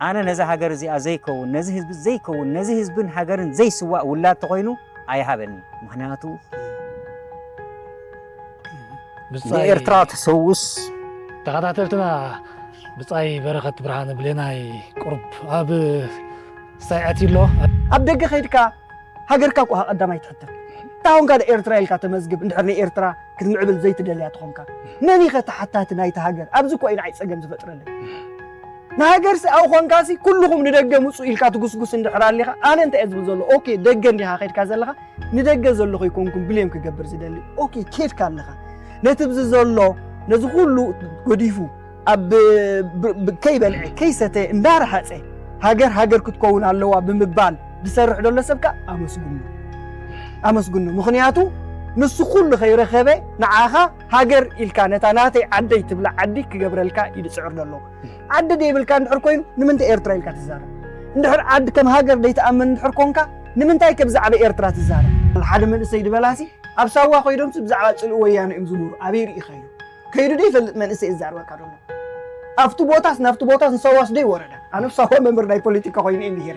ኣነ ነዚ ሃገር እዚኣ ዘይከውን፣ ነዚ ህዝቢ ዘይከውን፣ ነዚ ህዝብን ሃገርን ዘይስዋእ ውላድ ተኾይኑ ኣይሃበኒ። ምኽንያቱ ብጻይ ንኤርትራ ተሰውስ ተኸታተልትና ብጻይ በረኸት ብርሃነ ብሌናይ ቁሩብ ኣብ ስታይ ኣትዩ ኣሎ። ኣብ ደገ ከይድካ ሃገርካ እኳ ቀዳማይ ትሕተት። እንታይ ኾንካ ዶ ኤርትራ ኢልካ ተመዝግብ? እንድሕር ንኤርትራ ክትምዕብል ዘይትደልያ ተኾንካ፣ መን ኢኸ ተሓታቲ ናይቲ ሃገር? ኣብዚ እኮ እዩ ንዓይ ጸገም ዝፈጥረለይ። ንሃገርሲ ኣብኡ ኾንካሲ ኩልኹም ንደገ ምጹ ኢልካ ትጉስጉስ እንድሕር ኣሊኻ፣ ኣነ እንታይ እየ ዝብል ዘሎ? ኦኬ፣ ደገ እንዲኻ ከይድካ ዘለኻ፣ ንደገ ዘለኹ ኣይኮንኩን ብሌም ክገብር ዝደሊ። ኦኬ፣ ኬድካ ኣለኻ፣ ነቲ ብዚ ዘሎ ነዚ ኩሉ ገዲፉ ኣብ ብ- ብ- ከይበልዐ ከይሰተ እንዳረሃፀ ሃገር ሃገር ክትከውን ኣለዋ ብምባል ዝሰርሕ ዘሎ ሰብ ከኣ ኣመስግኖ ኣመስግኖ። ምኽንያቱ ንሱ ኩሉ ከይረኸበ ንዓኻ ሃገር ኢልካ ነታ ናተይ ዓደይ ትብላ ዓዲ ክገብረልካ እዩ ዝፅዕር ዘሎ። ዓዲ ዘይብልካ እንድሕር ኮይኑ ንምንታይ ኤርትራ ኢልካ ትዛረብ? እንድሕር ዓዲ ከም ሃገር ዘይትኣምን እንድሕር ኮንካ ንምንታይ ከ ብዛዕባ ኤርትራ ትዛረብ? ሓደ መንእሰይ ዝበላሲ ኣብ ሳዋ ኮይዶምሲ ብዛዕባ ፅልኢ ወያነ እዮም ዝምህሩ ኣበይ ርኢኻዮ? ከይዱ ዶ ይፈልጥ መንእሰይ ይዛረበካ ዘሎ ኣብቲ ቦታስ ናብቲ ቦታስ ንሳዋስ ዶ ይወረዳ? ኣነ ሳዋ መምህር ናይ ፖለቲካ ኮይኑ እየ ምሂረ።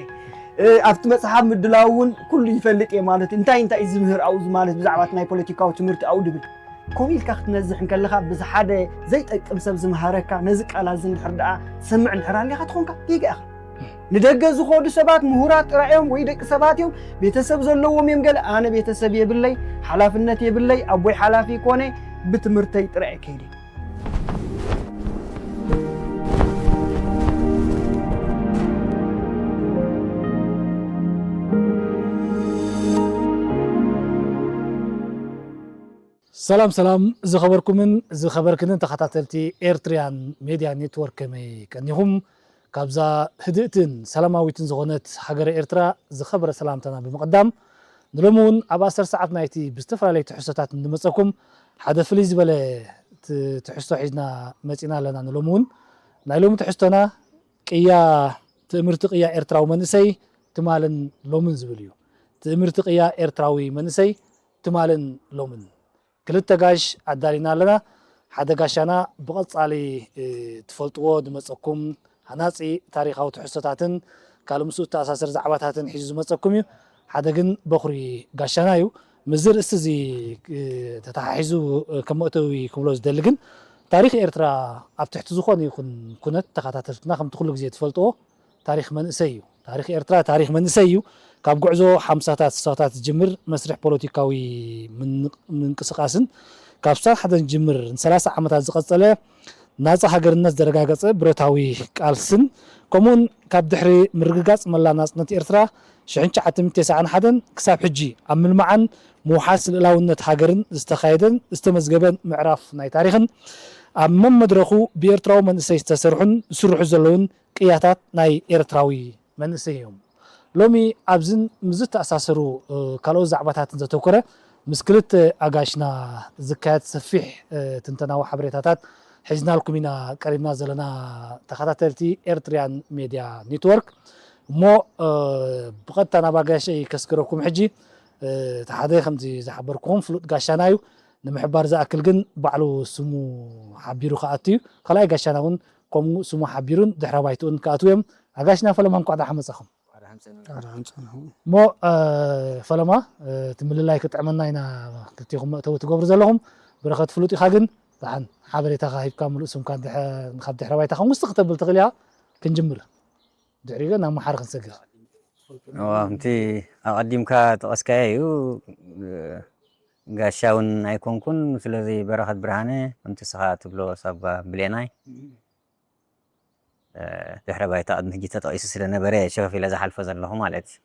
ኣብቲ መፅሓፍ ምድላው እውን ኩሉ ይፈልጥ እየ ማለት እንታይ እንታይ እዩ ዝምህር ኣብኡ ማለት ብዛዕባ ናይ ፖለቲካዊ ትምህርቲ ኣብኡ ድብል ከምኡ ኢልካ ክትነዝሕ እንከለኻ ብዚ ሓደ ዘይጠቅም ሰብ ዝምሃረካ ነዚ ቃላት እዚ እንድሕር ደኣ ትሰምዕ እንድሕር ኣሊኻ ትኾንካ ጌጋ ኢኻ። ንደገ ዝኸዱ ሰባት ምሁራት ጥራይ እዮም ወይ ደቂ ሰባት እዮም ቤተሰብ ዘለዎም እዮም ገለ ኣነ ቤተሰብ የብለይ ሓላፍነት የብለይ ኣቦይ ሓላፊ ኮነ ብትምህርተይ ጥራይ ከይደ። ሰላም ሰላም ዝኸበርኩምን ዝኸበርክንን ተኸታተልቲ ኤርትሪያን ሜድያ ኔትወርክ ከመይ ቀኒኹም? ካብዛ ህድእትን ሰላማዊትን ዝኾነት ሃገረ ኤርትራ ዝኸበረ ሰላምታና ብምቕዳም ንሎሚ እውን ኣብ ኣሰር ሰዓት ናይቲ ብዝተፈላለዩ ትሕዝቶታት እንመፀኩም ሓደ ፍልይ ዝበለ ትሕዝቶ ሒዝና መፂና ኣለና። ንሎሚ እውን ናይ ሎሚ ትሕዝቶና ቅያ ትእምርቲ ቅያ ኤርትራዊ መንእሰይ ትማልን ሎምን ዝብል እዩ። ትእምርቲ ቅያ ኤርትራዊ መንእሰይ ትማልን ሎምን ክልተ ጋሽ ኣዳሊና ኣለና። ሓደ ጋሻና ብቐጻሊ ትፈልጥዎ ዝመጸኩም ሃናጺ ታሪኻዊ ትሕዝቶታትን ካልእ ምስኡ እተኣሳሰር ዛዕባታትን ሒዙ ዝመጸኩም እዩ። ሓደ ግን በኹሪ ጋሻና እዩ። ምስዚ ርእስቲ እዚ ተተሓሒዙ ከም መእተዊ ክብሎ ዝደሊ ግን ታሪኽ ኤርትራ ኣብ ትሕቲ ዝኾነ ይኹን ኩነት ተኸታተልትና ከምቲ ኩሉ ግዜ ትፈልጥዎ ታሪኽ መንእሰይ እዩ። ታሪኽ ኤርትራ ታሪኽ መንእሰይ እዩ። ካብ ጉዕዞ ሓምሳታት ስሳታት ዝጅምር መስርሕ ፖለቲካዊ ምንቅስቃስን ካብ ስሳን ሓደን ዝጅምር ንሰላሳ ዓመታት ዝቐጸለ ናጻ ሃገርነት ዘረጋገጸ ብረታዊ ቃልስን ከምኡውን ካብ ድሕሪ ምርግጋጽ መላ ናጽነት ኤርትራ ሽሕን ትሽዓተ ሚእትን ተስዓን ሓደን ክሳብ ሕጂ ኣብ ምልማዓን ምውሓስ ልእላውነት ሃገርን ዝተኻየደን ዝተመዝገበን ምዕራፍ ናይ ታሪኽን ኣብ መመድረኹ ብኤርትራዊ መንእሰይ ዝተሰርሑን ዝስርሑ ዘለውን ቅያታት ናይ ኤርትራዊ መንእሰይ እዮም። ሎሚ ኣብዝን ምስ ዝተኣሳሰሩ ካልኦት ዛዕባታትን ዘተኮረ ምስ ክልተ ኣጋሽና ዝካየድ ሰፊሕ ትንተናዊ ሓበሬታታት ሒዝናልኩም ኢና ቀሪብና ዘለና ተኸታተልቲ ኤርትሪያን ሜድያ ኔትወርክ። እሞ ብቐጥታ ናብ ኣጋሸይ ከስግረኩም ሕጂ እቲ ሓደ ከምዚ ዝሓበርኩኹም ፍሉጥ ጋሻና እዩ። ንምሕባር ዝኣክል ግን ባዕሉ ስሙ ሓቢሩ ክኣቱ እዩ። ካልኣይ ጋሻና እውን ከምኡ ስሙ ሓቢሩን ድሕረ ባይትኡን ክኣትዉ እዮም። ኣጋሽና ፈለማ እንኳዕ ደሓን መጻኹም። እሞ ፈለማ እቲ ምልላይ ክጥዕመና ኢና ክልቲኹም መእተዊ ትገብሩ ዘለኹም። በረኸት ፍሉጥ ኢኻ ግን ደሓን ሓበሬታኻ ሂብካ ምሉእ ስምካ ካብ ድሕረ ባይታኻ ውስጥ ክተብል ትኽእል ኢኻ። ክንጅምር ድሕሪኡ ናብ መሓር ክንሰግር። ከምቲ ኣቐዲምካ ጠቐስካዮ እዩ። ጋሻ እውን ኣይኮንኩን ስለዚ በረኸት ብርሃነ ከምቲ ስኻ ትብሎ ሳባ ብሌናይ ድሕረ ባይታ ቅድሚ ሕጂ ተጠቒሱ ስለነበረ ሸፈፍ ኢለ ዝሓልፎ ዘለኹ ማለት እዩ።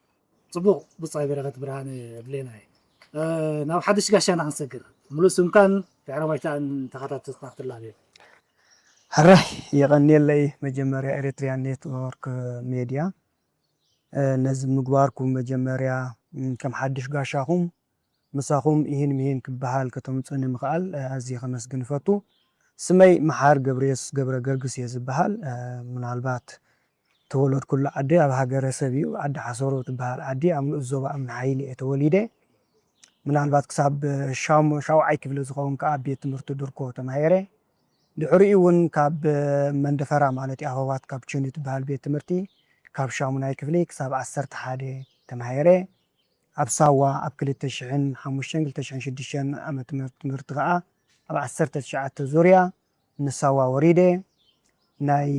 ጽቡቕ ብጻይ በረኸት ብርሃነ ብሌናይ ናብ ሓድሽ ጋሻና ክንሰግር ምሉእ ስምካን ድሕረ ባይታን ተኸታተልትና ክትላለዩ። ሕራይ የቐንየለይ መጀመርያ ኤሪትሪያን ኔትወርክ ሜድያ ነዚ ምግባርኩም መጀመርያ ከም ሓድሽ ጋሻኹም ምሳኹም ኢሂን ምሂን ክበሃል ከተምጹኒ ምኽኣል ኣዝየ ከመስግን እፈቱ። ስመይ መሓር ገብረየሱስ ገብረገርግስ እየ ዝበሃል። ምናልባት ተወለድኩሉ ዓዲ ኣብ ሃገረ ሰብ እዩ። ዓዲ ሓሰሮ ትበሃል ዓዲ ኣብ ንኡስ ዞባ እምኒ ሓይሊ እየ ተወሊደ። ምናልባት ክሳብ ሻውዓይ ክፍሊ ዝኸውን ከኣ ኣብ ቤት ትምህርቲ ድርኮ ተማሂረ። ድሕሪኡ እውን ካብ መንደፈራ ማለት እዩ ኣበባት ካብ ቹኒ ትበሃል ቤት ትምህርቲ ካብ ሻሙናይ ክፍሊ ክሳብ ዓሰርተ ሓደ ተማሂረ። ኣብ ሳዋ ኣብ ክልተ ሽሕን ሓሙሽተን ክልተ ሽሕን ሽዱሽተን ዓመት ትምህርቲ ከዓ ኣብ ዓሰርተ ትሽዓተ ዙርያ ንሳዋ ወሪደ ናይ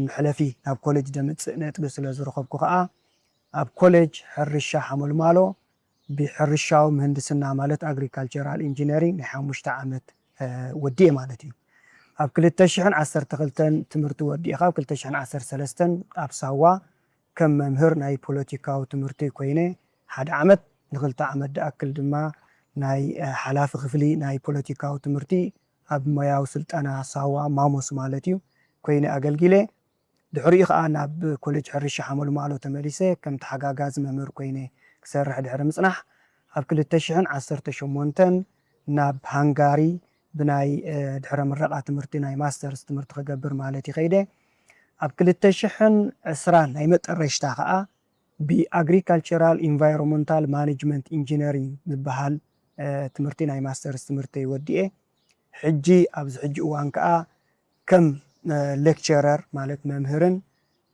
መሕለፊ ናብ ኮሌጅ ደምፅእ ነጥቢ ስለ ዝረኸብኩ ከዓ ኣብ ኮሌጅ ሕርሻ ሓመልማሎ ብሕርሻዊ ምህንድስና ማለት ኣግሪካልቸራል ኢንጂነሪንግ ናይ ሓሙሽተ ዓመት ወዲኤ ማለት እዩ። ኣብ ክልተ ሽሕን ዓሰርተ ክልተን ትምህርቲ ወዲእካ ኣብ ክልተ ሽሕን ዓሰርተ ሰለስተን ኣብ ሳዋ ከም መምህር ናይ ፖለቲካዊ ትምህርቲ ኮይነ ሓደ ዓመት ንክልተ ዓመት ድኣክል ድማ ናይ ሓላፊ ክፍሊ ናይ ፖለቲካዊ ትምህርቲ ኣብ ሞያዊ ስልጠና ሳዋ ማሞስ ማለት እዩ ኮይነ ኣገልጊለ። ድሕሪኡ ከዓ ናብ ኮሌጅ ሕርሻ ሓመልማሎ ተመሊሰ ከም ተሓጋጋዚ መምህር ኮይነ ክሰርሕ ድሕሪ ምፅናሕ ኣብ ክልተ ሽሕን ዓሰርተ ሸሞንተን ናብ ሃንጋሪ ብናይ ድሕረ ምረቃ ትምህርቲ ናይ ማስተርስ ትምህርቲ ክገብር ማለት ይኸይደ። ኣብ ክልተ ሽሕን ዕስራን ናይ መጠረሽታ ከዓ ብኣግሪካልቸራል ኢንቫይሮንመንታል ማኔጅመንት ኢንጂነሪንግ ዝበሃል ትምህርቲ ናይ ማስተርስ ትምህርቲ ወዲኤ ሕጂ ኣብዚ ሕጂ እዋን ከዓ ከም ሌክቸረር ማለት መምህርን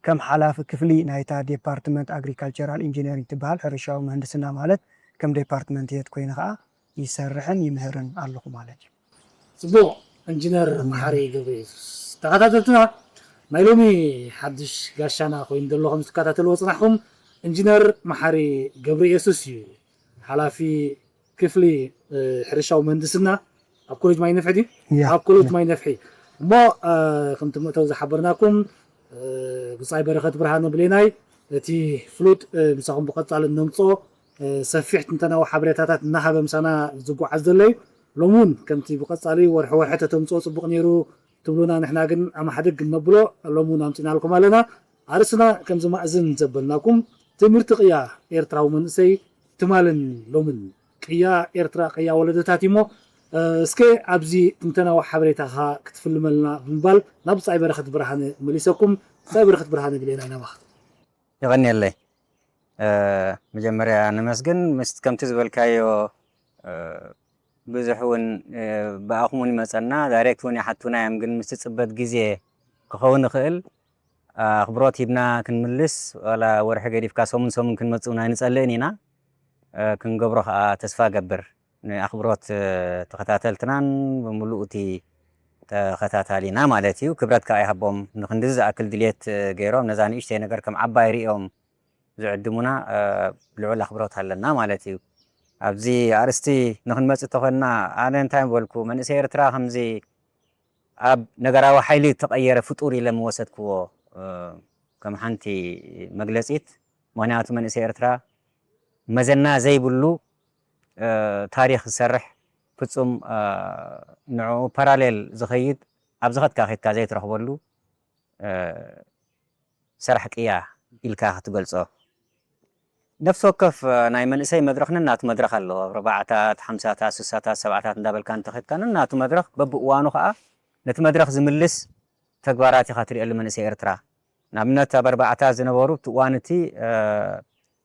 ከም ሓላፊ ክፍሊ ናይታ ዴፓርትመንት ኣግሪካልቸራል ኢንጂነሪንግ ትበሃል ሕርሻዊ ምህንድስና ማለት ከም ዴፓርትመንት ሄድ ኮይነ ከዓ ይሰርሕን ይምህርን ኣለኹ ማለት እዩ። ፅቡቕ። ኢንጂነር መሓሪ ገብረ የሱስ፣ ተኸታተልትና ናይ ሎሚ ሓድሽ ጋሻና ኮይኑ ዘሎ ከም ዝከታተልዎ ፅናሕኩም ኢንጂነር መሓሪ ገብረ የሱስ እዩ፣ ሓላፊ ክፍሊ ሕርሻዊ ምህንድስና ኣብ ኮሌጅ ማይ ነፍሒ ድዩ? ኣብ ኮሌጅ ማይ ነፍሒ። እሞ ከምቲ መእተዊ ዝሓበርናኩም ብፃይ በረኸት ብርሃነ ብሌናይ እቲ ፍሉጥ ምሳኹም ብቐፃሊ እነምፅኦ ሰፊሕ ትንተናዊ ሓበሬታታት እናሃበ ምሳና ዝጓዓዝ ዘሎ እዩ። ሎሚ እውን ከምቲ ብቐፃሊ ወርሒ ወርሒ ተተምፅኦ ፅቡቕ ነይሩ ትብሉና፣ ንሕና ግን ኣማሓድግ እነብሎ ሎሚ እውን ኣምፂናልኩም ኣለና። ኣርእስትና ከምዚ ማእዝን ዘበልናኩም ትምህርቲ ቅያ ኤርትራዊ መንእሰይ ትማልን ሎምን ቅያ ኤርትራ ቅያ ወለደታት እዩሞ እስከ ኣብዚ ትንተናዊ ሓበሬታኻ ክትፍልመልና ብምባል ናብ ብፃይ በረኸት ብርሃነ መሊሰኩም። ብፃይ በረኸት ብርሃነ ግሌና ኢናባኻ። የቐንየለይ። መጀመርያ ነመስግን ምስ ከምቲ ዝበልካዮ ብዙሕ እውን ብኣኹም እውን ይመፀና ዳይሬክት እውን ይሓቱና እዮም ግን ምስ ትፅበት ግዜ ክኸውን ይኽእል ኣኽብሮት ሂብና ክንምልስ ዋላ ወርሒ ገዲፍካ ሰሙን ሰሙን ክንመፅእ እውን ኣይንፀልእን ኢና ክንገብሮ ከዓ ተስፋ ገብር ንኣኽብሮት ተኸታተልትናን ብምሉእ እቲ ተኸታታሊና ማለት እዩ ክብረት ከዓ ይሃቦም ንክንድዚ ዝኣክል ድልየት ገይሮም ነዛ ንእሽተይ ነገር ከም ዓባይ ሪኦም ዝዕድሙና ልዑል ኣኽብሮት ኣለና ማለት እዩ። ኣብዚ ኣርእስቲ ንክንመፅእ ተኾንና ኣነ እንታይ በልኩ መንእሰይ ኤርትራ ከምዚ ኣብ ነገራዊ ሓይሊ እተቐየረ ፍጡር ኢለ ምወሰድክዎ ከም ሓንቲ መግለፂት ምክንያቱ መንእሰይ ኤርትራ መዘና ዘይብሉ ታሪክ ዝሰርሕ ፍፁም ንዕኡ ፓራሌል ዝኸይድ ኣብ ዝኸድካ ከድካ ዘይትረኽበሉ ሰራሕ ቅያ ኢልካ ክትገልፆ ነፍሲ ወከፍ ናይ መንእሰይ መድረኽ ነናቱ መድረኽ ኣለዎ ኣብ ረባዕታት ሓምሳታት ስሳታት ሰብዓታት እንዳበልካ እንተኸድካ ነናቱ መድረኽ በብእዋኑ ከዓ ነቲ መድረኽ ዝምልስ ተግባራት ኢኻ ትሪእሉ መንእሰይ ኤርትራ ንኣብነት ኣብ ኣርባዕታት ዝነበሩ እቲ እዋን እቲ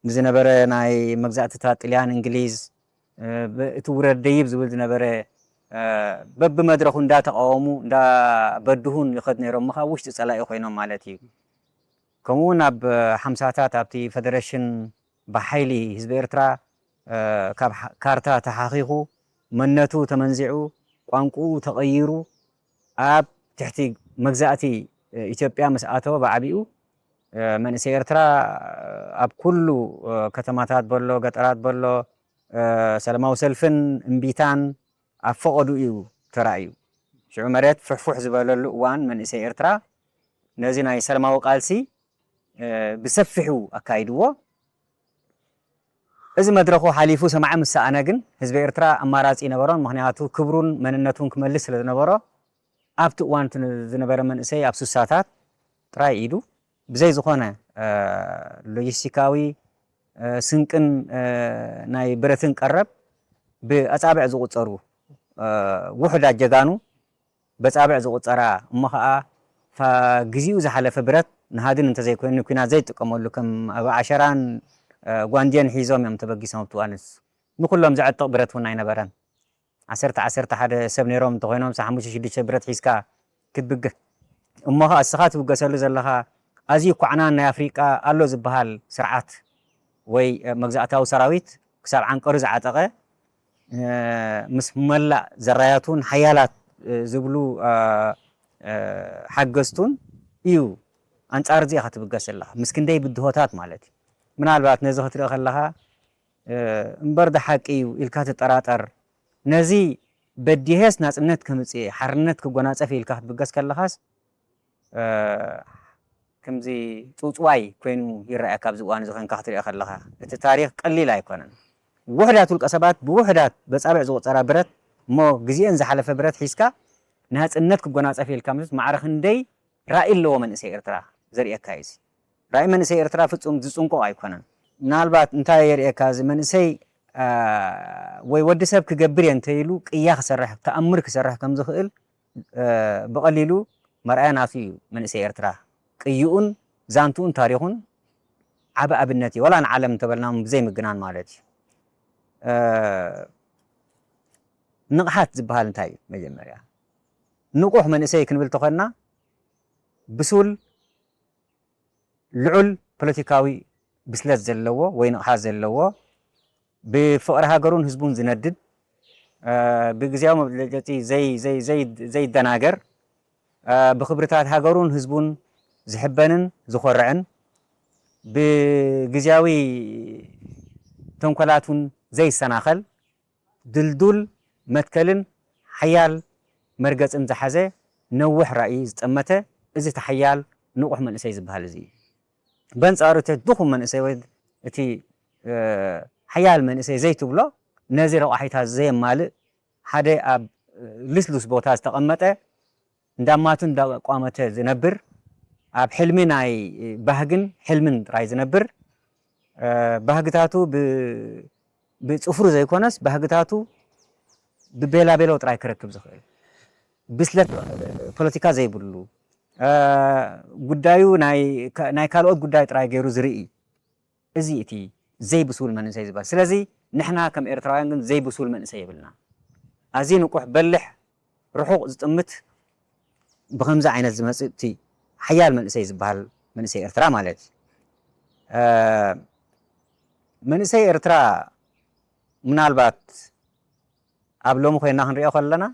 ንዝነበረ ናይ መግዛእትታት ጥልያን እንግሊዝ እቲ ውረድ ደይብ ዝብል ዝነበረ በብመድረኹ እንዳተቃወሙ እንዳበድሁን ይኸድ ነይሮም ምኻ ውሽጢ ፀላኢ ኮይኖም ማለት እዩ ከምኡ እውን ኣብ ሓምሳታት ኣብቲ ፈደረሽን ብሓይሊ ህዝቢ ኤርትራ ካብ ካርታ ተሓኺኹ መንነቱ ተመንዚዑ ቋንቁኡ ተቐይሩ ኣብ ትሕቲ መግዛእቲ ኢትዮጵያ ምስ ኣተወ ብዓቢኡ መንእሰይ ኤርትራ ኣብ ኩሉ ከተማታት በሎ ገጠራት በሎ ሰላማዊ ሰልፍን እምቢታን ኣብ ፈቐዱ እዩ ተራእዩ። ሽዑ መሬት ፍሕፉሕ ዝበለሉ እዋን መንእሰይ ኤርትራ ነዚ ናይ ሰላማዊ ቃልሲ ብሰፊሑ ኣካይድዎ። እዚ መድረኹ ሓሊፉ ሰማዒ ምስ ሰኣነ ግን ህዝቢ ኤርትራ ኣማራፂ ይነበሮን ምኽንያቱ ክብሩን መንነቱን ክመልስ ስለ ዝነበሮ ኣብቲ እዋን ዝነበረ መንእሰይ ኣብ ሱሳታት ጥራይ ኢዱ ብዘይ ዝኾነ ሎጂስቲካዊ ስንቅን ናይ ብረትን ቀረብ ብኣፃብዕ ዝቁፀሩ ውሑዳት ጀጋኑ በፃብዕ ዝቁፀራ እሞ ከዓ ግዜኡ ዝሓለፈ ብረት ንሃድን እንተዘይኮይኑ ንኩናት ዘይጥቀመሉ ከም ኣብ ዓሸራን ጓንዴን ሒዞም እዮም ተበጊሶም ኣብቲ እዋን ንኩሎም ዘዕጥቕ ብረት እውን ኣይነበረን ዓሰርተ ዓሰርተ ሓደ ሰብ ነይሮም እንተኮይኖም ሓሙሽተ ሽዱሽተ ብረት ሒዝካ ክትብገ እሞ ኸዓ እስኻ ትብገሰሉ ዘለኻ ኣዝዩ ኳዕናን ናይ ኣፍሪቃ ኣሎ ዝበሃል ስርዓት ወይ መግዛእታዊ ሰራዊት ክሳብ ዓንቀሩ ዝዓጠቐ ምስ መላእ ዘራያቱን ሓያላት ዝብሉ ሓገዝቱን እዩ። ኣንጻር እዚ ኢኻ ትብገስ ዘለኻ ምስ ክንደይ ብድሆታት ማለት እዩ። ምናልባት ነዚ ክትርኢ ከለኻ እምበር ዶ ሓቂ እዩ ኢልካ ትጠራጠር። ነዚ በዲሄስ ናጽነት ከምጽእ እየ ሓርነት ክጎናጸፍ እየ ኢልካ ክትብገስ ከለኻስ ከምዚ ጽውጽዋይ ኮይኑ ይረኣየካ። ኣብዚ እዋን እዚ ኮንካ ክትሪኦ ከለኻ እቲ ታሪኽ ቀሊል ኣይኮነን። ውሑዳት ውልቀ ሰባት ብውሑዳት በጻብዕ ዝቑጸራ ብረት እሞ ግዜአን ዝሓለፈ ብረት ሒዝካ ናጽነት ክጎናጸፍ ኢልካ ምስ ማዕረ ክንደይ ራኢ ኣለዎ መንእሰይ ኤርትራ ዘርእየካ እዩ። ራኢ መንእሰይ ኤርትራ ፍጹም ዝጽንቆቕ ኣይኮነን። ምናልባት እንታይ የርእየካ እዚ መንእሰይ ወይ ወዲ ሰብ ክገብር እየ እንተኢሉ ቅያ ክሰርሕ ተኣምር ክሰርሕ ከም ዝኽእል ብቐሊሉ መርኣያ ናቱ እዩ። መንእሰይ ኤርትራ ቅይኡን ዛንትኡን ታሪኹን ዓቢ ኣብነት እዩ። ወላ ንዓለም እንተበልና ብዘይ ምግናን ማለት እዩ። ንቕሓት ዝበሃል እንታይ እዩ? መጀመርያ ንቑሕ መንእሰይ ክንብል ተኾንና ብሱል ልዑል ፖለቲካዊ ብስለት ዘለዎ ወይ ንቕሓት ዘለዎ ብፍቕሪ ሃገሩን ህዝቡን ዝነድድ ብግዜያዊ መብለጨቲ ዘይደናገር ብክብርታት ሃገሩን ህዝቡን ዝሕበንን ዝኾርዕን ብግዜያዊ ተንኮላቱን ዘይሰናኸል ድልዱል መትከልን ሓያል መርገጽን ዝሓዘ ነዊሕ ራእይ ዝጠመተ እዚ እቲ ሓያል ንቑሕ መንእሰይ ዝበሃል እዚ እዩ። በንጻሩ እቲ ድኹም መንእሰይ ወይ እቲ ሓያል መንእሰይ ዘይትብሎ ነዚ ረቋሒታት ዘየማልእ ሓደ ኣብ ልስሉስ ቦታ ዝተቐመጠ እንዳማቱ እንዳቋመተ ዝነብር ኣብ ሕልሚ ናይ ባህግን ሕልምን ጥራይ ዝነብር ባህግታቱ ብጽፍሩ ዘይኮነስ ባህግታቱ ብቤላቤሎ ጥራይ ክረክብ ዝኽእል ብስለት ፖለቲካ ዘይብሉ ጉዳዩ ናይ ካልኦት ጉዳይ ጥራይ ገይሩ ዝርኢ እዚ እቲ ዘይብሱል መንእሰይ ዝበሃል። ስለዚ ንሕና ከም ኤርትራውያን ግን ዘይብሱል መንእሰይ የብልና። ኣዝዩ ንቁሕ በልሕ ርሑቕ ዝጥምት ብኸምዚ ዓይነት ዝመጽእ እቲ ሓያል መንእሰይ ዝበሃል መንእሰይ ኤርትራ ማለት እዩ። መንእሰይ ኤርትራ ምናልባት ኣብ ሎሚ ኮይና ክንሪኦ ከለና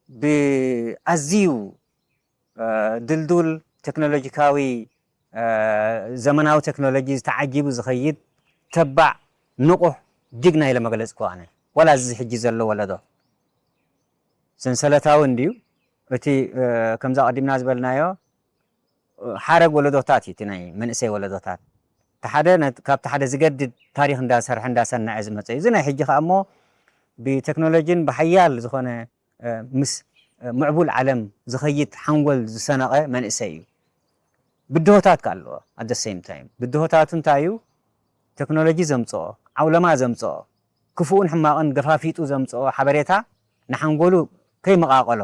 ብኣዝዩ ድልዱል ቴክኖሎጂካዊ ዘመናዊ ቴክኖሎጂ ዝተዓጂቡ ዝኸይድ ተባዕ ንቑሕ ጅግና ኢለ መግለጽ ክዋነ ዋላ እዚ ሕጂ ዘሎ ወለዶ ሰንሰለታዊ እንድዩ። እቲ ከምዛ ቀዲምና ዝበልናዮ ሓረግ ወለዶታት እዩ እቲ ናይ መንእሰይ ወለዶታት ሓደ ካብቲ ሓደ ዝገድድ ታሪኽ እንዳሰርሐ እንዳሰነዐ ዝመፀ እዩ። እዚ ናይ ሕጂ ከዓ እሞ ብቴክኖሎጂን ብሓያል ዝኾነ ምስ ምዕቡል ዓለም ዝኸይድ ሓንጎል ዝሰነቐ መንእሰይ እዩ። ብድሆታት ከ ኣለዎ ኣደ ሴም ታይም ብድሆታቱ እንታይ እዩ? ቴክኖሎጂ ዘምፅኦ ዓውለማ ዘምፅኦ ክፉእን ሕማቕን ገፋፊጡ ዘምፅኦ ሓበሬታ ንሓንጎሉ ከይመቓቐሎ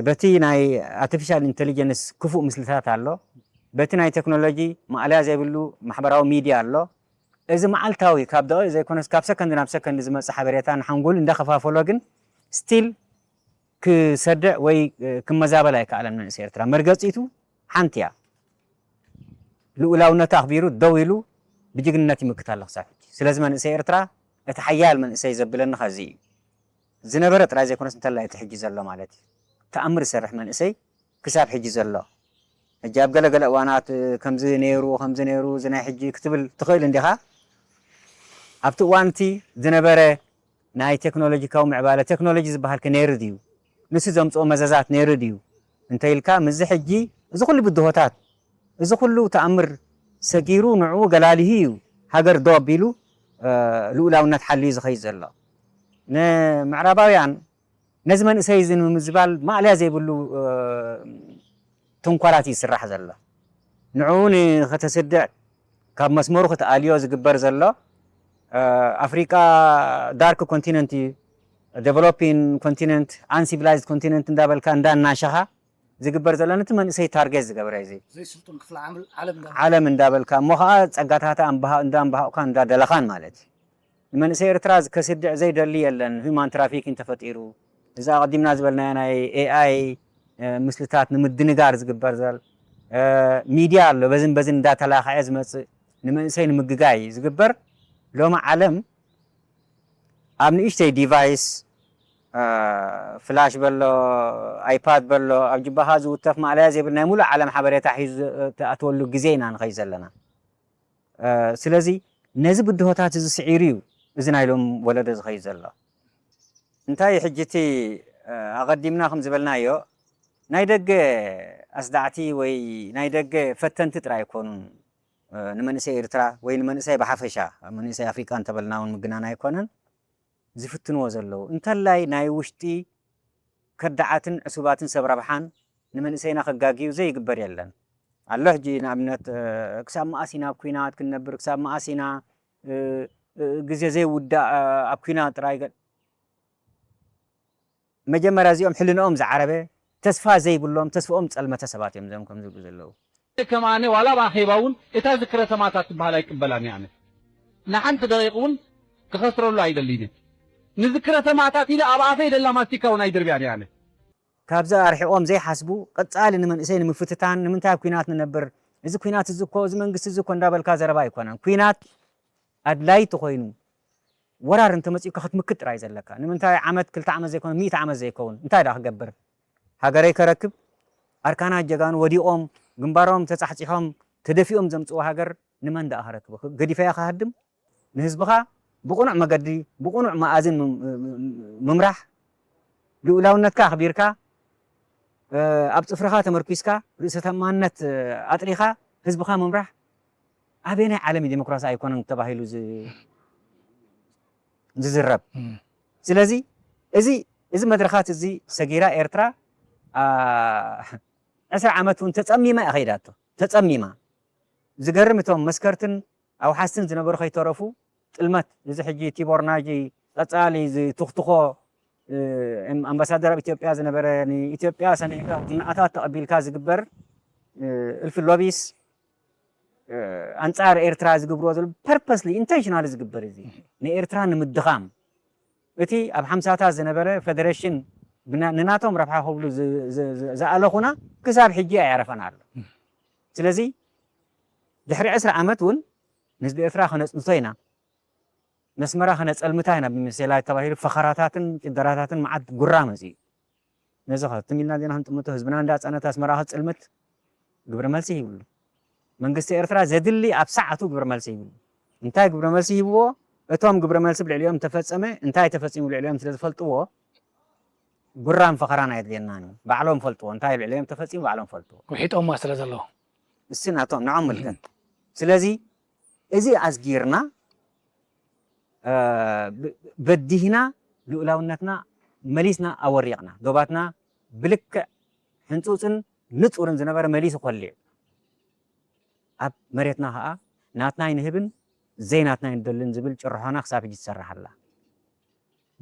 በቲ ናይ ኣርቲፊሻል ኢንቴሊጀንስ ክፉእ ምስልታት ኣሎ። በቲ ናይ ቴክኖሎጂ ማእለያ ዘይብሉ ማሕበራዊ ሚድያ ኣሎ። እዚ መዓልታዊ ካብ ደቂቕ ዘይኮነስ ካብ ሰከንድ ናብ ሰከንድ ዝመፅእ ሓበሬታ ንሓንጎሉ እንዳኸፋፈሎ ግን ስቲል ክሰድዕ ወይ ክመዛበል ኣይከኣለን። መንእሰይ ኤርትራ መርገፂቱ ሓንቲ እያ። ልኡላውነቱ ኣኽቢሩ ደው ኢሉ ብጅግንነት ይምክት ኣሎ ክሳብ ሕጂ። ስለዚ መንእሰይ ኤርትራ እቲ ሓያል መንእሰይ ዘብለኒ ከዚ እዩ። ዝነበረ ጥራይ ዘይኮነስ እንተላይ እቲ ሕጂ ዘሎ ማለት እዩ። ተኣምር ዝሰርሕ መንእሰይ ክሳብ ሕጂ ዘሎ። ሕጂ ኣብ ገለገለ እዋናት ከምዚ ነይሩ ከምዚ ነይሩ እዚ ናይ ሕጂ ክትብል ትኽእል እንዲኻ። ኣብቲ እዋን እቲ ዝነበረ ናይ ቴክኖሎጂካዊ ምዕባለ ቴክኖሎጂ ዝበሃል ከ ነይሩ ድዩ? ንሱ ዘምፅኦ መዘዛት ነይሩ ድዩ? እንተ ኢልካ ምስዚ ሕጂ እዚ ኩሉ ብድሆታት እዚ ኩሉ ተኣምር ሰጊሩ ንዕኡ ገላሊሁ እዩ ሃገር ዶ ኣቢሉ ልኡላውነት ሓልዩ ዝኸይድ ዘሎ። ንምዕራባውያን ነዚ መንእሰይ እዚ ንምምዝባል ማእለያ ዘይብሉ ትንኮላት እዩ ዝስራሕ ዘሎ። ንዕኡ ንኸተስድዕ ካብ መስመሩ ክትኣልዮ ዝግበር ዘሎ ኣፍሪቃ ዳርክ ኮንቲነንት እዩ። ዴቨሎፒንግ ኮንቲነንት ኣንሲቪላይዝድ ኮንቲነንት እንዳበልካ እንዳናሸኻ ዝግበር ዘሎ ነቲ መንእሰይ ታርጌት ዝገብረ እዚ ዘይስልጡን ክፍለ ዓለም ዓለም እንዳበልካ ዓለም እንዳበልካ እሞ ከዓ ጸጋታታ ኣንባሃ- እንዳንባሃቕካ እንዳደለኻን ማለት እዩ። ንመንእሰይ ኤርትራ ከስድዕ ዘይደሊ የለን። ሂማን ትራፊኪን ተፈጢሩ እዛ ኣቐዲምና ዝበልናያ ናይ ኤኣይ ምስልታት ንምድንጋር ዝግበር ዘል ሚድያ ኣሎ። በዝን በዝን እንዳተላኸዐ ዝመፅእ ንመንእሰይ ንምግጋይ ዝግበር። ሎሚ ዓለም ኣብ ንእሽተይ ዲቫይስ፣ ፍላሽ በሎ፣ ኣይፓድ በሎ፣ ኣብ ጅባኻ ዝውተፍ ማእለያ ዘይብል ናይ ሙሉእ ዓለም ሓበሬታ ሒዙ ዝኣተወሉ ግዜ ኢና ንኸይድ ዘለና። ስለዚ ነዚ ብድሆታት እዚ ስዒሩ እዩ እዚ ናይ ሎም ወለዶ ዝኸይድ ዘሎ። እንታይ ሕጂ እቲ ኣቐዲምና ከም ዝበልናዮ ናይ ደገ ኣስዳዕቲ ወይ ናይ ደገ ፈተንቲ ጥራይ ኣይኮኑን። ንመንእሰይ ኤርትራ ወይ ንመንእሰይ ብሓፈሻ፣ መንእሰይ ኣፍሪቃ እንተበልና እውን ምግናን ኣይኮነን፣ ዝፍትንዎ ዘለዉ። እንተላይ ናይ ውሽጢ ከዳዓትን ዕሱባትን ሰብ ረብሓን ንመንእሰይና ከጋግዩ ዘይግበር የለን። ኣሎ ሕጂ ንኣብነት ክሳብ መኣስ ኢና ኣብ ኲናት ክንነብር፣ ክሳብ መኣስ ኢና ግዜ ዘይውዳእ ኣብ ኲናት ጥራይ መጀመርያ እዚኦም ሕልንኦም ዝዓረበ፣ ተስፋ ዘይብሎም፣ ተስፍኦም ዝጸልመተ ሰባት እዮም እዞም ከም ዝብሉ ዘለዉ። ከማነ ዋላ ኣብ ኣኼባ እውን እታ ዝክረ ሰማእታት ትበሃል ኣይቅበላን እየ ኣነ። ንሓንቲ ደቂቕ እውን ክኸስረሉ ኣይደልይን እየ። ንዝክረ ሰማእታት ኢለ ኣብ ኣፈይ ደላ ማስቲካ እውን ኣይድርብያን እየ ኣነ። ካብዚ ኣርሒቖም ዘይሓስቡ፣ ቀጻሊ ንመንእሰይ ንምፍትታን፣ ንምንታይ ኣብ ኲናት ንነብር፣ እዚ ኲናት እዚ እኮ፣ እዚ መንግስቲ እዚ እኮ እንዳበልካ ዘረባ ኣይኮነን። ኲናት ኣድላይ ተኾይኑ ወራር እንተመፂኡካ ክትምክት ጥራይ ዘለካ ንምንታይ ዓመት ክልተ ዓመት ዘይኮነ ሚእቲ ዓመት ዘይከውን እንታይ ደኣ ክገብር ሃገረይ ከረክብ ኣርካናት ጀጋኑ ወዲቖም ግንባሮም ተፃሕፂሖም ተደፊኦም ዘምፅዎ ሃገር ንመን ደኣ ከረክብ ገዲፈያ ክሃድም ንህዝብኻ ብቕኑዕ መገዲ ብቕኑዕ መኣዝን ምምራሕ ልኡላውነትካ ኣኽቢርካ ኣብ ፅፍርኻ ተመርኪስካ ርእሰ ተኣማንነት ኣጥሪኻ ህዝብኻ ምምራሕ ኣበየናይ ዓለም እዩ ዴሞክራሲ ኣይኮነን ተባሂሉ ዝዝረብ? ስለዚ እዚ እዚ መድረኻት እዚ ሰጊራ ኤርትራ ዕስራ ዓመት እውን ተጸሚማ እያ ከይዳቶ። ተጸሚማ። ዝገርም እቶም መስከርትን ኣውሓስትን ዝነበሩ ከይተረፉ ጥልመት እዚ ሕጂ ቲቦር ናጂ ቀጻሊ ዝትኽትኾ ኣምባሳደር ኣብ ኢትዮጵያ ዝነበረ ንኢትዮጵያ ሰኒዕካ ኩርናዓታት ተቐቢልካ ዝግበር እልፊ ሎቢስ ኣንጻር ኤርትራ ዝግብርዎ ዘሎ purposely intentionally ዝግበር እዚ ንኤርትራ ንምድኻም እቲ ኣብ ሓምሳታት ዝነበረ ፌደሬሽን ንናቶም ረብሓ ክብሉ ዝኣለኹና ክሳብ ሕጂ ኣየዕረፈን ኣሎ። ስለዚ ድሕሪ ዕስራ ዓመት እውን ንህዝቢ ኤርትራ ከነጽንቶ ኢና። ነስመራ ከነጸልምታ ኢና ብምስላ ተባሂሉ ፈኸራታትን ጭደራታትን መዓት ጉራ መጺኡ። ነዚ ከትም ኢልና ዜና ክንጥምቶ ህዝብና እንዳጸነት ኣስመራ ክትጽልምት ግብረ መልሲ ይብሉ። መንግስቲ ኤርትራ ዘድሊ ኣብ ሰዓቱ ግብረ መልሲ ይብሉ። እንታይ ግብረ መልሲ ይብዎ? እቶም ግብረ መልሲ ብልዕሊኦም ተፈጸመ እንታይ ተፈጺሙ ብልዕሊኦም ስለ ዝፈልጥዎ ጉራን ፈኸራን ኣየድልየናን እዩ። ባዕሎም ፈልጥዎ እንታይ ብልዕሊኦም ተፈጺሙ ባዕሎም ፈልጥዎ። ውሒጦማ ስለ ዘለዉ። እሲ ናቶም ንዖም ምልከት። ስለዚ እዚ ኣዝጊርና በዲህና ልኡላውነትና መሊስና ኣወሪቕና ዶባትና ብልክዕ ሕንፁፅን ንፁርን ዝነበረ መሊሱ ኮሊዑ ኣብ መሬትና ከዓ ናትናይ ንህብን ዘይናትናይ ንደልን ዝብል ጭርሖና ክሳብ ሕጂ ትሰርሕ ኣላ።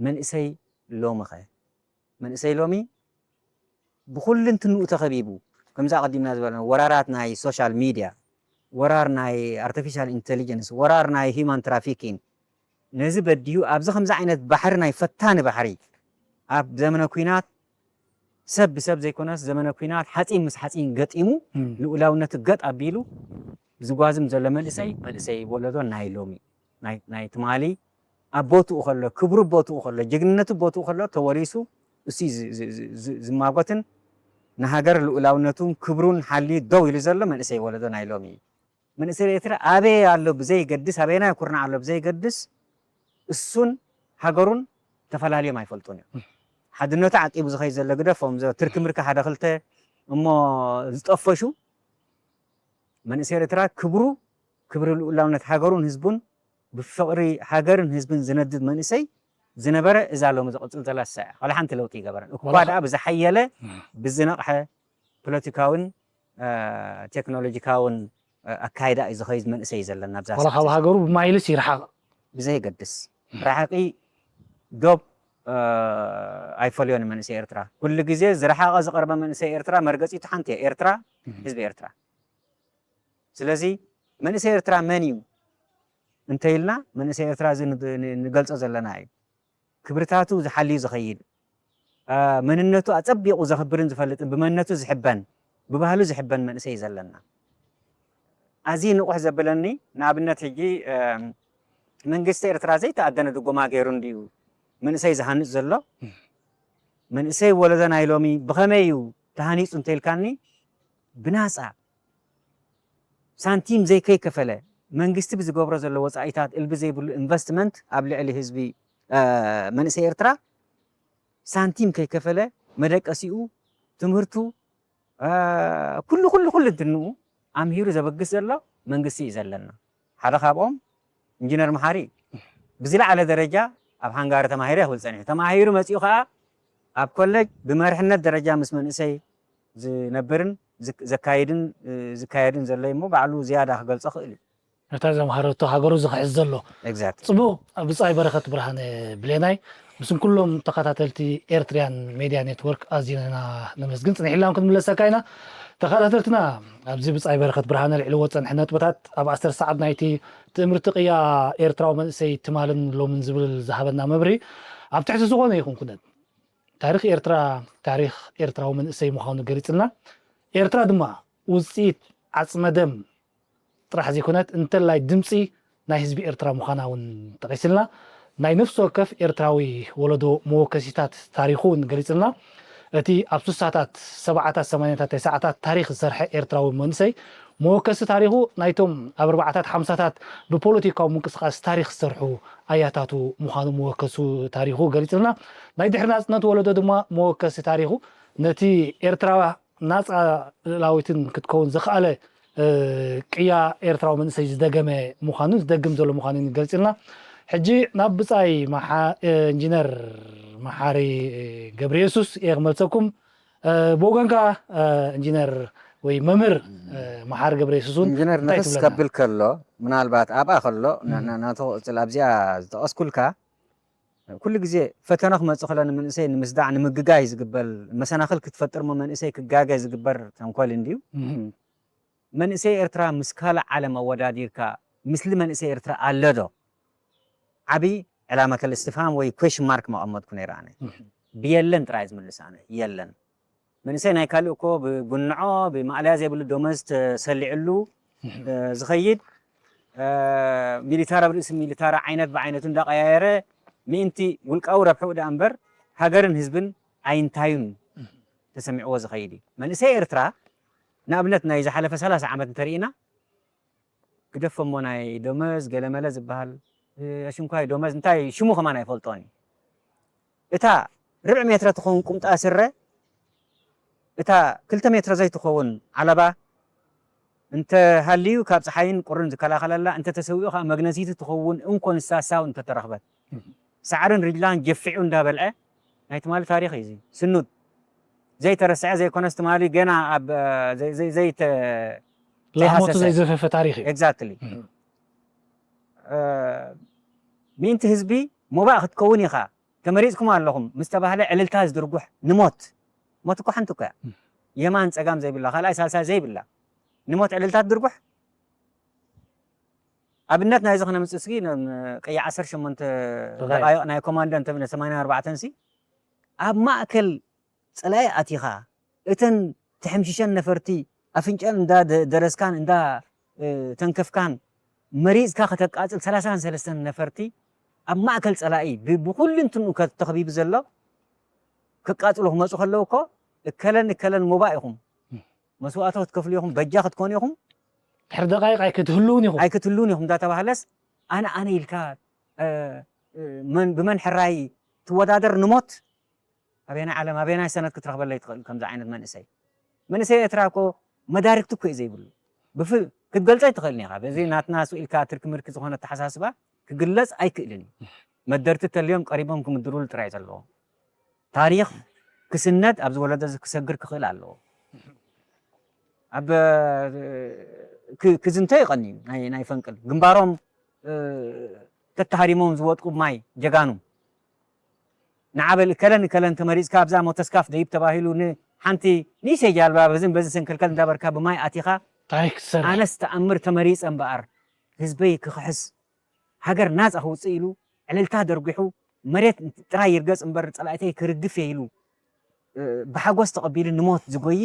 መንእሰይ ሎምኸ መንእሰይ ሎሚ ብኩልንትንኡ ተኸቢቡ ከምዚ ኣቐዲምና ዝበለና ወራራት ናይ social media፣ ወራር ናይ artificial intelligence፣ ወራር ናይ human trafficking ነዚ በዲሁ ኣብዚ ከምዚ ዓይነት ባሕሪ ናይ ፈታኒ ባሕሪ ኣብ ዘመነ ኲናት ሰብ ብሰብ ዘይኮነስ ዘመነ ኲናት ሓፂን ምስ ሓፂን ገጢሙ ልኡላውነቱ ገጥ ኣቢሉ ዝጓዝም ዘሎ መንእሰይ መንእሰይ ወለዶ ናይ ሎሚ ናይ ትማሊ ኣብ ቦትኡ ከሎ ክብሩ ቦትኡ ከሎ ጅግንነቱ ቦትኡ ከሎ ተወሪሱ እሱ ዝማጎትን ንሃገር ልኡላውነቱን ክብሩን ሓልዩ ደው ኢሉ ዘሎ መንእሰይ ወለዶ ናይ ሎሚ እዩ። መንእሰይ ኤርትራ ኣበይ ኣሎ ብዘይገድስ ኣበየናይ ኩርናዕ ኣሎ ብዘይገድስ እሱን ሃገሩን ተፈላልዮም ኣይፈልጡን እዮም። ሓድነቱ ዓቂቡ ዝኸይድ ዘሎ ግደፎም ትርኪ ምርኪ ሓደ ክልተ እሞ ዝጠፈሹ መንእሰይ ኤርትራ ክብሩ ክብሪ ልኡላውነት ሃገሩን ህዝቡን ብፍቕሪ ሃገርን ህዝብን ዝነድድ መንእሰይ ዝነበረ እዛ ሎሚ ዝቕፅል ዘላ እሳ እያ። ካልእ ሓንቲ ለውጢ ይገበረን እኳ ደኣ ብዝሓየለ ብዝነቕሐ ፖለቲካውን ቴክኖሎጂካውን ኣካይዳ እዩ ዝኸይድ መንእሰይ እዩ ዘለና ኣብዛ ዋላ ካብ ሃገሩ ብማይልስ ይርሓቕ ብዘየገድስ ራሕቂ ዶብ ኣይፈልዮ ንመንእሰይ ኤርትራ ኩሉ ግዜ ዝረሓቐ ዝቐርበ መንእሰይ ኤርትራ መርገፂቱ ሓንቲ እያ ኤርትራ ህዝቢ ኤርትራ ስለዚ መንእሰይ ኤርትራ መን እዩ እንተይልና መንእሰይ ኤርትራ እዚ ንገልፆ ዘለና እዩ ክብርታቱ ዝሓልዩ ዝኸይድ መንነቱ ኣጸቢቑ ዘኽብርን ዝፈልጥን ብመንነቱ ዝሕበን ብባህሉ ዝሕበን መንእሰይ እዩ ዘለና። ኣዝዩ ንቑሕ ዘብለኒ ንኣብነት ሕጂ መንግስቲ ኤርትራ ዘይተኣደነ ድጎማ ገይሩ እንድዩ መንእሰይ ዝሃንጽ ዘሎ። መንእሰይ ወለዶ ናይ ሎሚ ብኸመይ እዩ ተሃኒጹ እንተኢልካኒ ብናጻ ሳንቲም ዘይከይከፈለ መንግስቲ ብዝገብሮ ዘሎ ወጻኢታት እልቢ ዘይብሉ ኢንቨስትመንት ኣብ ልዕሊ ህዝቢ መንእሰይ ኤርትራ ሳንቲም ከይከፈለ መደቀሲኡ ትምህርቱ ኩሉ ኩሉ ኩሉ እንትንኡ ኣምሂሩ ዘበግስ ዘሎ መንግስቲ እዩ ዘለና። ሓደ ካብኦም ኢንጂነር መሓሪ እዩ። ብዝለዓለ ደረጃ ኣብ ሃንጋሪ ተማሂረ ክብል ጸኒሑ። ተማሂሩ መጺኡ ከኣ ኣብ ኮሌጅ ብመርሕነት ደረጃ ምስ መንእሰይ ዝነብርን ዘካይድን ዝካየድን ዘሎ እሞ ባዕሉ ዝያዳ ክገልጾ ክእል እዩ። ነታ ዘምሃረቶ ሃገሩ ዝኽሕስ ዘሎ። Exactly። ጽቡቕ ብጻይ በረኸት ብርሃነ ብሌናይ ምስን ኩሎም ተኸታተልቲ ኤርትሪያን ሜድያ ኔትወርክ ኣዚና ነመስግን። ጽንሕ ኢልና ክንምለሰካ ኢና። ተኸታተልትና ኣብዚ ብጻይ በረኸት ብርሃነ ኣልዒልዎ ዝጸንሐ ነጥብታት ኣብ ኣስር ሰዓት ናይቲ ትእምርቲ ቅያ ኤርትራዊ መንእሰይ ትማልን ሎምን ዝብል ዝሃበና መብርሂ ኣብ ትሕቲ ዝኾነ ይኹን ኩነት ታሪኽ ኤርትራ ታሪኽ ኤርትራዊ መንእሰይ ምዃኑ ገሊጽልና ኤርትራ ድማ ውጽኢት ዓጽመ ደም ጥራሕ ዘይኮነት እንተላይ ድምጺ ናይ ህዝቢ ኤርትራ ምዃና እውን ጠቒስልና ናይ ነፍሲ ወከፍ ኤርትራዊ ወለዶ መወከሲታት ታሪኹ እውን ገሊጽልና እቲ ኣብ ሱሳታት ሰብዓታት ሰማንያታት ተስዓታት ታሪኽ ዝሰርሐ ኤርትራዊ መንእሰይ መወከሲ ታሪኹ ናይቶም ኣብ ኣርባዓታት ሓምሳታት ብፖለቲካዊ ምንቅስቃስ ታሪኽ ዝሰርሑ ኣያታቱ ምዃኑ መወከሱ ታሪኹ ገሊጽልና ናይ ድሕሪ ናጽነት ወለዶ ድማ መወከሲ ታሪኹ ነቲ ኤርትራ ናጻ ልእላዊትን ክትከውን ዘኽኣለ ቅያ ኤርትራዊ መንእሰይ ዝደገመ ምዃኑን ዝደግም ዘሎ ምዃኑን ገልጽልና። ሕጂ ናብ ብጻይ ኢንጂነር መሓሪ ገብረየሱስ እየ ክመልሰኩም። ብወገንካ ኢንጂነር ወይ መምህር መሓሪ ገብረየሱስ እውን ኢንጂነር እንታይ ንኽስ ትብለና? ከብል ከሎ ምናልባት ኣብኣ ከሎ ና- ና- ናቱ ቅጽል ኣብዚኣ ዝጠቐስኩልካ ኩሉ ግዜ ፈተነ ክመጽእ ከሎ ንምንእሰይ ንምስዳዕ ንምግጋይ ዝግበር መሰናኽል ክትፈጥር እሞ መንእሰይ ክጋገ ዝግበር ተንኮል እንድዩ። መንእሰይ ኤርትራ ምስ ካልእ ዓለም ኣወዳዲርካ ምስሊ መንእሰይ ኤርትራ ኣሎ ዶ? ዓቢ ዕላመተ እስትፍሃም ወይ ኩዌሽን ማርክ መቐመጥኩ ነይረ ኣነ። ብየለን ጥራይ ዝምልስ ኣነ የለን። መንእሰይ ናይ ካልእ እኮ ብጉንዖ ብማእለያ ዘይብሉ ደሞዝ ተሰሊዕሉ ዝኸይድ ሚሊታር ኣብ ርእሲ ሚሊታር ዓይነት ብዓይነቱ እንዳቀያየረ ምእንቲ ውልቃዊ ረብሕኡ ደኣ እምበር ሃገርን ህዝብን ኣይንታዩን ተሰሚዕዎ ዝኸይድ እዩ። መንእሰይ ኤርትራ ንኣብነት ናይ ዝሓለፈ ሰላሳ ዓመት እንተርኢና ግደፎ እሞ ናይ ደመዝ ገለመለ ዝበሃል ኣሽንኳይ ደመዝ እንታይ ሽሙ ከማን ኣይፈልጦን እዩ። እታ ርብዒ ሜትረ ትኸውን ቁምጣ ስረ እታ ክልተ ሜትረ ዘይትኸውን ዓለባ እንተሃልዩ ካብ ፀሓይን ቁርን ዝከላኸለላ እንተተሰዊኡ ከዓ መግነዚቲ ትኸውን እንኮ ንሳ ሳው እንተተረኽበት ሳዕርን ሪላን ጀፊዑ እንዳበልዐ ናይ ትማሊ ታሪኽ እዩ እዚ ስኑድ ዘይተረስዐ ዘይኮነስ ትማሊ ገና ኣብ ዘይተ ላሞቱ ዘይዘፈፈ ታሪኽ እዩ። Exactly። ምእንቲ ህዝቢ ሞባእ ክትከውን ኢኻ ተመሪፅኩም ኣለኹም ምስ ተባህለ ዕልልታ ዝድርጉሕ ንሞት ሞት እኮ ሓንቲ እኮ እያ። የማን ፀጋም ዘይብላ ካልኣይ ሳልሳይ ዘይብላ ንሞት ዕልልታ ትድርጉሕ ኣብነት ናይዚ ክነምፅእ እስኪ ቅያ ዓሰርተ ሸሞንተ ደቃይቕ ናይ ኮማንዶ እንተ ሰማንያ ኣርባዕተ ሲ ኣብ ማእከል ፀላኢ ኣቲኻ እተን ተሐምሽሸን ነፈርቲ ኣፍንጨን እንዳ ደረስካን እንዳ ተንከፍካን መሪፅካ ከተቃፅል ሰላሳን ሰለስተን ነፈርቲ ኣብ ማእከል ፀላኢ ብኩልንትንኡ ተኸቢቡ ዘሎ ክቃፅሉ ክመፁ ከለዉ እኮ እከለን እከለን ሞባ ኢኹም መስዋእቲ ክትከፍሉ ኢኹም በጃ ክትኮኑ ኢኹም ድሕሪ ደቃይቅ ኣይክትህልውን ኢኹም ኣይክትህልውን ኢኹም እንዳተባህለስ ኣነ ኣነ ኢልካ ብመን ሕራይ ትወዳደር ንሞት ኣበየናይ ዓለም ኣበየናይ ሰነድ ክትረኽበለይ ትኽእል ከምዚ ዓይነት መንእሰይ መንእሰይ ኤርትራ እኮ መዳርግቲ እኮ እዩ ዘይብሉ ክትገልጾ ኣይትኽእልን ኢኻ በዚ ናትና ስኢልካ ትርኪ ምርኪ ዝኾነ ኣተሓሳስባ ክግለጽ ኣይክእልን እዩ መደርቲ ተልዮም ቀሪቦም ክምድሩሉ ጥራይ ዘለዎም ታሪኽ ክስነድ ኣብዚ ወለዶ እዚ ክሰግር ክኽእል ኣለዎ ኣብ ክዝንቶ ይቐንዩ ናይ ፈንቅል ግንባሮም ተተሃሪሞም ዝወጥቁ ማይ ጀጋኑ ንዓበል እከለን እከለን ተመሪፅካ ኣብዛ ሞተስካፍ ደይብ ተባሂሉ ንሓንቲ ንእሽተይ ጃልባ በዝን በዚ ሰንከልከል እንዳበርካ ብማይ ኣቲኻ ታሪክ ትሰርሕ ኣነስ ተኣምር ተመሪፀ እምበኣር ህዝበይ ክኽሕስ ሃገር ናፃ ክውፅእ ኢሉ ዕልልታ ደርጒሑ መሬት ጥራይ ይርገፅ እምበር ፀላእተይ ክርግፍ እየ ኢሉ ብሓጎስ ተቐቢሉ ንሞት ዝጎይ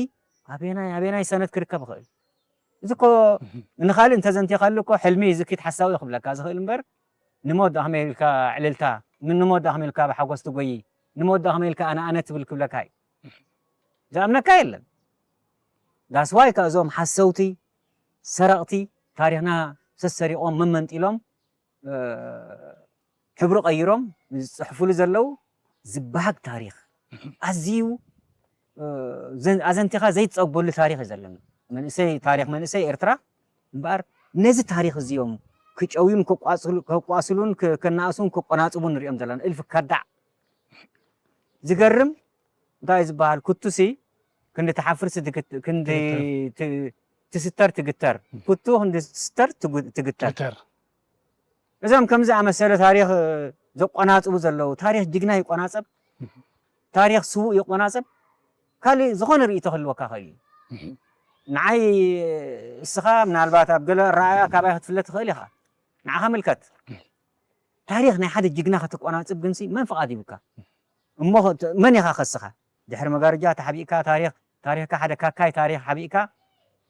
ኣበየናይ ኣበየናይ ሰነድ ክርከብ ይኽእል? እዚ እኮ ንኻልእ እንተዘንቲኻሉ እኮ ሕልሚ ዝኪድ ሓሳዊ ክብለካ ዝኽእል እምበር ንሞት ዶ ከመይ ኢልካ ዕልልታ ንሞት ዶ ከመይ ኢልካ ብሓጎስ ትጎይ ንሞት ዶ ከመይ ኢልካ ኣነ ኣነ ትብል ክብለካ እዩ። ዝኣምነካ የለን። ዳስዋይ ከ እዞም ሓሰውቲ ሰረቕቲ ታሪኽና ሰሰሪቖም መመንጢሎም ሕብሩ ቀይሮም ዝፅሕፉሉ ዘለዉ ዝበሃግ ታሪኽ ኣዝዩ ኣዘንቲኻ ዘይትፀግበሉ ታሪኽ እዩ ዘለና። መንእሰይ ታሪኽ መንእሰይ ኤርትራ እምበኣር ነዚ ታሪኽ እዚኦም ክጨውዩን ከቋስሉን ከናእሱን ከቆናፅቡን ንሪኦም ዘለና እልፊ ከዳዕ ዝገርም እንታይ ዝበሃል ኩቱሲ ክንዲ ትሓፍርሲ ክንዲ ትስተር ትግተር ኩቱ ክንዲ ትስተር ትግተር እዞም ከምዚ ኣመሰለ ታሪኽ ዘቆናፅቡ ዘለዉ ታሪኽ ጅግና ይቆናፀብ ታሪኽ ስዉእ ይቆናፀብ ካልእ ዝኾነ ርእይቶ ክህልወካ ኽእል እዩ ንዓይ እስኻ ምናልባት ኣብ ገለ ኣረኣያ ካባይ ክትፍለ ትኽእል ኢኻ ንዓኻ ምልከት ታሪኽ ናይ ሓደ ጅግና ከተቆናፅብ ግንሲ መን ፍቓድ ይብካ እሞ መን ኢኻ ከስኻ ድሕሪ መጋርጃ ተሓቢእካ ታሪኽ ታሪኽካ ሓደ ካካይ ታሪኽ ሓቢእካ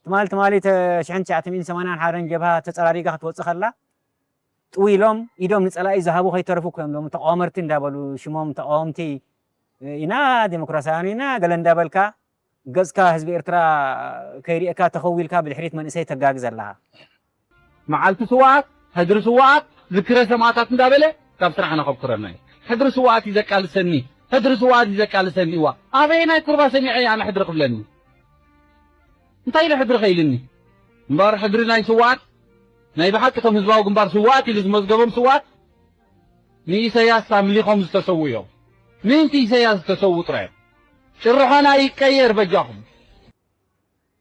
ትማሊ ትማሊ ሽሕን ትሽዓተ ሚእትን ሰማንያን ሓደን ጀብሃ ተፀራሪጋ ክትወፅእ ከላ ጥው ኢሎም ኢዶም ንፀላኢ ዝሃቡ ከይተረፉ እኮ እዮም ሎሚ ተቃወመርቲ እንዳበሉ ሽሞም ተቃወምቲ ኢና ዴሞክራሲያውያን ኢና ገለ እንዳበልካ ገፅካ ህዝቢ ኤርትራ ከይሪእካ ተኸዊልካ ብድሕሪት መንእሰይ ተጋግዝ ኣለኻ። መዓልቲ ስውኣት፣ ሕድሪ ስውኣት፣ ዝክረ ሰማእታት እንዳበለ ካብ ስራሕና ከብኩረና እዩ። ሕድሪ ስውኣት እዩ ዘቃልሰኒ፣ ሕድሪ ስውኣት እዩ ዘቃልሰኒ። እዋ ኣበየናይ ኩርባ ሰሚዐ ኣነ ሕድሪ ክብለኒ? እንታይ ኢለ ሕድሪ ከይልኒ? እምበር ሕድሪ ናይ ስውኣት ናይ ብሓቂ እቶም ህዝባዊ ግንባር ስውኣት ኢሉ ዝመዝገቦም ስውኣት ንኢሰያስ ኣምሊኾም ዝተሰዉ እዮም። ምእንቲ ኢሰያስ ዝተሰዉ ጥራይ እዮም። ጭርሖና ይቀየር በጃኹም።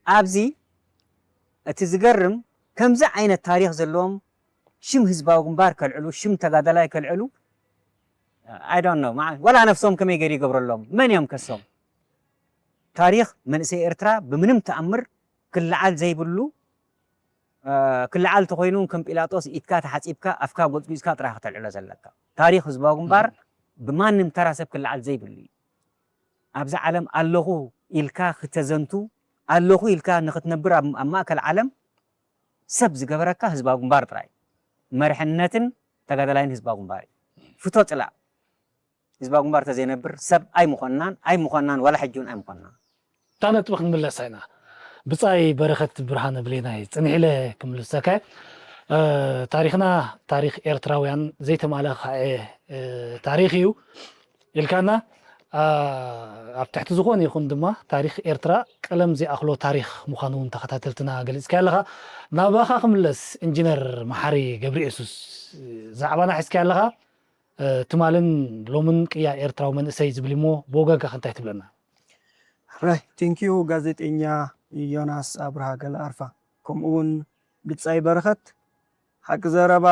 ኣብዚ እቲ ዝገርም ከምዚ ዓይነት ታሪኽ ዘለዎም ሽም ህዝባዊ ግንባር ከልዕሉ ሽም ተጋዳላይ ከልዕሉ I don't know ወላ ነፍሶም ከመይ ገይሩ ይገብረሎም መን እዮም ከሶም ታሪኽ መንእሰይ ኤርትራ ብምንም ተኣምር ክለዓል ዘይብሉ ክለዓል ተኾይኑ ከም ጲላጦስ ኢድካ ተሓፂብካ ኣፍካ ጎፅጒፅካ ጥራሕ ክተልዕሎ ዘለካ ታሪኽ ህዝባዊ ግንባር ብማንም ተራ ሰብ ክለዓል ዘይብሉ እዩ ኣብዚ ዓለም ኣለኹ ኢልካ ክተዘንቱ ኣለኹ ኢልካ ንክትነብር ኣብ ማእከል ዓለም ሰብ ዝገበረካ ህዝባዊ ግንባር ጥራይ መርሕነትን ተጋዳላይን ህዝባዊ ግንባር እዩ ፍቶ ፅላእ ህዝባዊ ግንባር ተዘይነብር ሰብ ኣይምኾንናን ኣይምኾንናን ዋላ ሕጂ እውን ኣይምኾንናን እታ ነጥቢ ክንምለሳ ኢና ብፃይ በረኸት ብርሃነ ብሌናይ ፅንሕ ኢለ ክምልሰካ ታሪኽና ታሪኽ ኤርትራውያን ዘይተማልአ ከዓ ታሪኽ እዩ ኢልካና ኣብ ትሕቲ ዝኾነ ይኹን ድማ ታሪኽ ኤርትራ ቀለም ዘይኣኽሎ ታሪኽ ምዃኑ እውን ተኸታተልትና ገሊፅካ ኣለኻ ናባኻ ክምለስ ኢንጂነር መሓሪ ገብረየሱስ ዛዕባና ሒዝካ ኣለኻ ትማልን ሎምን ቅያ ኤርትራዊ መንእሰይ ዝብል እሞ ብወገንካ ከ እንታይ ትብለና? ራይ ቴንኪዩ ጋዜጠኛ ዮናስ ኣብርሃ ገለኣርፋ ከምኡ እውን ብጻይ በረኸት ሓቂ ዘረባ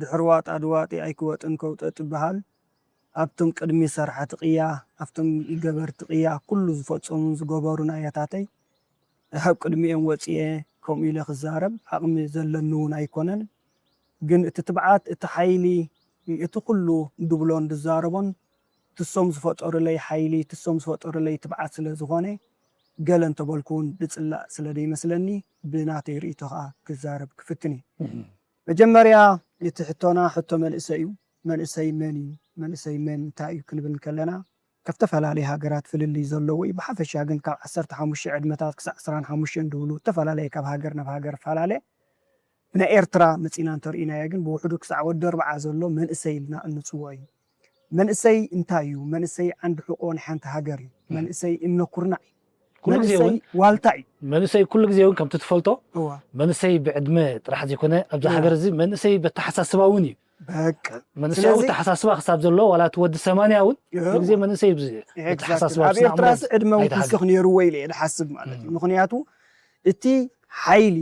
ድሕሪ ዋጣ ድዋጢ ኣይክወጥን ከውጠጥ ይበሃል ኣብቶም ቅድሚ ሰራሕቲ ቅያ ኣብቶም ገበርቲ ቅያ ኩሉ ዝፈጸሙን ዝገበሩን ኣያታተይ ካብ ቅድሚኦም ወጺኤ ከምኡ ኢለ ክዛረብ ዓቕሚ ዘለኒ እውን ኣይኮነን። ግን እቲ ትብዓት፣ እቲ ሓይሊ፣ እቲ ኩሉ ድብሎን ድዛረቦን ትሶም ዝፈጠሩለይ ሓይሊ፣ ትሶም ዝፈጠሩለይ ትብዓት ስለ ዝኾነ ገለ እንተበልኩ እውን ድጽላእ ስለ ደይመስለኒ ብናተይ ርእይቶ ከኣ ክዛረብ ክፍትን እየ። መጀመርያ እቲ ሕቶና ሕቶ መንእሰይ እዩ። መንእሰይ መን እዩ? መንእሰይ መን እንታይ እዩ ክንብል እንከለና ካብ ዝተፈላለየ ሃገራት ፍልልይ ዘለዎ እዩ። ብሓፈሻ ግን ካብ ዓሰርተ ሓሙሽተ ዕድመታት ክሳዕ ዕስራን ሓሙሽተን ድብሉ እተፈላለየ ካብ ሃገር ናብ ሃገር ፈላለ። ብናይ ኤርትራ መጺና እንተርኢናዮ ግን ብውሕዱ ክሳዕ ወዲ ኣርብዓ ዘሎ መንእሰይ ኢልና እንጽውዖ እዩ። መንእሰይ እንታይ እዩ? መንእሰይ ዓንዲ ሕቆ ናይ ሓንቲ ሃገር እዩ። መንእሰይ እምነ ኩርናዕ እዩ። ኩሉ ግዜ እውን ዋልታ እዩ። መንእሰይ ኩሉ ግዜ እውን ከምቲ ትፈልጦ እዋ መንእሰይ ብዕድመ ጥራሕ ዘይኮነ ኣብዚ ሃገር እዚ መንእሰይ በተሓሳስባ እውን እዩ። በቃ መንእሰይ እውን ስለዚ ተሓሳስባ ክሳብ ዘሎ ዋላ እቲ ወዲ ሰማንያ እውን ኩሉ ግዜ መንእሰይ እዩ ብዙ exactly በተሓሳስባ ኣብ ዝስማዕምኖ ኤርትራስ ዕድመ ናይታ ውስኽ ሃገር። ነይርዎ ኢለ እየ ዝሓስብ ማለት እዩ። ምኽንያቱ እቲ ሓይሊ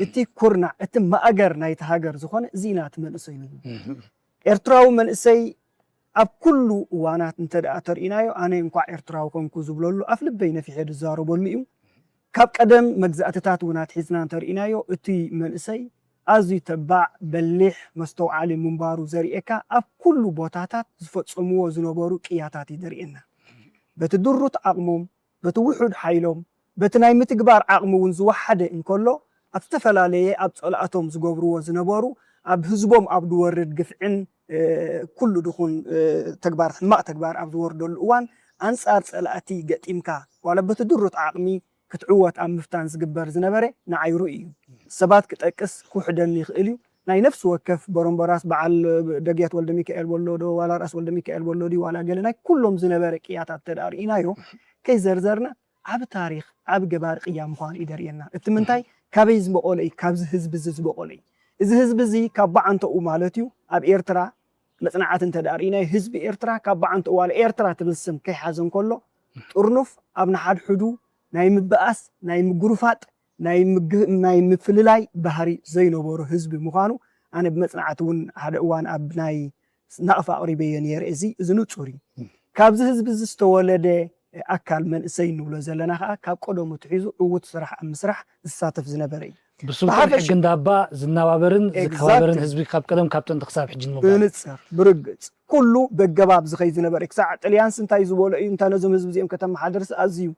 እቲ ኩርናዕ እቲ ማእገር ናይቲ ሃገር ዝኾነ እዚ ኢና እቲ መንእሰይ ንብሎ። ኤርትራዊ መንእሰይ ኣብ ኩሉ እዋናት እንተ ደኣ ተርኢናዮ ኣነ እንኳዕ ኤርትራዊ ኮንኩ ዝብለሉ ኣፍ ልበይ ነፊሐ ዝዛረበሉ እዩ። ካብ ቀደም መግዛእትታት እውን ኣትሒዝና እንተርኢናዮ እቲ መንእሰይ ኣዝዩ ተባዕ፣ በሊሕ፣ መስተውዓሊ ምንባሩ ዘርእየካ ኣብ ኩሉ ቦታታት ዝፈጸምዎ ዝነበሩ ቅያታት እዩ ዘርእየና። በቲ ድሩት ዓቕሞም፣ በቲ ውሑድ ሓይሎም፣ በቲ ናይ ምትግባር ዓቕሚ እውን ዝወሓደ እንከሎ፣ ኣብ ዝተፈላለየ ኣብ ጸላእቶም ዝገብርዎ ዝነበሩ፣ ኣብ ህዝቦም ኣብ ዝወርድ ግፍዕን፣ እ፣ ኩሉ ድኹን፣ እ፣ ተግባር፣ ሕማቕ ተግባር ኣብ ዝወርደሉ እዋን፣ ኣንጻር ጸላእቲ ገጢምካ፣ ዋላ በቲ ድሩት ዓቕሚ ክትዕወት ኣብ ምፍታን ዝግበር ዝነበረ ንዓይ ርኡይ እዩ። ሰባት ክጠቅስ ክውሕደኒ ይኽእል እዩ። ናይ ነፍሲ ወከፍ በረምበራስ በዓል ደግያት ወልደ ሚካኤል ወሎዶ፣ ዋላ ራስ ወልደ ሚካኤል ወሎዲ፣ ዋላ ገለ ናይ ኩሎም ዝነበረ ቅያታት እንተ ደኣ ርኢናዮ፣ ከይዘርዘርና ዓቢ ታሪኽ፣ ዓቢ ገባሪ ቅያ ምዃኑ እዩ ደርእየና። እቲ ምንታይ? ካበይ ዝበቖለ እዩ? ካብዚ ህዝቢ እዚ ዝበቖለ እዩ። እዚ ህዝቢ እዚ ካብ በዓንተኡ ማለት እዩ፣ ኣብ ኤርትራ መጽናዕቲ እንተ ደኣ ርኢናዮ፣ ህዝቢ ኤርትራ ካብ በዓንተኡ ዋላ ኤርትራ ትብል ስም ከይሓዘ እንከሎ፣ ጥርኑፍ ኣብ ንሓድሕዱ ናይ ምብኣስ፣ ናይ ምጉርፋጥ፣ ናይ ምግ-፣ ናይ ምፍልላይ ባህሪ ዘይነበሮ ህዝቢ ምዃኑ ኣነ ብመጽናዕቲ እውን ሓደ እዋን ኣብ ናይ ናቕፋ ኣቕሪበዮ ነይረ። እዚ፣ እዚ ንጹር እዩ። ካብዚ ህዝቢ እዚ ዝተወለደ ኣካል መንእሰይ እንብሎ ዘለና ከኣ ካብ ቀደሙ ትሒዙ ዕዉት ስራሕ ኣብ ምስራሕ ዝሳተፍ ዝነበረ እዩ። ብስልጡን ብሓፈሽ- ሕጊ እንዳባ ዝነባበርን Exactly። ዝከባበርን ህዝቢ ካብ ቀደም ካብ ጥንቲ ክሳብ ሕጂ ንምባል። ብንጽር፣ ብርግጽ፣ ኩሉ በገባብ ዝኸይ ዝነበረ፣ ክሳዕ ጥልያንስ እንታይ ዝበሎ እዩ፣ እንታ ነዞም ህዝቢ እዚኦም ከተመሓደርስ ኣዝዩ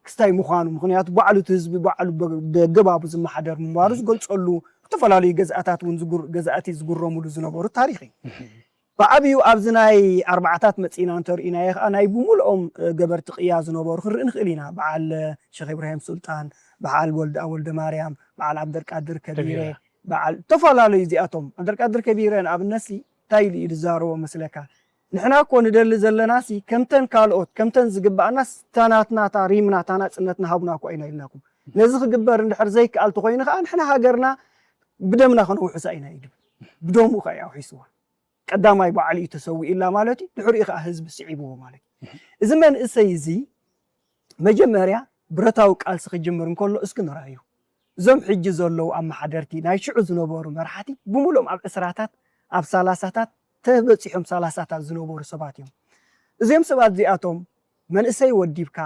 ክስታይ ምዃኑ፣ ምኽንያቱ ባዕሉ እቲ ህዝቢ ባዕሉ በ-፣ በገባቡ ዝመሓደር ምንባሩ ዝገልጸሉ፣ ዝተፈላለዩ ገዛእታት እውን ዝጉር-፣ ገዛእቲ ዝጉረሙሉ ዝነበሩ ታሪኽ እዩ። ብዓብዩ ኣብዚ ናይ ኣርባዓታት መጺና እንተርኢናዮ ከኣ ናይ ብምልኦም፣ እ፣ ገበርቲ ቅያ ዝነበሩ ክንርኢ ንኽእል ኢና። በዓል፣ እ፣ ሸኽ ኢብራሂም ሱልጣን፣ በዓል ወልደ፣ ወልደ ማርያም፣ በዓል ዓብደልቃድር ከቢረ፣ ከቢረ። በዓል ዝተፈላለዩ እዚኣቶም። ዓብደልቃድር ከቢረ ንኣብነትሲ እንታይ ኢሉ እዩ ዝዛረቦ መስለካ? "ንሕና እኮ ንደሊ ዘለናሲ ከምተን ካልኦት፣ ከምተን ዝግባኣናስ እታ ናትና፣ እታ ሪምና፣ እታ ናጽነትና ሃቡና እኮ ኢና ኢልናኩም። ነዚ ክግበር እንድሕር ዘይከኣል ተኾይኑ ከኣ ንሕና ሃገርና ብደምና ከነውሕሳ ኢና" እዩ ድብል። ብደሙ ከኣ እዩ ኣውሒስዋ። ቀዳማይ ባዕሉ እዩ ተሰዊኡላ ማለት እዩ። ድሕሪኡ ከኣ ህዝቢ ስዒብዎ ማለት እዩ። እዚ መንእሰይ እዚ መጀመርያ ብረታዊ ቃልሲ ክጅምር እንከሎ እስኪ ንርኣዮ። እዞም ሕጂ ዘለዉ ኣመሓደርቲ፣ ናይ ሽዑ ዝነበሩ መራሕቲ፣ ብምሉኦም ኣብ ዕስራታት፣ ኣብ ሰላሳታት ተበጺሖም ሰላሳታት ዝነበሩ ሰባት እዮም። እዚኦም ሰባት እዚኣቶም መንእሰይ ወዲብካ፣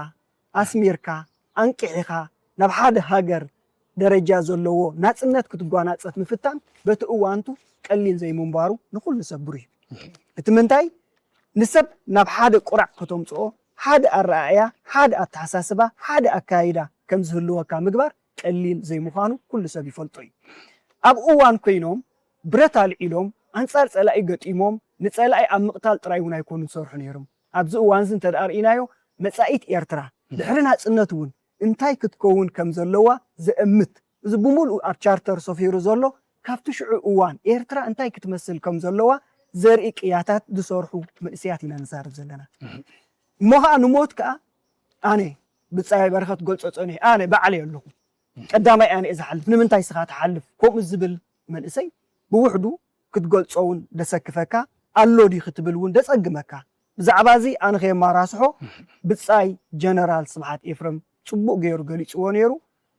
ኣስሚርካ፣ ኣንቂሕኻ፣ ናብ ሓደ ሃገር ደረጃ ዘለዎ ናጽነት ክትጓናጸፍ ምፍታን በቲ እዋንቱ ቀሊል ዘይምንባሩ ንኹሉ ሰብ ብሩህ እዩ። እቲ ምንታይ? ንሰብ ናብ ሓደ ቁራዕ ከተምጽኦ፣ ሓደ ኣረኣእያ፣ ሓደ ኣተሓሳስባ፣ ሓደ ኣካይዳ ከም ዝህልወካ ምግባር ቀሊል ዘይምዃኑ ኩሉ ሰብ ይፈልጦ እዩ። ኣብ እዋን ኮይኖም ብረት ኣልዒሎም ኣንጻር ጸላኢ ገጢሞም ንጸላኢ ኣብ ምቕታል ጥራይ እውን ኣይኮኑን ዝሰርሑ ነይሮም። ኣብዚ እዋን እዚ እንተ ደኣ ርኢናዮ መጻኢት ኤርትራ ድሕሪ ናጽነት እውን እንታይ ክትከውን ከም ዘለዋ ዘእምት፣ እዚ ብምሉኡ ኣብ ቻርተር ሰፊሩ ዘሎ ካብቲ ሽዑ እዋን ኤርትራ እንታይ ክትመስል ከም ዘለዋ ዘርኢ ቅያታት ዝሰርሑ መንእሰያት ኢና ንዛረብ ዘለና። እሞ ኸኣ ንሞት ከኣ ኣነ ብጻይ በረኸት ገልጾ ጸኒሑ ኣነ ባዕለይ ኣለኹ ቀዳማይ ኣነ እየ ዝሓልፍ ንምንታይ ስኻ ትሓልፍ ከምኡ ዝብል መንእሰይ ብውሕዱ ክትገልጾ እውን ደሰክፈካ ኣሎ ድዩ ክትብል እውን ደጸግመካ። ብዛዕባ እዚ ኣነ ከየማራስሖ ብጻይ ጀነራል ስብሓት ኤፍረም ጽቡቕ ገይሩ ገሊጽዎ ነይሩ።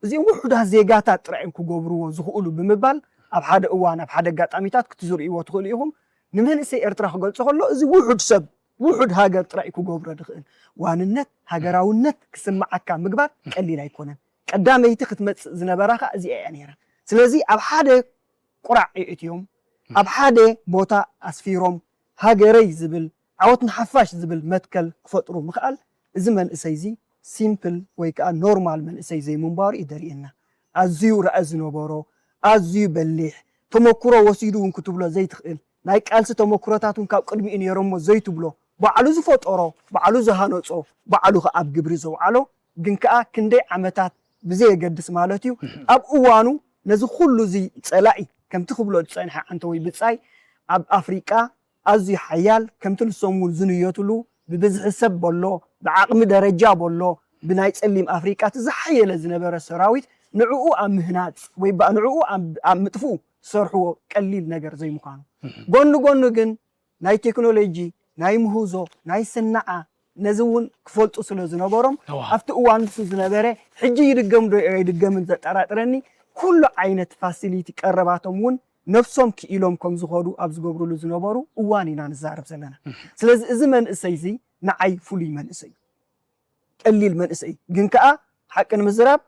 እዚኦም ውሑዳት ዜጋታት ጥራይ እዮም ክገብርዎ ዝኽእሉ ብምባል ኣብ ሓደ እዋን ኣብ ሓደ ኣጋጣሚታት ክትዝርእይዎ ትኽእሉ ኢኹም። ንመንእሰይ ኤርትራ ክገልጾ ከሎ እዚ ውሑድ ሰብ ውሑድ ሃገር ጥራይ እዩ ክገብሮ ዝኽእል። ዋንነት ሃገራውነት ክስምዓካ ምግባር ቀሊል ኣይኮነን። ቀዳመይቲ ክትመጽእ ዝነበራ ከኣ እዚኣ እያ ነይራ። ስለዚ ኣብ ሓደ ቁራዕ የእትዮም ኣብ ሓደ ቦታ ኣስፊሮም ሃገረይ ዝብል ዓወት ንሓፋሽ ዝብል መትከል ክፈጥሩ ምኽኣል እዚ መንእሰይ እዚ ሲምፕል ወይ ከዓ ኖርማል መንእሰይ ዘይምንባሩ እዩ ደርእየና። ኣዝዩ ራኢ ዝነበሮ ኣዝዩ በሊሕ ተመክሮ ወሲዱ እውን ክትብሎ ዘይትኽእል ናይ ቃልሲ ተመክሮታት እውን ካብ ቅድሚኡ ነይሮሞ ዘይትብሎ ባዕሉ ዝፈጠሮ ባዕሉ ዝሃነጾ ባዕሉ ከዓ ኣብ ግብሪ ዘውዓሎ ግን ከዓ ክንደይ ዓመታት ብዘየገድስ ማለት እዩ ኣብ እዋኑ ነዚ ኩሉ እዚ ፀላኢ ከምቲ ክብሎ ዝፀንሐ ዓንተወይ ብፃይ ኣብ ኣፍሪቃ ኣዝዩ ሓያል ከምቲ ንሶም እውን ዝንየትሉ ብብዝሒ ሰብ በሎ ብዓቕሚ ደረጃ በሎ ብናይ ፀሊም ኣፍሪቃ እቲ ዝሓየለ ዝነበረ ሰራዊት ንዕኡ ኣብ ምህናፅ ወይ በ- ንዕኡ ኣብ ኣብ ምጥፍኡ ዝሰርሕዎ ቀሊል ነገር ዘይምዃኑ ጎኒ ጎኒ ግን ናይ ቴክኖሎጂ ናይ ምህዞ ናይ ስናዓ ነዚ እውን ክፈልጡ ስለ ዝነበሮም እዋ። ኣብቲ እዋን ንሱ ዝነበረ ሕጂ ይድገም ዶ ኣይድገምን ዘጠራጥረኒ ኩሉ ዓይነት ፋሲሊቲ ቀረባቶም እውን ነብሶም ክኢሎም ከም ዝኸዱ ኣብ ዝገብርሉ ዝነበሩ እዋን ኢና ንዛረብ ዘለና ስለዚ እዚ መንእሰይ እዚ ንዓይ ፍሉይ መንእሰይ እዩ ቀሊል መንእሰይ ግን ከዓ ሓቂ ንምዝራብ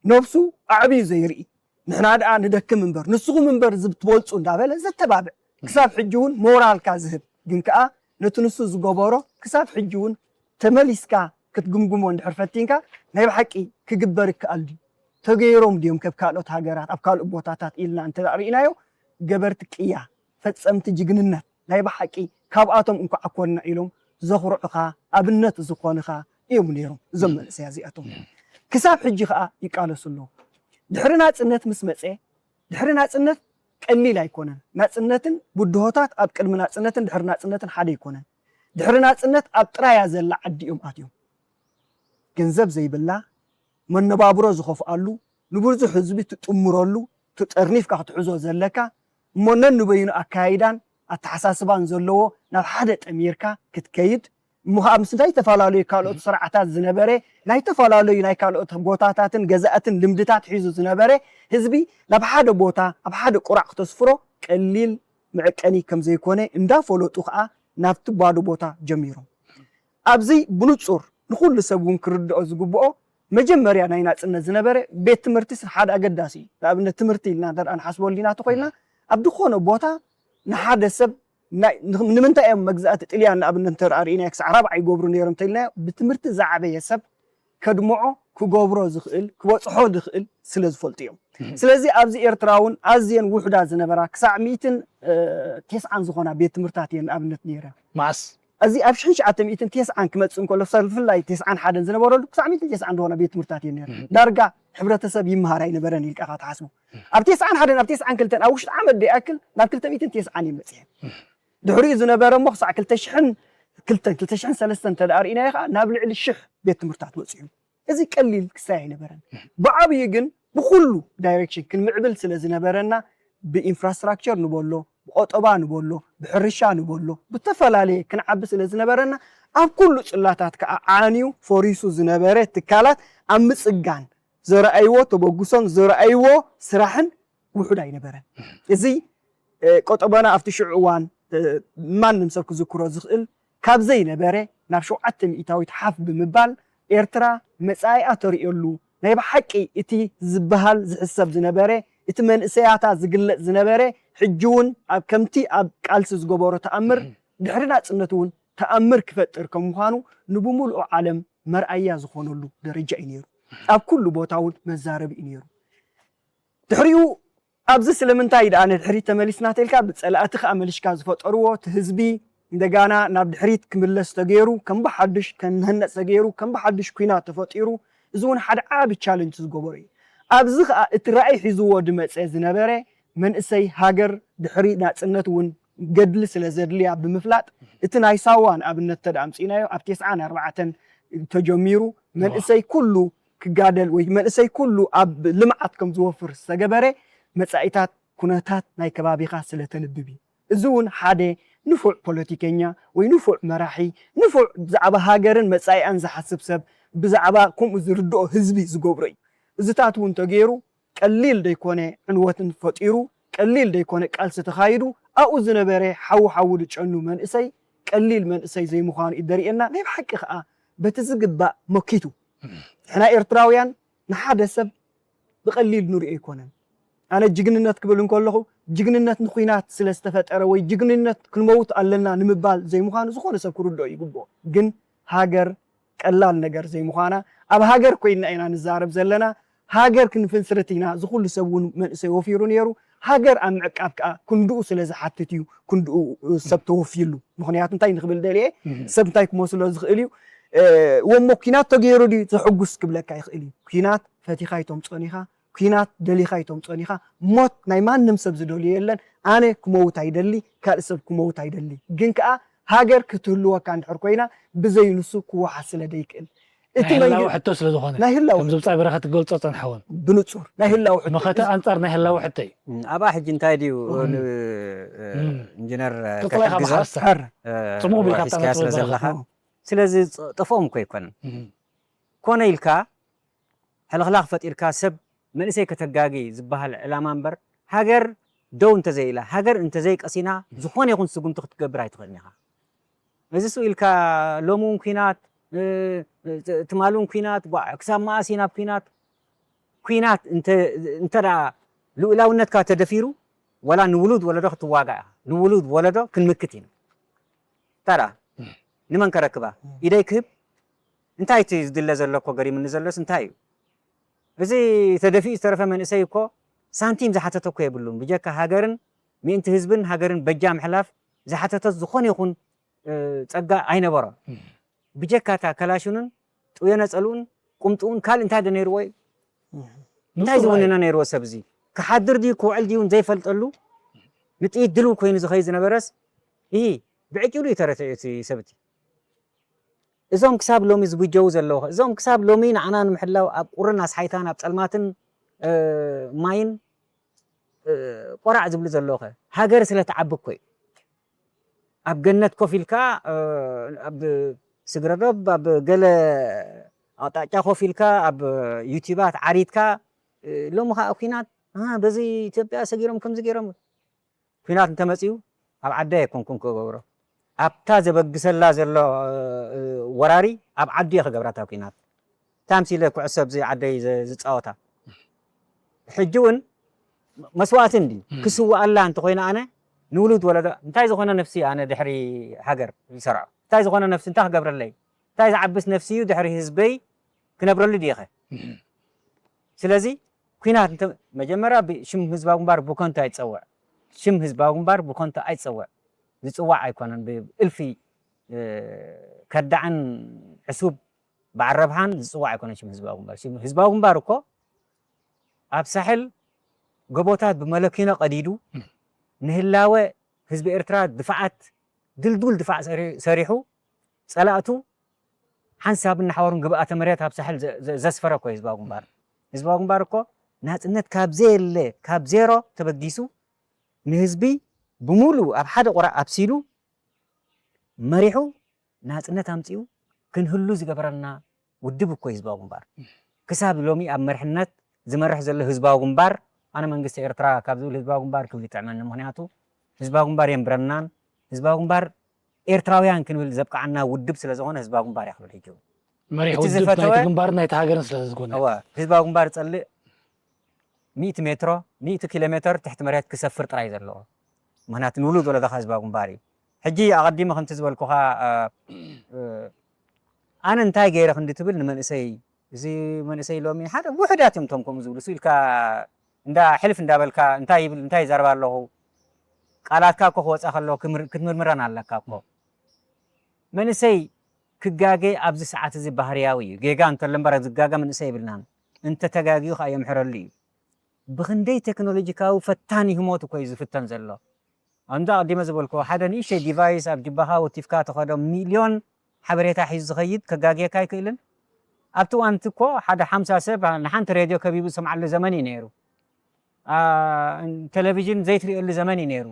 ነብሱ ኣዕብዩ ዘይርኢ ንሕና ደኣ ንደክም እምበር ንስኹም እምበር ዝትበልፁ እንዳበለ ዘተባብዕ ክሳብ ሕጂ እውን ሞራልካ ዝህብ ግን ከዓ ነቲ ንሱ ዝገበሮ ክሳብ ሕጂ እውን ተመሊስካ ክትግምግሞ እንድሕር ፈቲንካ ናይ ብሓቂ ክግበር ይከኣል ድዩ? ተገይሮም ድዮም ከብ ካልኦት ሃገራት ኣብ ካልእ ቦታታት ኢልና እንተ ርኢናዮ ገበርቲ ቅያ ፈጸምቲ ጅግንነት ናይ ብሓቂ ካብኣቶም እንኳዕ ኮንና ኢሎም ዘኹርዑኻ ኣብነት ዝኾንኻ እዮም ነይሮም እዞም መንእሰያ እዚኣቶም ክሳብ ሕጂ ከዓ ይቃለሱ ኣለዉ። ድሕሪ ናፅነት ምስ መፀ ድሕሪ ናፅነት ቀሊል ኣይኮነን። ናፅነትን ብድሆታት ኣብ ቅድሚ ናፅነትን ድሕሪ ናፅነትን ሓደ ኣይኮነን። ድሕሪ ናፅነት ኣብ ጥራያ ዘላ ዓዲ እዮም ኣትዮም። ገንዘብ ዘይብላ መነባብሮ ዝኸፍኣሉ ንብዙሕ ህዝቢ ትጥምረሉ ትጠርኒፍካ ክትሕዞ ዘለካ እሞ ነንበይኑ ኣካያይዳን ኣተሓሳስባን ዘለዎ ናብ ሓደ ጠሚርካ ክትከይድ እሞ ከዓ ምስ ናይ ዝተፈላለዩ ካልኦት ስርዓታት ዝነበረ ናይ ዝተፈላለዩ ናይ ካልኦት ቦታታትን ገዛእትን ልምድታት ሒዙ ዝነበረ ህዝቢ ናብ ሓደ ቦታ ኣብ ሓደ ቁራዕ ክተስፍሮ ቀሊል መዐቀኒ ከም ዘይኮነ እንዳፈለጡ ከዓ ናብቲ ባዶ ቦታ ጀሚሮም። ኣብዚ ብንጹር ንኹሉ ሰብ እውን ክርድኦ ዝግብኦ መጀመርያ ናይ ናጽነት ዝነበረ ቤት ትምህርቲ ሓደ ኣገዳሲ እዩ። ንኣብነት ትምህርቲ ኢልና እንተ ንሓስበሉ ኢና ተኮይልና ኣብ ዝኾነ ቦታ ንሓደ ሰብ ንምንታይ እዮም መግዛእቲ ጥልያን ንኣብነት እንተ ርኢና ክሳዕ ራብዓ ይገብሩ ነይሮም እንተኢልናዮ ብትምህርቲ ዝዓበየ ሰብ ከድምዖ ክገብሮ ዝኽእል ክበፅሖ ዝኽእል ስለ ዝፈልጡ እዮም። ስለዚ ኣብዚ ኤርትራ እውን ኣዝየን ውሕዳ ዝነበራ ክሳዕ ሚእትን ተስዓን ዝኾና ቤት ትምህርታት እየን ንኣብነት ነይረን። መዓስ እዚ ኣብ ሽሕን ትሽዓተ ሚእትን ተስዓን ክመጽእ እንከሎ ብፍላይ ተስዓን ሓደን ዝነበረሉ ክሳዕ ሚእትን ተስዓን ዝኾና ቤት ትምህርታት እየን ነይረን። ዳርጋ ሕብረተሰብ ይመሃር ኣይነበረን ኢልካ ኢኻ ትሓስቦ። ኣብ ተስዓን ሓደን ኣብ ተስዓን ክልተን ኣብ ውሽጢ ዓመት ዘይኣክል ናብ ክልተ ሚእትን ተስዓን እየን መጺኤን። ድሕሪኡ ዝነበረ እሞ ክሳዕ ክልተ ሽሕን ክልተን ክልተ ሽሕን ሰለስተን እንተ ደኣ ርኢናዮ ከዓ ናብ ልዕሊ ሽሕ ቤት ትምህርታት በጺሑ። እዚ ቀሊል ክሳይ ኣይነበረን። ብዓብዩ ግን ብኹሉ ዳይሬክሽን ክንምዕብል ስለ ዝነበረና ብኢንፍራስትራክቸር ንበሎ፣ ብቆጠባ ንበሎ፣ ብሕርሻ ንበሎ፣ ብተፈላለየ ክንዓቢ ስለ ዝነበረና ኣብ ኩሉ ጽላታት ከዓ ዓንዩ ፈሪሱ ዝነበረ ትካላት ኣብ ምጽጋን ዘረኣይዎ ተበግሶን ዘረኣይዎ ስራሕን ውሑድ ኣይነበረን። እዚ ቆጠባና ኣብቲ ሽዑ እዋን ማንም ሰብ ክዝክሮ ዝኽእል ካብ ዘይነበረ ናብ ሸውዓተ ሚእታዊት ሓፍ ብምባል ኤርትራ መጻኢኣ ተርእየሉ ናይ ብሓቂ እቲ ዝበሃል ዝሕሰብ ዝነበረ እቲ መንእሰያታ ዝግለጽ ዝነበረ ሕጂ እውን ኣብ ከምቲ ኣብ ቃልሲ ዝገበሮ ተኣምር ድሕሪ ናጽነት እውን ተኣምር ክፈጥር ከም ምዃኑ ንብምልኡ ዓለም መርኣያ ዝኾነሉ ደረጃ እዩ ነይሩ። ኣብ ኩሉ ቦታ እውን መዛረቢ እዩ ነይሩ። ድሕሪኡ ኣብዚ ስለምንታይ ደኣ ንድሕሪት ተመሊስና ተልካ ብጸላእቲ ከኣ መሊሽካ ዝፈጠርዎ እቲ ህዝቢ እንደጋና ናብ ድሕሪት ክምለስ ተገይሩ ከም ብሓድሽ ከንህነጽ ተገይሩ ከም ብሓድሽ ኩናት ተፈጢሩ እዚ እውን ሓደ ዓቢ ቻለንጅ ዝገበሩ እዩ። ኣብዚ ከኣ እቲ ራእይ ሒዝዎ ድመጸ ዝነበረ መንእሰይ ሃገር ድሕሪ ናጽነት እውን ገድሊ ስለ ዘድልያ ብምፍላጥ እቲ ናይ ሳዋ ንኣብነት ተደኣ ኣምጺእናዮ ኣብ ተስዓን ኣርባዕተን ተጀሚሩ መንእሰይ ኩሉ ክጋደል ወይ መንእሰይ ኩሉ ኣብ ልምዓት ከም ዝወፍር ዝተገበረ መጻኢታት ኩነታት ናይ ከባቢኻ ስለ ተንብብ እዩ። እዚ እውን ሓደ ንፉዕ ፖለቲከኛ ወይ ንፉዕ መራሒ ንፉዕ ብዛዕባ ሃገርን መጻኢኣን ዝሓስብ ሰብ ብዛዕባ ከምኡ ዝርድኦ ህዝቢ ዝገብሮ እዩ። እዚታት እውን ተገይሩ ቀሊል ደይኮነ ዕንወትን ፈጢሩ ቀሊል ደይኮነ ቃልሲ ተኻይዱ ኣብኡ ዝነበረ ሓዊ ሓዊ ድጨኑ መንእሰይ ቀሊል መንእሰይ ዘይምዃኑ እዩ ደርእየና ናይ ብሓቂ ከዓ በቲ ዝግባእ መኪቱ ንሕና ኤርትራውያን ንሓደ ሰብ ብቐሊል ንሪኦ ኣይኮነን ኣነ ጅግንነት ክብል እንከለኹ ጅግንነት ንኩናት ስለ ዝተፈጠረ ወይ ጅግንነት ክንመውት ኣለና ንምባል ዘይምዃኑ ዝኾነ ሰብ ክርድኦ ይግብኦ ግን ሃገር ቀላል ነገር ዘይምዃና ኣብ ሃገር ኮይንና ኢና ንዛረብ ዘለና ሃገር ክንፍንስርት ኢና ዝኹሉ ሰብ እውን መንእሰይ ወፊሩ ነይሩ ሃገር ኣብ ምዕቃብ ከዓ ክንድኡ ስለ ዝሓትት እዩ ክንድኡ ሰብ ተወፊሉ ምኽንያቱ እንታይ ንክብል ደልየ ሰብ እንታይ ክመስሎ ዝኽእል እዩ ወሞ ኪናት ተገይሩ ድዩ ዘሕጉስ ክብለካ ይኽእል እዩ ኪናት ፈቲኻ ይተምፅኦን ኢኻ ኪናት ደሊኻ ይተምፅኦን ኢኻ ሞት ናይ ማንም ሰብ ዝደልዮ የለን ኣነ ክመውት ኣይደሊ ካልእ ሰብ ክመውት ኣይደሊ ግን ከዓ ሃገር ክትህልወካ እንድሕር ኮይና ብዘይ ንሱ ክወሓስ ስለ ደይክእል እቲ ናይ ህላወ መንግስቲ ሕቶ ስለ ዝኾነ ናይ ህላወ ከም ዝብፃይ በረኸት ትገልፆ ፀንሓወን ብንጹር ናይ ህላወ ሕቶ መኸተ ኣንፃር ናይ ህላወ ሕቶ እዩ ኣብኣ ሕጂ እንታይ ድዩ እም። ኢንጂነር ቀጥላይ ካብ ከሕግዞ ሓሳ ሕር ፅሙቕ ቢልካ ሒዝካያ ስለ ዘለኻ ታነጥበ ስለዚ ጥ- ጥፍኦም እኮ ኣይኮነን ኮነ ኢልካ ሕልኽላኽ ፈጢርካ ሰብ መንእሰይ ከተጋጊ ዝበሃል ዕላማ እምበር ሃገር ደው እንተዘይኢላ ሃገር እንተዘይቀሲና ዝኾነ ይኹን ስጉምቲ ክትገብር ኣይትኽእልን ኢኻ እዚ ስኡ ኢልካ ሎሚ እውን ኩናት እ፣ እ፣ ትማሊ እውን ኩናት ቧዕ፣ ክሳብ መኣስ ኢና ኣብ ኩናት ኩናት እንተ- እንተ ደኣ ልኡላውነትካ ተደፊሩ ወላ ንውሉድ ወለዶ ክትዋጋእ ኢኻ ንውሉድ ወለዶ ክንምክት ኢና እንታይ ደኣ ንመን ከረክባ ኢደይ ክህብ እንታይ እቲ ዝድለ ዘሎ እኮ ገሪምኒ ዘሎስ እንታይ እዩ? እዚ ተደፊኡ ዝተረፈ መንእሰይ እኮ ሳንቲም ዝሓተተ እኮ የብሉን። ብጀካ ሃገርን ምእንቲ ህዝብን ሃገርን በጃ ምሕላፍ ዝሓተተ ዝኾነ ይኹን፣ እ፣ ጸጋ ኣይነበሮን። ብጀካ እታ ከላሽኑን ጥውዮ ነጸልኡን ቁምጥኡን ካልእ እንታይ ዶ ነይርዎ እዩ? እንታይ ዝውንኖ ነይርዎ ሰብ እዚ? ክሓድር ድዩ ክውዕል ድዩ ዘይፈልጠሉ ንጥይት ድልው ኮይኑ ዝኸይድ ዝነበረስ፣ ይሂ ብዕጭሉ እዩ ተረቲዑ እቲ ሰብ እቲ። እዞም ክሳብ ሎሚ ዝጉጀዉ ዘለዉ ኸ? እዞም ክሳብ ሎሚ ንዓና ንምሕላው ኣብ ቁርን ኣስሓይታን ኣብ ጸልማትን፣ እ፣ ማይን፣ እ፣ ቆራዕ ዝብሉ ዘለዉ ኸ? ሃገር ስለ ትዓቢ እኮ እዩ። ኣብ ገነት ኮፍ ኢልካ፣ እ፣ ኣብ ስግረዶብ፣ ኣብ ገለ ኣቕጣጫ ኮፍ ኢልካ፣ ኣብ ዩቲባት ዓሪትካ፣ እ፣ ሎሚ ኸኣ ኲናት፣ እ፣ በዚ ኢትዮጵያ ሰጊሮም ከምዚ ገይሮም። ኲናት እንተመጺኡ ኣብ ዓዲ ኣይኮንኩን ክገብሮ። ኣብታ ዘበግሰላ ዘሎ፣ እ፣ ወራሪ ኣብ ዓዲ እየ ክገብራ እታ ኲናት። ታምሲለ ኩዕሶ ኣብዚ ዓደይ ዝ-፣ ዝጻወታ። ሕጂ እውን መስዋእቲ እንዲ እም። ክስውኣላ እንተኾይነ ኣነ ንውሉድ ወለዶ እንታይ ዝኾነ ነፍሲ ኣነ ድሕሪ ሃገር ዝሰርዖ? እንታይ ዝኾነ ነፍሲ እንታይ ክገብረለይ? እንታይ ዝዓብስ ነፍሲ እዩ ድሕሪ ህዝበይ ክነብረሉ ድየ ኸ? እም። ስለዚ ኲናት እንተ-፣ መጀመርያ ብ-፣ ሽም ህዝባዊ ግንባር ብኮንቱ ኣይትጸውዕ። ሽም ህዝባዊ ግንባር ብኮንቱ ኣይትጸውዕ። ዝጽዋዕ ኣይኮነን። ብእልፊ፣ እ፣ ከዳዕን ዕሱብ በዓል ረብሓን ዝጽዋዕ ኣይኮነን ሽም ህዝባዊ ግንባር። ሽም ህዝባዊ ግንባር እኮ ኣብ ሳሕል ጎቦታት ብመለኪኖ ቀዲዱ ንህላወ ህዝቢ ኤርትራ ድፋዓት፣ ድልዱል ድፋዕ ሰሪ-፣ ሰሪሑ ጸላእቱ ሓንሳብ እናሓወሩን ግብኣተ መሬት ኣብ ሳሕል ዘ-፣ ዘ-፣ ዘስፈረ እኮ እዩ ህዝባዊ ግንባር። ህዝባዊ ግንባር እኮ ናጽነት ካብ ዘየለ፣ ካብ ዜሮ ተበጊሱ ንህዝቢ ብምሉእ ኣብ ሓደ ቁራዕ ኣብሲሉ መሪሑ ናጽነት ኣምጺኡ ክንህሉ ዝገበረና ውድብ እኮ እዩ ህዝባዊ ግንባር። ክሳብ ሎሚ ኣብ መርሕነት ዝመርሕ ዘሎ ህዝባዊ ግንባር፣ ኣነ መንግስቲ ኤርትራ ካብ ዝብል ህዝባዊ ግንባር ክብል ይጥዕመኒ። ምኽንያቱ ህዝባዊ ግንባር የንብረናን ህዝባዊ ግንባር ኤርትራውያን ክንብል ዘብቅዓና ውድብ ስለ ዝኾነ ህዝባዊ ግንባር እያ ክብል ሕጂ እውን። መሪሕ እቲ ውድብ ዝፈተወ ናይቲ ግንባርን ናይቲ ሃገርን ስለ ዝኾነ። እወ፣ ህዝባዊ ግንባር ይጸልእ ሚእቲ ሜትሮ፣ ሚእቲ ኪሎ ሜትር ትሕቲ መሬት ክሰፍር ጥራይ ዘለዎ። ምኽንያቱ ንውሉድ ወለዶኻ ህዝባዊ ግንባር እዩ። ሕጂ ኣቐዲመ ከምቲ ዝበልኩኻ፣ እ፣ እ፣ ኣነ እንታይ ገይረ ክንዲ ትብል ንመንእሰይ፣ እዚ መንእሰይ ሎሚ ሓደ ውሑዳት እዮም እቶም ከምኡ ዝብሉ። እሱ ኢልካ እንዳ ሕልፍ እንዳበልካ እንታይ ይብል፣ እንታይ ይዛረብ ኣለኹ? ቃላትካ እኮ ክወጻ ከሎ ክምር-፣ ክትምርምረን ኣለካ እኮ። መንእሰይ ክጋገ ኣብዚ ሰዓት እዚ ባህርያዊ እዩ። ጌጋ እንተሎ እምበር ዝጋገ መንእሰይ የብልናን። እንተ ተጋግዩ ከኣ የምሕረሉ እዩ። ብኽንደይ ቴክኖሎጂካዊ ፈታኒ ህሞት እኮ እዩ ዝፍተን ዘሎ። ኣንዳ ኣቐዲመ ዝበልክዎ ሓደ ንእሽተይ ዲቫይስ ኣብ ጅባኻ ወቲፍካ ተኸዶ ሚልዮን ሓበሬታ ሒዙ ዝኸይድ ከጋግየካ ኣይክእልን። ኣብቲ እዋን እቲ እኮ ሓደ ሓምሳ ሰብ ንሓንቲ ሬድዮ ከቢቡ ዝሰምዓሉ ዘመን እዩ ነይሩ። ኣ፣ ቴሌቪዥን ዘይትርእየሉ ዘመን እዩ ነይሩ።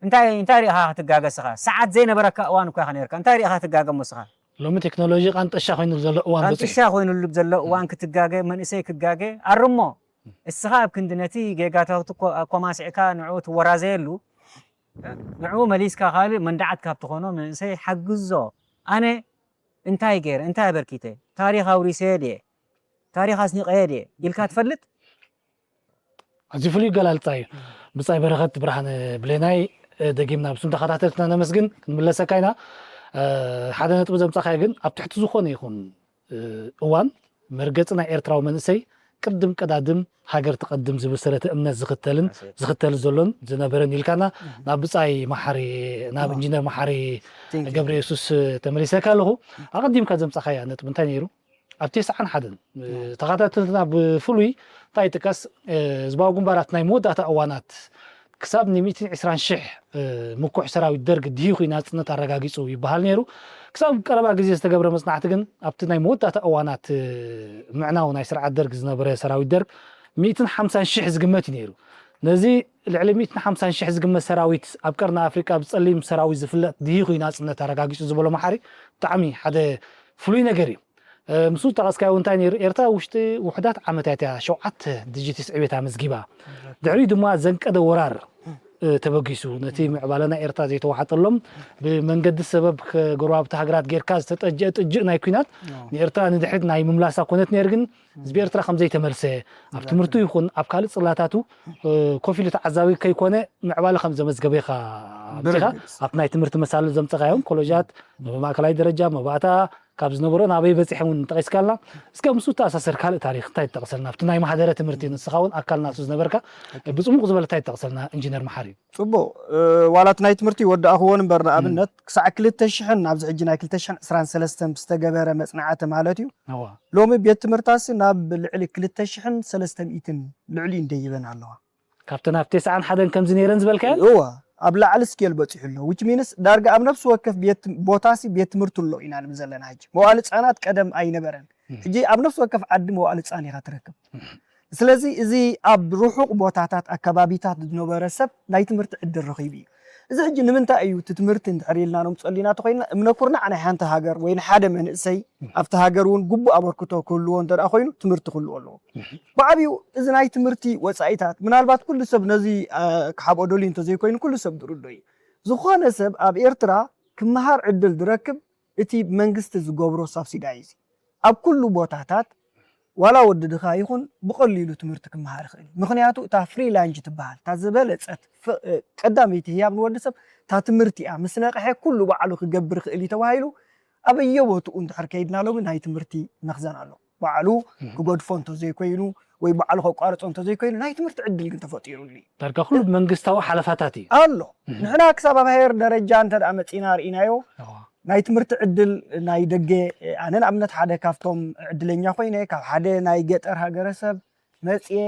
እንታይ፣ እንታይ ሪኢኻ ክትጋገ እስኻ? ሰዓት ዘይነበረካ እዋን እኮ ኢኻ ነይርካ። እንታይ ሪኢኻ ክትጋገ እሞ እስኻ? ሎሚ ቴክኖሎጂ ቃንጥሻ ኮይኑሉ ዘሎ እዋን በጺሑ። ቃንጥሻ ኮይኑሉ ዘሎ እዋን ክትጋገ፣ መንእሰይ ክጋገ፣ ኣርሞ። እስኻ ኣብ ክንዲ ነቲ ጌጋታቱ ኮ-፣ ኮማሲዕካ ንዕኡ ትወራዘየሉ፣ ንዕኡ መሊስካ ካልእ መንዳዓት ካብ ትኾኖ መንእሰይ ሓግዞ። ኣነ እንታይ ገይረ፣ እንታይ ኣበርኪተ፣ ታሪኽ ኣውሪሰየ ድየ፣ ታሪኽ ኣስኒቐየ ድየ ኢልካ ትፈልጥ? ኣዝዩ ፍሉይ ኣገላልጻ እዩ። ብጻይ በረኸት ብርሃነ ብሌናይ፣ እ፣ ደጊምና ብስም ተኸታተልትና ነመስግን፣ ክንምለሰካ ኢና። እ፣ ሓደ ነጥቢ ዘምጻኻዮ ግን ኣብ ትሕቲ ዝኾነ ይኹን፣ እ፣ እዋን መርገጺ ናይ ኤርትራዊ መንእሰይ ቅድም ቀዳድም ሃገር ትቐድም ዝብል ሰረተ እምነት ዝኽተልን ዝኽተል ዘሎን ዝነበረን ኢልካና። ናብ ብጻይ መሓሪ፣ ናብ ኢንጂነር መሓሪ ገብረ የሱስ ተመሊሰካ ኣለኹ። ኣቐዲምካ ዘምጻኻያ ነጥቢ እንታይ ነይሩ? ኣብ ተስዓን ሓደን፣ እ፣ ተኸታተልትና ብፍሉይ እንታይ ይጥቀስ፣ እ፣ ህዝባዊ ግንባራት ናይ መወዳእታ እዋናት ክሳብ ን ሚእትን ዕስራን ሽሕ፣ እ፣ ምኩሕ ሰራዊት ደርግ ድሂኹ ናጽነት ኣረጋጊጹ ይበሃል ነይሩ። ክሳብ ቀረባ ግዜ ዝተገብረ መጽናዕቲ ግን ኣብቲ ናይ መወዳእታ እዋናት፣ እ፣ ምዕናው ናይ ስርዓት ደርግ ዝነበረ ሰራዊት ደርግ ሚእትን ሓምሳን ሽሕ ዝግመት እዩ ነይሩ። ነዚ ልዕሊ ሚእትን ሓምሳን ሽሕ ዝግመት ሰራዊት ኣብ ቀርኒ ኣፍሪቃ ብጸሊም ሰራዊት ዝፍለጥ ድሂኹ ናጽነት ኣረጋጊጹ ዝበሎ መሓሪ ብጣዕሚ ሓደ ፍሉይ ነገር እዩ። እ፣ ምስኡ ዝጠቐስካዮ እንታይ ነይሩ? ኤርትራ ውሽጢ ውሑዳት ዓመታት እያ ሸውዓተ ዲጂት ስዕቤት ኣመዝጊባ። ድሕሪኡ ድማ ዘንቀደ ወራር፣ እ፣ ተበጊሱ፣ ነቲ ምዕባለ ናይ ኤርትራ ዘይተዋሓጠሎም፣ ብመንገዲ ሰበብ ከ-፣ ጎረባብቲ ሃገራት ጌርካ ዝተጠጀ ጥጅእ ናይ ኲናት፣ ኣዎ። ንኤርትራ ንድሕሪት ናይ ምምላሳ ኮነት ነይሩ፣ ግን ህዝቢ ኤርትራ ከም ዘይተመልሰ፣ ኣብ ትምህርቱ ይኹን ኣብ ካልእ ጽላታቱ፣ እ፣ ኮፍ ኢሉ ተዓዛቢ ከይኮነ ምዕባለ ከም ዘመዝገበ ኢኻ ኣብቲ ናይ ትምህርቲ መሳልል ዘምፀኻዮም ኮሌጃት ማእከላይ ደረጃ መባእታ ካብ ዝነበሮ ናበይ በፂሐ እውን ጠቂስካልና። እስከ ምስ ተኣሳሰር ካልእ ታሪክ እንታይ ትጠቅሰልና ኣብቲ ናይ ማሕደረ ትምህርቲ ንስኻ እውን ኣካል ናሱ ዝነበርካ ብፅሙቅ ዝበለ እንታይ ትጠቅሰልና ኢንጂነር መሓሪ? ፅቡቅ። ዋላ እቲ ናይ ትምህርቲ ወዳእኽዎን እምበር ንኣብነት ክሳዕ ክልተ ሽሕን ኣብዚ ሕጂ ናይ ክልተ ሽሕን ዕስራን ሰለስተን ዝተገበረ መፅናዕቲ ማለት እዩ። ሎሚ ቤት ትምህርታሲ ናብ ልዕሊ ክልተ ሽሕን ሰለስተ ሚእትን ልዕሊ እንደይበን ኣለዋ። ካብተን ኣብ ተስዓን ሓደን ከምዚ ነይረን ዝበልካዮ እዋ ኣብ ላዕሊ ስኬል በፂሑ ኣሎ። Which means ዳርጋ ኣብ ነፍሲ ወከፍ ቤት ቦታሲ ቤት ትምህርቲ ኣሎ ኢና ንብል ዘለና። ሕጂ መዋእለ ህፃናት ቀደም ኣይነበረን። ሕጂ ኣብ ነፍሲ ወከፍ ዓዲ መዋእለ ህፃን ኢኻ ትረክብ። ስለዚ እዚ ኣብ ርሑቕ ቦታታት ኣከባቢታት ዝነበረ ሰብ ናይ ትምህርቲ ዕድል ረኺቡ እዩ። እዚ ሕጂ ንምንታይ እዩ እቲ ትምህርቲ እንድሕር ኢልና ነምፅኦ ሊና ተኮይንና እምነ ኩርናዕ ናይ ሓንቲ ሃገር ወይ ንሓደ መንእሰይ ኣብቲ ሃገር እውን ግቡእ ኣበርክቶ ክህልዎ እንተ ኮይኑ ትምህርቲ ክህልዎ ኣለዎ። ብዓብዩ እዚ ናይ ትምህርቲ ወፃኢታት ምናልባት ኩሉ ሰብ ነዚ ክሓብኦ ደልዩ እንተዘይኮይኑ ኩሉ ሰብ ዝርዶ እዩ። ዝኾነ ሰብ ኣብ ኤርትራ ክመሃር ዕድል ዝረክብ እቲ መንግስቲ ዝገብሮ ሳብሲዳይዝ ኣብ ኩሉ ቦታታት ዋላ ወዲ ድኻ ይኹን ብቐሊሉ ትምህርቲ ክመሃር ይኽእል። ምኽንያቱ እታ ፍሪ ላንጅ ትበሃል እታ ዝበለፀት ቀዳመይቲ ህያብ ንወዲ ሰብ እታ ትምህርቲ እያ። ምስ ነቕሐ ኩሉ ባዕሉ ክገብር ይኽእል እዩ ተባሂሉ ኣበየቦትኡ እንድሕር ከይድና ሎሚ ናይ ትምህርቲ መኽዘን ኣሎ። ባዕሉ ክገድፎ እንተዘይኮይኑ ወይ ባዕሉ ከቋርፆ እንተዘይኮይኑ ናይ ትምህርቲ ዕድል ግን ተፈጢሩሉ እዩ። ዳርጋ ኩሉ ብመንግስታዊ ሓለፋታት እዩ ኣሎ። ንሕና ክሳብ ኣብ ሃየር ደረጃ እንተ ደኣ መፂና ርኢናዮ ናይ ትምህርቲ ዕድል ናይ ደገ ኣነ ንኣብነት ሓደ ካብቶም ዕድለኛ ኮይነ ካብ ሓደ ናይ ገጠር ሃገረሰብ መፅየ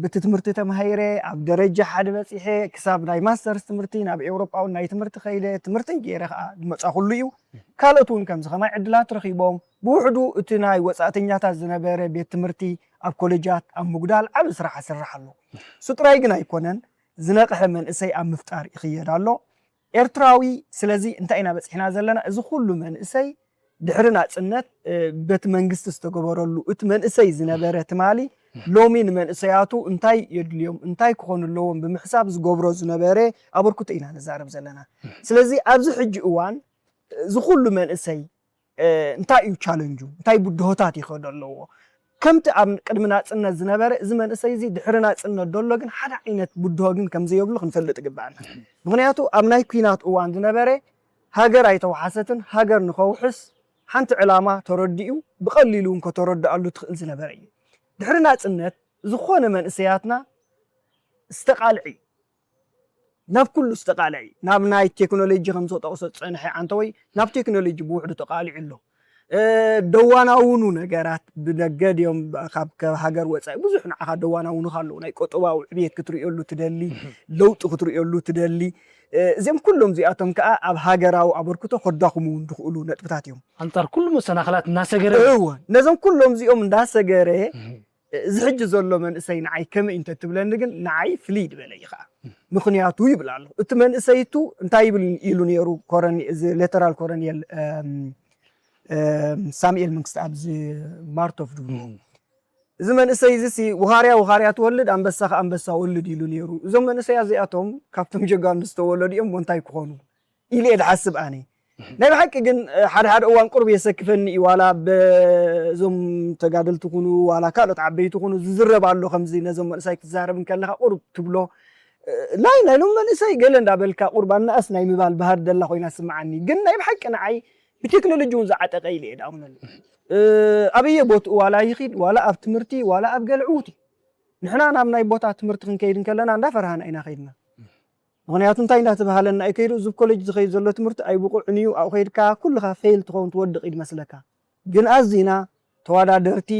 ብቲ ትምህርቲ ተማሂረ ኣብ ደረጃ ሓደ በፂሐ ክሳብ ናይ ማስተርስ ትምህርቲ ናብ ኤውሮጳ እውን ናይ ትምህርቲ ከይደ ትምህርተይ ገይረ ከዓ ዝመፃኹሉ እዩ። ካልኦት እውን ከምዚ ከማይ ዕድላት ረኺቦም ብውሕዱ እቲ ናይ ወፃእተኛታት ዝነበረ ቤት ትምህርቲ ኣብ ኮሌጃት ኣብ ምጉዳል ዓብዪ ስራሕ ይስራሕ ኣሎ። እሱ ጥራይ ግን ኣይኮነን ዝነቕሐ መንእሰይ ኣብ ምፍጣር ይኽየድ ኣሎ። ኤርትራዊ ስለዚ እንታይ ኢና በፂሕና ዘለና እዚ ኩሉ መንእሰይ ድሕሪ ናፅነት በቲ መንግስቲ ዝተገበረሉ እቲ መንእሰይ ዝነበረ ትማሊ ሎሚ ንመንእሰያቱ እንታይ የድልዮም እንታይ ክኾኑ ኣለዎም ብምሕሳብ ዝገብሮ ዝነበረ ኣበርክቶ ኢና ንዛረብ ዘለና። ስለዚ ኣብዚ ሕጂ እዋን እዚ ኩሉ መንእሰይ እንታይ እዩ ቻለንጁ እንታይ ብድሆታት ይኸዶ ኣለዎ ከምቲ ኣብ ቅድሚ ናፅነት ዝነበረ እዚ መንእሰይ እዚ ድሕሪ ናፅነት ደሎ ግን ሓደ ዓይነት ብድሆ ግን ከምዘየብሉ ክንፈልጥ ይግባኣና። ምክንያቱ ኣብ ናይ ኲናት እዋን ዝነበረ ሃገር ኣይተውሓሰትን ሃገር ንኸውሕስ ሓንቲ ዕላማ ተረዲኡ ብቐሊሉ እውን ከተረድኣሉ ትኽእል ዝነበረ እዩ። ድሕሪ ናፅነት ዝኾነ መንእሰያትና ዝተቓልዕ እዩ ናብ ኩሉ ዝተቓልዐ እዩ ናብ ናይ ቴክኖሎጂ ከም ዝጠቕሶ ዝፀንሐ ዓንተወይ ናብ ቴክኖሎጂ ብውሕዱ ተቓሊዑ ኣሎ። ደዋናውኑ ነገራት ብነገድ እዮም ካብ ሃገር ወፃኢ ብዙሕ ንዓኻ ደዋናውኑኻ ኣለዉ ናይ ቆጠባዊ ዕብየት ክትርእየሉ ትደሊ ለውጢ ክትርእየሉ ትደሊ እዚኦም ኩሎም እዚኣቶም ከዓ ኣብ ሃገራዊ ኣበርክቶ ከዳኽሙ እውን ዝኽእሉ ነጥብታት እዮም። ኣንፃር ኩሉ መሰናኽላት እናሰገረ እወ ነዞም ኩሎም እዚኦም እንዳሰገረ እዚ ሕጂ ዘሎ መንእሰይ ንዓይ ከመይ እንተትብለኒ ግን ንዓይ ፍልይ ዝበለ እዩ ከዓ ምኽንያቱ ይብል ኣሎ እቲ መንእሰይቱ እንታይ ይብል ኢሉ ነይሩ ኮረኒ እዚ ሌተራል ኮረኒየል ሳሙኤል መንግስቲ ኣብዚ ማርቶፍ ድብሉ እዚ መንእሰይ እዚ ውኻርያ ውኻርያ ትወልድ ኣንበሳ ከዓ ኣንበሳ ወልድ ኢሉ ነይሩ እዞም መንእሰያ እዚኣቶም ካብቶም ጀጋኑ ዝተወለዱ እዮም እንታይ ክኾኑ ኢለ እየ ዝሓስብ ኣነ ናይ ብሓቂ ግን ሓደ ሓደ እዋን ቁርብ የሰክፈኒ እዩ ዋላ በዞም ተጋደልቲ ኩኑ ዋላ ካልኦት ዓበይቲ ኩኑ ዝዝረብ ኣሎ ከምዚ ነዞም መንእሳይ ክትዛረብ እንከለካ ቁርብ ትብሎ ናይ ናይ ሎም መንእሰይ ገለ እንዳበልካ ቁርብ ኣናእስ ናይ ምባል ባህር ደላ ኮይና ስምዓኒ ግን ናይ ብሓቂ ንዓይ ብቴክኖሎጂ እውን ዝዓጠቀ ኢለ እየ ዳኣምነሉ ኣበየ ቦትኡ ዋላ ይኺድ ዋላ ኣብ ትምህርቲ ዋላ ኣብ ገለ ዕውት እዩ ንሕና ናብ ናይ ቦታ ትምህርቲ ክንከይድ እንከለና እንዳፈርሃና ኢና ከይድና ምኽንያቱ እንታይ እንዳተባሃለና እዩ ከይዱ እዚ ኮሌጅ ዝኸይድ ዘሎ ትምህርቲ ኣይብቑዕን እዩ ኣብኡ ከይድካ ኩልኻ ፌል ትኸውን ትወድቕ እዩ ዝመስለካ ግን ኣዚና ተዋዳደርቲ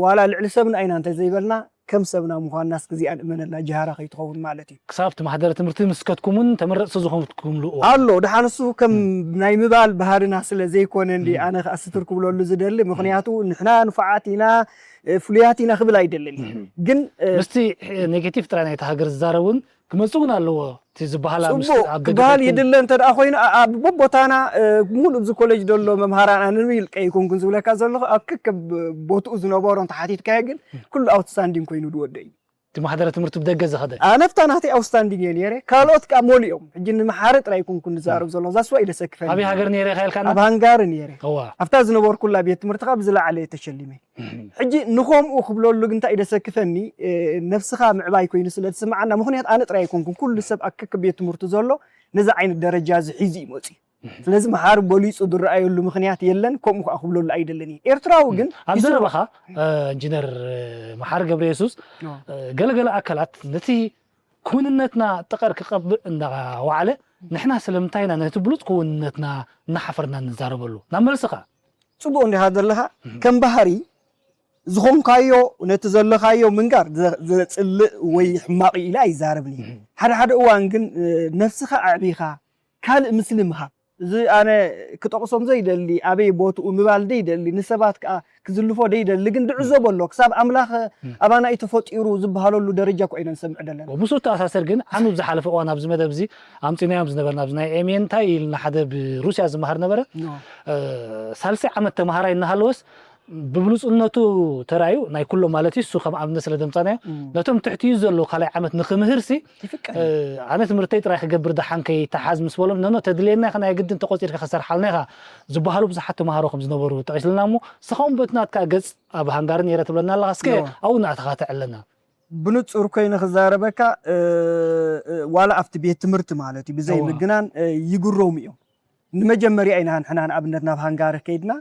ዋላ ልዕሊ ሰብና ኢና እንተዘይበልና ከም ሰብና ምዃንና እስኪ እዚኣ ንእመነላ ጅሃራ ከይትኸውን ማለት እዩ ክሳብ እቲ ማሕደረ ትምህርቲ ምስከትኩምን ተመረፅቲ ዝኾንኩምሉ እዋን ኣሎ ድሓን እሱ ከም ናይ ምባል ባህርና ስለ ዘይኮነ እንዲ ኣነ ከዓ ስትር ክብለሉ ዝደሊ ምኽንያቱ ንሕና ንፉዓት ኢና ፍሉያት ኢና ክብል ኣይደልን ግን ምስቲ ኔጌቲቭ ጥራይ ናይቲ ሃገር ዝዛረብ እውን ክመፅእ እውን ኣለዎ እቲ ዝበሃል ኣብ ጽቡቅ ክበሃል ይድለ እንተ ደኣ ኮይኑ ኣብ በቦታና ሙሉእ ኣብዚ ኮሌጅ ዘሎ መምሃራን ኣነ ንብል ቀይ ኮንኩን ዝብለካ ዘለኹ ኣብ ከከብ ቦትኡ ዝነበሮም ተሓቲትካዮ ግን ኩሉ ኣውትስታንዲንግ ኮይኑ ዝወደ እዩ እቲ ማሕደረ ትምህርቲ ብደገ ዝኸደ። ኣነፍታ ናተይ ኣውስታንዲንግ እየ ነይረ። ካልኦት ከዓ መሊኦም። ሕጂ ንመሓሪ ጥራይ ይኩንኩን ንዛረብ ዘሎ ዛስዋ ኢደሰክፈኒ። ኣበይ ሃገር ነይረ ኢልካ ኢልካና? ኣብ ሃንጋሪ ነይረ። እዋ ኣብታ ዝነበርኩላ ቤት ትምህርቲ ከዓ ብዝለዓለ እየ ተሸሊመ። ሕጂ ንኸምኡ ክብለሉ ግን እንታይ ኢደሰክፈኒ፣ ነፍስኻ ምዕባይ ኮይኑ ስለ ዝስምዓና፣ ምኽንያት ኣነ ጥራይ ኣይኮንኩን፣ ኩሉ ሰብ ኣብ ከከ ቤት ትምህርቱ ዘሎ ነዚ ዓይነት ደረጃ እዚ ሒዙ እዩ መፅዩ። ስለዚ መሓሪ በሊፁ ዝረኣየሉ ምኽንያት የለን፣ ከምኡ ከዓ ክብለሉ ኣይደልን እየ። ኤርትራዊ ግን ኣብ ይስምዖ- ዘረባኻ ኢንጂነር መሓሪ ገብረ የሱስ ገለገለ ኣካላት ነቲ ክውንነትና ጠቐር ክቐብእ እንዳዋዕለ ንሕና ስለምንታይ ኢና ነቲ ብሉፅ ክውንነትና እናሓፈርና ንዛረበሉ ናብ መልስኻ ፅቡቅ እንዲኻ ዘለኻ ከም ባህሪ ዝኾንካዮ ነቲ ዘለኻዮ ምንጋር ዘ- ዘፅልእ ወይ ሕማቕ ኢለ ኣይዛረብን እየ። ሓደ ሓደ እዋን ግን ነፍስኻ ኣዕቢኻ ካልእ ምስሊ ምሃብ፣ እዚ ኣነ ክጠቕሶም ዘይደሊ ኣበይ ቦትኡ ምባል ደይደሊ ንሰባት ከዓ ክዝልፎ ደይደሊ ግን ድዕዘቦ ኣሎ ክሳብ ኣምላኽ ኣባናይ ተፈጢሩ ዝበሃለሉ ደረጃ እኮ ኢና ንሰምዕ ዘለና። ምስኡ ተኣሳሰር ግን ዓኑ ብዝሓለፈ እዋን ኣብዚ መደብ እዚ ኣምፂናዮም ዝነበርና ኣብዚ ናይ ኤምኤን እንታይ ኢልና ሓደ ብሩስያ ዝመሃር ነበረ ሳልሳይ ዓመት ተምሃራይ እናሃለወስ ብብሉፅነቱ ተራዩ ናይ ኩሎም ማለት እዩ እሱ ከም ኣብነት ስለ ደምፃናዮ ነቶም ትሕትዩ ዘለዉ ካልኣይ ዓመት ንክምህር ሲ ኣነ ትምህርተይ ጥራይ ክገብር ደሓን ከይተሓዝ ምስ በሎም ነኖ ተድልየና ኢኻ ናይ ግድን ተቆፂርካ ከሰርሓልና ኢኻ ዝበሃሉ ብዙሓት ተምሃሮ ከም ዝነበሩ ጠቂስልና እሞ ንስኻውን በቲ ናትካ ገፅ ኣብ ሃንጋሪ ነይረ ትብለና ኣለኻ እስከ ኣብኡ እናኣተኻ ተዕለና ብንፁር ኮይኑ ክዛረበካ ዋላ ኣብቲ ቤት ትምህርቲ ማለት እዩ ብዘይ ምግናን ይግረሙ እዮም ንመጀመርያ ኢና ንሕና ንኣብነት ናብ ሃንጋሪ ከይድና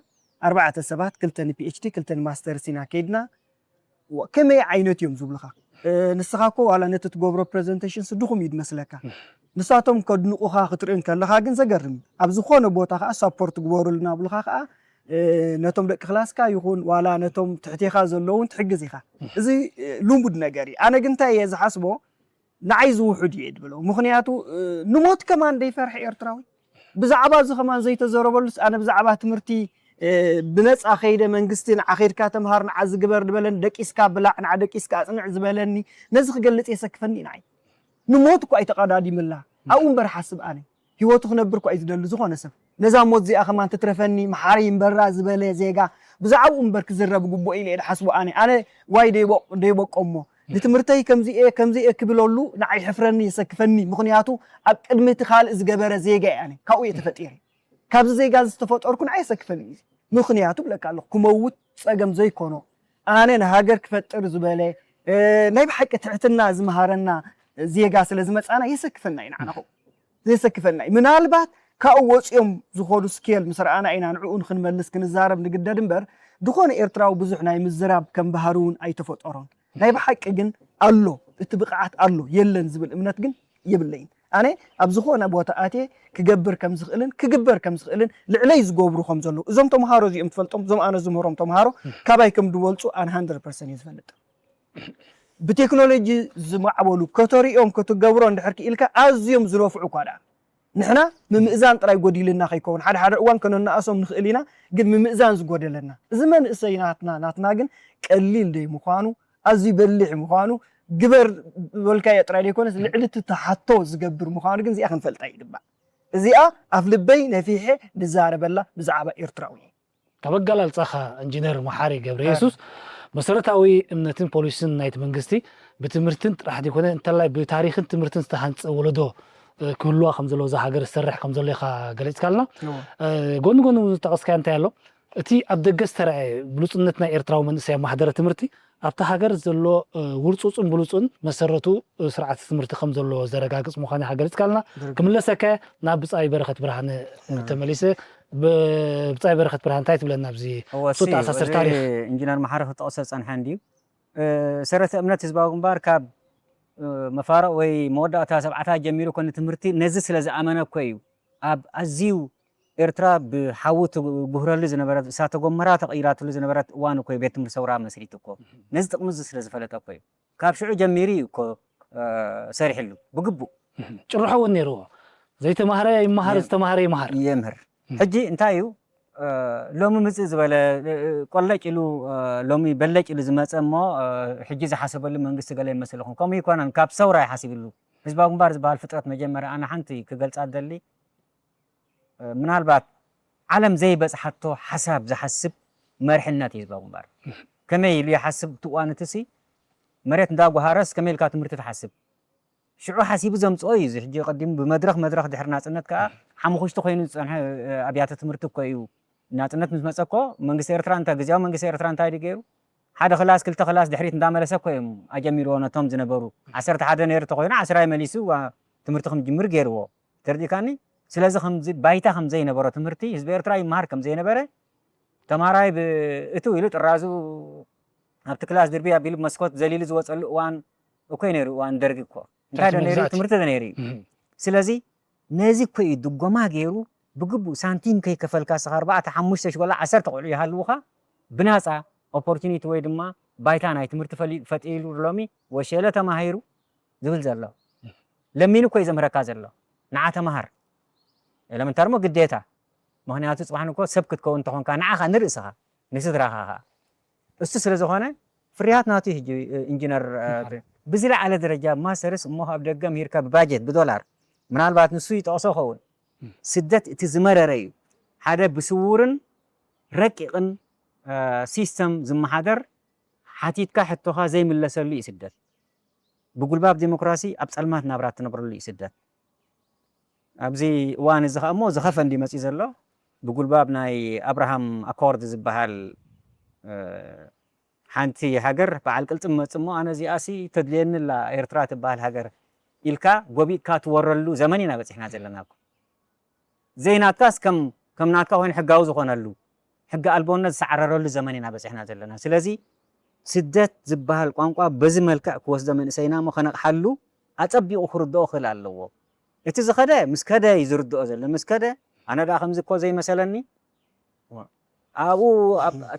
ኣርባዕተ ሰባት ክልተ ንፒኤችዲ ክልተ ንማስተርስ ኢና ከይድና ከመይ ዓይነት እዮም ዝብሉኻ ንስኻ እኮ ዋላ ነቲ ትገብሮ ፕሬዘንቴሽን ስድኹም እዩ ዝመስለካ ንሳቶም ከድንቑኻ ክትርኢ ከለኻ ግን ዘገርም እዩ ኣብ ዝኾነ ቦታ ከዓ ሳፖርት ግበሩልና ብሉኻ ከዓ ነቶም ደቂ ክላስካ ይኹን ዋላ ነቶም ትሕቴኻ ዘለውን ትሕግዝ ኢኻ እዚ ልሙድ ነገር እዩ ኣነ ግን እንታይ እየ ዝሓስቦ ንዓይ ዝውሑድ እየ ድብሎ ምኽንያቱ ንሞት ከማን ደይፈርሐ ኤርትራዊ ብዛዕባ እዚ ከማን ዘይተዘረበሉስ ኣነ ብዛዕባ ትምህርቲ ብነፃ ከይደ መንግስቲ ንዓ ከይድካ ተምሃር ንዓ ዝግበር ዝበለኒ ደቂስካ ብላዕ ንዓ ደቂስካ ኣፅንዕ ዝበለኒ ነዚ ክገልፅ የሰክፈኒ ንዓይ ንሞት እኳ ኣይተቀዳዲምላ ኣብኡ እምበር ሓስብ ኣነ ህይወቱ ክነብር እኳ እዩ ዝደሊ ዝኾነ ሰብ ነዛ ሞት እዚኣ ከማን ትትረፈኒ መሓሪ እምበራ ዝበለ ዜጋ ብዛዕባኡ እምበር ክዝረብ ግቡእ ኢለ እየ ዝሓስቦ ኣነ ኣነ ዋይ ደይበቆሞ ንትምህርተይ ከምዚኤ ከምዚኤ ክብለሉ ንዓይ ሕፍረኒ የሰክፈኒ ምኽንያቱ ኣብ ቅድሚ እቲ ካልእ ዝገበረ ዜጋ እየ ኣነ ካብኡ እየ ተፈጢረ ካብዚ ዜጋ እዚ ዝተፈጠርኩ ንዓይ የሰክፈኒ እዩ ምኽንያቱ ብለካ ኣለኹ ክመውት ፀገም ዘይኮኖ ኣነ ንሃገር ክፈጥር ዝበለ ናይ ብሓቂ ትሕትና ዝመሃረና ዜጋ ስለ ዝመፃና የሰክፈና እዩ ንዓና ዘየሰክፈና እዩ ምናልባት ካብኡ ወፂኦም ዝኾኑ ስኬል ምስ ረኣና ኢና ንዕኡ ንክንመልስ ክንዛረብ ንግደድ እምበር ዝኾነ ኤርትራዊ ብዙሕ ናይ ምዝራብ ከም ባህሪ እውን ኣይተፈጠሮን ናይ ብሓቂ ግን ኣሎ እቲ ብቕዓት ኣሎ የለን ዝብል እምነት ግን የብለይን ኣነ ኣብ ዝኾነ ቦታ ኣትየ ክገብር ከም ዝኽእልን ክግበር ከም ዝኽእልን ልዕለይ ዝገብሩ ከም ዘለዉ እዞም ተምሃሮ እዚኦም ትፈልጦም እዞም ኣነ ዝምህሮም ተምሃሮ ካባይ ከም ዝበልፁ ኣነ 100 ፐርሰንት እየ ዝፈልጥ ብቴክኖሎጂ ዝማዕበሉ ከተሪኦም ክትገብሮ እንድሕር ክኢልካ ኣዝዮም ዝነፍዑ እኳ ደኣ ንሕና ምምእዛን ጥራይ ጎዲልና ከይከውን ሓደ ሓደ እዋን ከነናእሶም ንኽእል ኢና ግን ምምእዛን ዝጎደለና እዚ መንእሰይ ናትና ናትና ግን ቀሊል ደይ ምዃኑ ኣዝዩ በሊሕ ምዃኑ ግበር ዝበልካዮ ጥራይ ዘይኮነስ ልዕሊ እቲ ተሓቶ ዝገብር ምዃኑ ግን እዚኣ ክንፈልጣ ይግባእ እዚኣ ኣፍ ልበይ ነፊሐ ንዛረበላ ብዛዕባ ኤርትራዊ ካብ ኣገላልጻኻ ኢንጂነር መሓሪ ገብረየሱስ መሰረታዊ እምነትን ፖሊስን ናይቲ መንግስቲ ብትምህርትን ጥራሕ ዘይኮነ እንተላይ ብታሪኽን ትምህርትን ዝተሃንጸ ወለዶ ክህልዋ ከም ዘለዎ እዛ ሃገር ዝሰርሕ ከም ዘሎ ኢኻ ገሊጽካልና። ጎኒ ጎኒ እውን ዝጠቐስካዮ እንታይ ኣሎ እቲ ኣብ ደገ ዝተረኣየ ብሉጽነት ናይ ኤርትራዊ መንእሰይ ኣብ ማሕደረ ትምህርቲ ኣብታ ሃገር ዘሎ ውርጹጽን ብሉጹን መሰረቱ ስርዓተ ትምህርቲ ከም ዘሎ ዘረጋግጽ ምዃኑ ኢኻ ገሊጽካልና። ክምለሰከ ናብ ብጻይ በረኸት ብርሃነ ተመሊሰ ብጻይ በረኸት ብርሃን እንታይ ትብለና ኣብዚ እወ፣ እሱ እሲ፣ ተኣሳስር እዚ ታሪኽ? ኢንጂነር መሓሪ ክጠቕሶ ዝጸንሐ እንድዩ። እ፣ ሰረተ እምነት ህዝባዊ ግንባር ካብ፣ እ፣ መፋርቕ ወይ መወዳእታ ሰብዓታት ጀሚሩ ኮነ ትምህርቲ ነዚ ስለ ዝኣመነ እኮ እዩ። ኣብ ኣዝዩ ኤርትራ ብሓዊ ትጉህረሉ ዝነበረት፣ እሳተ ጎመራ ተቐይራትሉ ዝነበረት እዋን እኮ እዩ ቤት ትምህርቲ ሰውራ መስሪቱ እኮ። ነዚ ጥቕሚ እዚ ስለ ዝፈለጠ እኮ እዩ። ካብ ሽዑ ጀሚሩ እዩ እኮ፣ እ፣ ሰሪሕሉ ብግቡእ። ጭርሖ እውን ነይርዎ። ዘይተማህረ ይመሃር፣ የ-፣ ዝተማህረ ይመሃር። የምህር። ሕጂ እንታይ እዩ፣ እ፣ ሎሚ ምጽእ ዝበለ፣ እ፣ ቆለጭ ኢሉ፣ እ፣ ሎሚ በለጭ ኢሉ ዝመጸ እሞ፣ እ፣ ሕጂ ዝሓሰበሉ መንግስቲ ገለ ይመስለኹም። ከምኡ ይኮነን፣ ካብ ሰውራ ይሓስብሉ። ህዝባዊ ግንባር ዝበሃል ፍጥረት መጀመርያ ኣነ ሓንቲ ክገልጻ ዝደሊ፣ እ፣ ምናልባት ዓለም ዘይበጽሓቶ ሓሳብ ዝሓስብ መርሕነት እዩ ህዝባዊ ግንባር። ከመይ ኢሉ ይሓስብ እቲ እዋን እቲ ሲ፣ መሬት እንዳጓሃረስ ከመይ ኢልካ ትምህርቲ ትሓስብ? ሽዑ ሓሲቡ ዘምፅኦ እዩ። እዚ ሕጂ ቀዲሙ ብመድረኽ መድረኽ ድሕሪ ናፅነት ከዓ ሓሙኽሽቲ ኮይኑ ዝፀንሐ ኣብያተ ትምህርቲ እኮ እዩ። ናፅነት ምስ መፀ እኮ መንግስቲ ኤርትራ እንታይ፣ ግዜያዊ መንግስቲ ኤርትራ እንታይ ድዩ ገይሩ? ሓደ ክላስ ክልተ ክላስ ድሕሪት እንዳመለሰ እኮ እዮም ኣጀሚርዎ። ነቶም ዝነበሩ ዓሰርተ ሓደ ነይሩ ተኮይኑ ዓስራይ መሊሱ ትምህርቲ ክምጅምር ገይርዎ። ተርዲእካኒ? ስለዚ ከምዚ ባይታ ከምዘይነበሮ፣ ትምህርቲ ህዝቢ ኤርትራ ይመሃር ከምዘይነበረ፣ ተማራይ ብእትው ኢሉ ጥራዙ ኣብቲ ክላስ ድርቢ ኣቢሉ መስኮት ዘሊሉ ዝወፀሉ እዋን እኮ እዩ ነይሩ። እዋን ደርጊ እኮ እንታይ ዶ ነይሩ? ትምህርቲ ነይሩ። ስለዚ ነዚ እኮ እዩ ድጎማ ገይሩ ብግቡእ ሳንቲም ከይከፈልካ ስኻ ኣርባዕተ ሓሙሽተ ሽወላ ዓሰርተ ቆልዑ ይሃልውኻ ብናፃ ኦፖርቹኒቲ ወይ ድማ ባይታ ናይ ትምህርቲ ፈጢሩ ሎሚ ወሸለ ተማሂሩ ዝብል ዘሎ። ለሚኑ እኮ እዩ ዘምህረካ ዘሎ። ንዓ ተማሃር ኤለመንታሪ ሞ ግዴታ። ምክንያቱ ፅባሕ ንኮ ሰብ ክትከውን እንተኾንካ ንዓኻ ንርእስኻ ንስድራኻ ኸዓ እሱ ስለ ዝኾነ ፍርያት ናቱ ሕጂ ኢንጂነር ብዝለዓለ ደረጃ ማስተርስ እሞ ኣብ ደገ ምሂርካ ብባጀት ብዶላር ምናልባት ንሱ ይጠቕሶ ኸውን። ስደት እቲ ዝመረረ እዩ። ሓደ ብስውርን ረቂቕን ሲስተም ዝመሓደር ሓቲትካ ሕቶኻ ዘይምለሰሉ እዩ ስደት። ብጉልባብ ዴሞክራሲ ኣብ ጸልማት ናብራ ትነብረሉ እዩ ስደት። ኣብዚ እዋን እዚ ኸኣ እሞ ዝኸፈ እንዲ መጺ ዘሎ ብጉልባብ ናይ ኣብርሃም ኣኮርድ ዝበሃል ሓንቲ ሃገር በዓል ቅልጽም መጽ እሞ ኣነ እዚኣሲ ተድልየኒ ኣላ ኤርትራ ትበሃል ሃገር ኢልካ ጎቢጥካ ትወረሉ ዘመን ኢና በጺሕና ዘለና እኮ። ዘይናትካስ ከም ከም ናትካ ኮይኑ ሕጋዊ ዝኾነሉ ሕጊ ኣልቦነት ዝሰዓረረሉ ዘመን ኢና በጺሕና ዘለና። ስለዚ ስደት ዝበሃል ቋንቋ በዚ መልክዕ ክወስዶ መንእሰይና እሞ ከነቕሓሉ ኣጸቢቑ ክርድኦ ክእል ኣለዎ። እቲ ዝኸደ ምስ ከደ እዩ ዝርድኦ ዘሎ። ምስ ከደ ኣነ ደኣ ከምዚ እኮ ዘይመሰለኒ ኣብኡ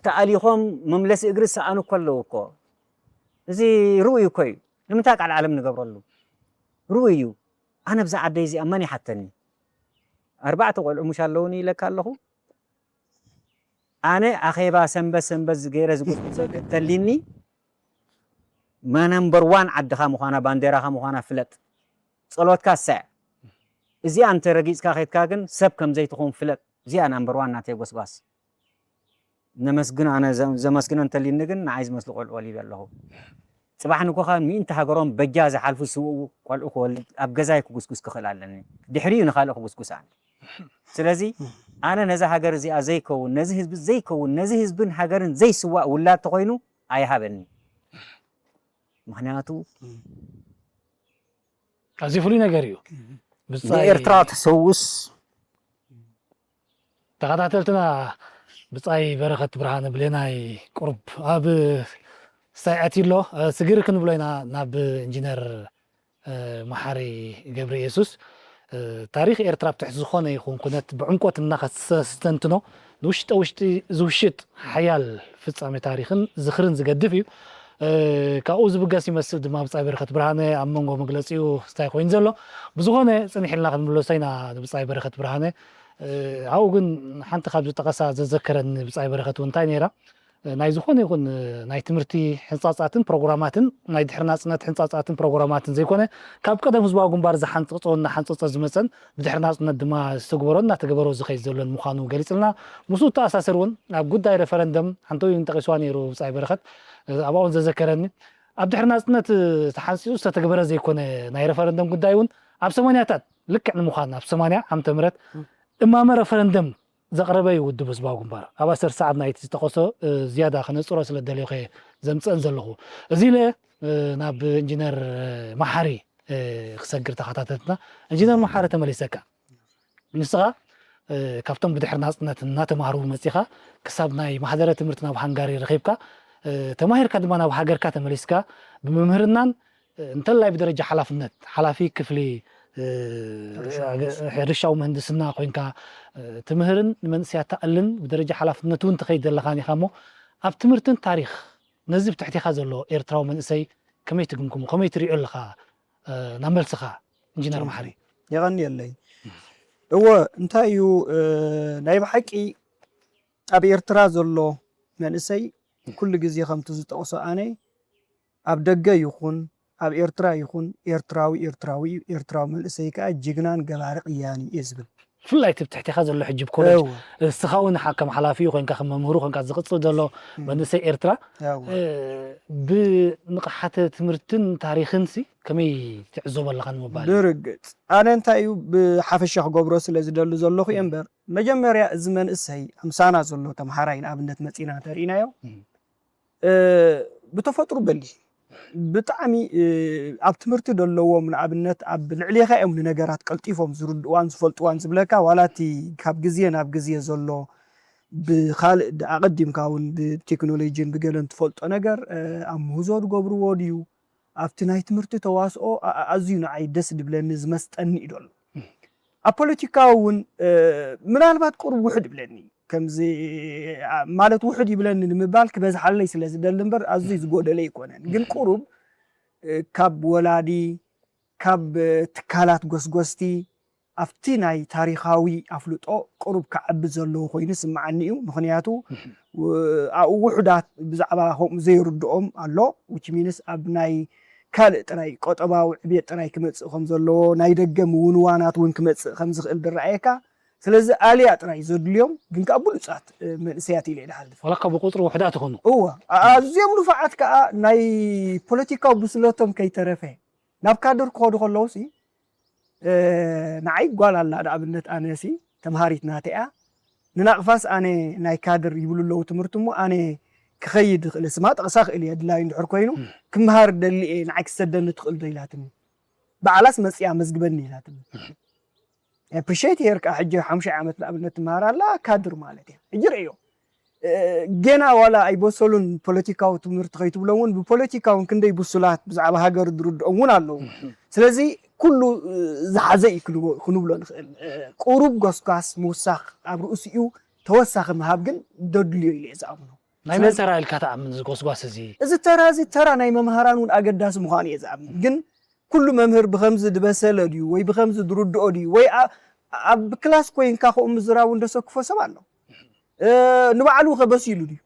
ተኣሊኾም መምለሲ እግሪ ዝሰኣኑ እኮ ኣለዉ እኮ። እዚ ርኡይ እኮ እዩ። ንምንታይ ቃል ዓለም ንገብረሉ? ርኡይ እዩ። ኣነ ብዛ ዓደይ እዚኣ መን ይሓተኒ? ኣርባዕተ ቆልዑ ሙሽ ኣለውኒ ኢለካ ኣለኹ። ኣነ ኣኼባ ሰንበት ሰንበት ዝገይረ ዝጉስጉሰ እንተሊኒ መነምበር ዋን ዓድኻ ምዃና ባንዴራኻ ምዃና ፍለጥ። ጸሎትካ ሰዕ። እዚኣ እንተ ረጊጽካ ኸድካ ግን ሰብ ከም ዘይትኹን ፍለጥ። እዚኣ ናምበር ዋን ናተይ ጎስጓስ። ነመስግን ኣነ ዘ- ዘመስግኖ እንተሊኒ ግን ንዓይ ዝመስሉ ቆልዑ ወሊደ ኣለኹ። ጽባሕ ንጎኻ ምእንቲ ሃገሮም በጃ ዝሓልፉ ዝስውኡ ቆልዑ ክወልድ ኣብ ገዛይ ክጉስጉስ ክኽእል ኣለኒ። ድሕሪኡ ንኻልእ ክጉስጉስ ኣነ። ስለዚ ኣነ ነዛ ሃገር እዚኣ ዘይከውን ነዚ ህዝቢ ዘይከውን ነዚ ህዝብን ሃገርን ዘይስዋእ ውላድ ተኾይኑ ኣይሃበኒ። ምክንያቱ ኣዝዩ ፍሉይ ነገር እዩ። ብጻይ ንኤርትራ ተሰውስ ተኸታተልትና ብጻይ በረኸት ብርሃነ ብሌናይ ቁሩብ ኣብ ስታይ ኣትዩ ኣሎ። ስግር ክንብሎ ኢና ናብ ኢንጂነር መሓሪ ገብረ ኢየሱስ። ታሪኽ ኤርትራ ኣብ ትሕቲ ዝኾነ ይኹን ኩነት ብዕምቆት እናኸሰስተንትኖ ንውሽጠ ውሽጢ ዝውሽጥ ሓያል ፍጻሜ ታሪኽን ዝኽርን ዝገድፍ እዩ። ካብኡ ዝብገስ ይመስል ድማ ብጻይ በረኸት ብርሃነ ኣብ መንጎ መግለጺኡ ስታይ ኮይኑ ዘሎ። ብዝኾነ ጽንሕ ኢልና ክንምለሶ ኢና ንብጻይ በረኸት ብርሃነ። ኣብኡ ግን ሓንቲ ካብ ዝጠቐሳ ዘዘከረኒ ብጻይ በረኸት እውን እንታይ ነይራ? ናይ ዝኾነ ይኹን ናይ ትምህርቲ ሕንጻጻትን ፕሮግራማትን ናይ ድሕሪ ናጽነት ሕንጻጻትን ፕሮግራማትን ዘይኮነ ካብ ቀደም ህዝባዊ ግንባር ዝሓንጸጾ እናሓንጸጸ ዝመጸን ብድሕሪ ናጽነት ድማ ዝተግበሮ እናተገበሮ ዝኸይድ ዘሎን ምዃኑ ገሊጽልና። ምስኡ እተኣሳሰር እውን ኣብ ጉዳይ ረፈረንደም ሓንቲ እውን ጠቒስዋ ነይሩ ብጻይ በረኸት ኣብኣውን ዘዘከረኒ ኣብ ድሕሪ ናጽነት ተሓንጺጹ ዝተተግበረ ዘይኮነ ናይ ረፈረንደም ጉዳይ እውን ኣብ ሰማንያታት ልክዕ ንምዃን ኣብ ሰማንያ ዓመተ ምህረት እማመ ረፈረንደም ዘቕረበ እዩ ውድብ ህዝባዊ ግንባር። ኣብ ኣሰር ሰዓብ ናይቲ ዝጠቐሶ ዝያዳ ከነጽሮ ስለ ደልዮ ከ ዘምጽአን ዘለኹ። እዚ ኢለ ናብ ኢንጂነር መሓሪ ክሰግር ተኸታተልትና። ኢንጂነር መሓሪ ተመሊሰካ። ንስኻ ካብቶም ብድሕሪ ናጽነት እናተማህሩ መጺኻ ክሳብ ናይ ማሕደረ ትምህርቲ ናብ ሃንጋሪ ረኺብካ ተማሂርካ ድማ ናብ ሃገርካ ተመሊስካ ብመምህርናን እንተላይ ብደረጃ ሓላፍነት ሓላፊ ክፍሊ ሕርሻዊ ምህንድስና ኮይንካ ትምህርን ንመንእሰያት ተኣልን ብደረጃ ሓላፍነት እውን ትኸይድ ዘለኻን ኢኻ እሞ ኣብ ትምህርትን ታሪኽ ነዚ ብትሕቲኻ ዘሎ ኤርትራዊ መንእሰይ ከመይ ትግምግሞ ከመይ ትሪኦ ኣለኻ ናብ መልስኻ ኢንጂነር መሓሪ የቐንየለይ እወ እንታይ እዩ ናይ ብሓቂ ኣብ ኤርትራ ዘሎ መንእሰይ ኩሉ ግዜ ከምቲ ዝጠቕሶ ኣነ ኣብ ደገ ይኹን ኣብ ኤርትራ ይኹን ኤርትራዊ ኤርትራዊ እዩ። ኤርትራዊ መንእሰይ ከኣ ጅግናን ገባሪ ቅያን እዩ እየ ዝብል። ብፍላይ እቲ ብትሕቴኻ ዘሎ ሕጂ ብኮሌጅ እወ። እስኻ እውን ሓ- ከም ሓላፊ ኮይንካ ከም መምህሩ ኮይንካ ዝቕፅል ዘሎ እም። መንእሰይ ኤርትራ ያው እ፣ ብንቕሓተ ትምህርትን ታሪኽን ሲ ከመይ ትዕዘቦ ኣለኻ ንምባል እዩ። ብርግጽ ኣነ እንታይ እዩ ብሓፈሻ ክገብሮ ስለ ዝደሊ ዘለኹ እየ እምበር መጀመርያ እዚ መንእሰይ ኣምሳና ዘሎ ተምሃራይ ንኣብነት መፂና እንተርኢናዮ እም። እ፣ ብተፈጥሩ በሊሕ እዩ። ብጣዕሚ እ፣ ኣብ ትምህርቲ ዘለዎም ንኣብነት ኣብ ልዕሌኻ እዮም ንነገራት ቀልጢፎም ዝርድእዋን ዝፈልጥዋን ዝብለካ ዋላ እቲ ካብ ግዜ ናብ ግዜ ዘሎ ብካልእ ድ- ኣቐዲምካ እውን ብቴክኖሎጂን ብገለን ትፈልጦ ነገር እ፣ ኣብ ምህዞ ዝገብርዎ ድዩ ኣብቲ ናይ ትምህርቲ ተዋስኦ ኣ- ኣ- ኣዝዩ ንዓይ ደስ ድብለኒ ዝመስጠኒ እዩ ደሎ ኣብ ፖለቲካዊ እውን እ፣ ምናልባት ቁሩብ ውሕድ ይብለኒ ከምዚ ኣ- ማለት ውሕድ ይብለኒ ንምባል ክበዝሓለይ ስለ ዝደሊ እምበር ኣዝዩ ዝጎደለ ኣይኮነን ግን ቁሩብ እ፣ ካብ ወላዲ ካብ እ፣ ትካላት ጎስጎስቲ ኣብቲ ናይ ታሪኻዊ ኣፍልጦ ቅሩብ ክዓቢ ዘለዎ ኮይኑ ስምዓኒ እዩ ምክንያቱ ው- ኣብኡ ውሑዳት ብዛዕባ ከምኡ ዘይርድኦም ኣሎ which means ኣብ ናይ ካልእ ጥራይ ቆጠባዊ ዕብየት ጥራይ ክመፅእ ከም ዘለዎ ናይ ደገ ምውንዋናት እውን ክመፅእ ከም ዝኽእል ዝረኣየካ ስለዚ ኣልያ ጥራይ ዘድልዮም ግን ከዓ ብሉፃት እ፣ መንእሰያት ኢለ ይድሓልፍ ዋላ እኳ ብቁፅሪ ውሕዳት ይኹኑ እወ ኣዝዮም ንፉዓት ከዓ ናይ ፖለቲካዊ ብስለቶም ከይተረፈ ናብ ካድር ክኸዱ ከለዉ ሲ እ፣ ንዓይ ጓል ኣላ ንኣብነት ኣነ ሲ ተምሃሪት ናተይ እያ ንናቕፋስ ኣነ ናይ ካድር ይብሉ ኣለዉ ትምህርቲ እሞ ኣነ ክኸይድ ይኽእል ስማ ጠቕሳ ክእል እየ ድላዩ እንድሕር ኮይኑ ክምሃር ደሊ እየ ንዓይ ክሰደኒ ትኽእል ዶ ኢላትኒ ባዕላስ መፅያ መዝግበኒ ኢላትኒ appreciate ሄርካ ሕጂ ሓሙሻይ ዓመት ንኣብነት ትምሃር ኣላ ካድር ማለት እያ ሕጂ ርእዮ እ፣ ገና ዋላ ኣይበሰሉን ፖለቲካዊ ትምህርቲ ከይትብሎም እውን ብፖለቲካ እውን ክንደይ ብሱላት ብዛዕባ ሃገር ዝርድኦም እውን ኣለዉ ስለዚ ኩሉ እ፣ ዝሓዘ እዩ ክንብ- ክንብሎ ንኽእል እ፣ ቁሩብ ጎስጓስ ምውሳኽ ኣብ ርእሲኡ ተወሳኺ ምሃብ ግን ደድልዮ ኢለ እየ ዝኣምኖ ናይ መን ተራ ኢልካ ትኣምን እዚ ጎስጓስ እዚ እዚ ተራ እዚ ተራ ናይ መምሃራን እውን ኣገዳሲ ምዃኑ እየ ዝኣምን ግን ኩሉ መምህር ብኸምዚ ዝበሰለ ድዩ ወይ ብኸምዚ ዝርድኦ ድዩ ወይ ኣ- ኣብ ክላስ ኮይንካ ከምኡ ምዝራቡ እንደሰክፎ ሰብ ኣሎ እ፣ ንባዕሉ ከ በሲሉ ድዩ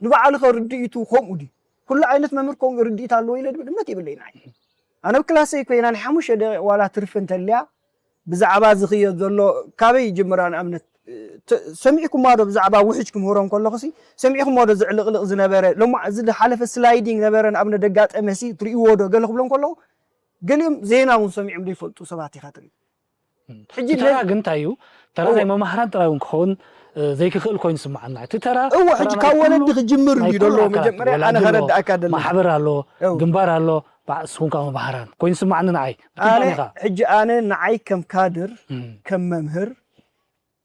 ንባዕሉ ከ ርድኢቱ ከምኡ ድዩ ኩሉ ዓይነት መምህር ከምኡ ርድኢት ኣለዎ ኢለ ድብል እምነት የብለይ ንዓይ ኣነ ኣብ ክላሰይ ኮይና ናይ ሓሙሽተ ደቂቕ ዋላ ትርፊ እንተልያ ብዛዕባ ዝኽየድ ዘሎ ካበይ ይጅምራ ንኣብነት እ፣ ተ- ሰሚዕኩማ ዶ ብዛዕባ ውሕጅ ክምህሮም ከለኹ ሲ ሰሚዕኩሞ ዶ ዝዕልቕልቕ ዝነበረ ሎማ እዚ ዝሓለፈ ስላይዲንግ ነበረ ንኣብነት ደጋጠመ ሲ ትርእይዎ ዶ ገለ ክብሎም ከለኹ ገሊኦም ዜና እውን ሰሚዖም ዘይፈልጡ ሰባት ኢኻ ትርኢ ሕጂ እቲ ተራ ግን እንታይ እዩ ተራ ናይ መማህራን ጥራይ እውን ክኸውን እ፣ ዘይክኽእል ኮይኑ ስምዓና እቲ ተራ እወ ተራ ሕጂ ናይ ካብ ወለዲ ኩሉ- ክጅምር ናይ እዩ ኩሉ ደሎ ኣካላት መጀመርያ ኣነ ወላዲ ኣሎ፣ ከረዳእካ ደለ ማሕበር ኣሎ እው። ግንባር ኣሎ ባዕ- ንስኹም ከዓ መማህራን ኮይኑ ስምዓኒ ንዓይ ኣነ ብትንታኔኻ ሕጂ ኣነ ንዓይ ከም ካድር እም፣ ከም መምህር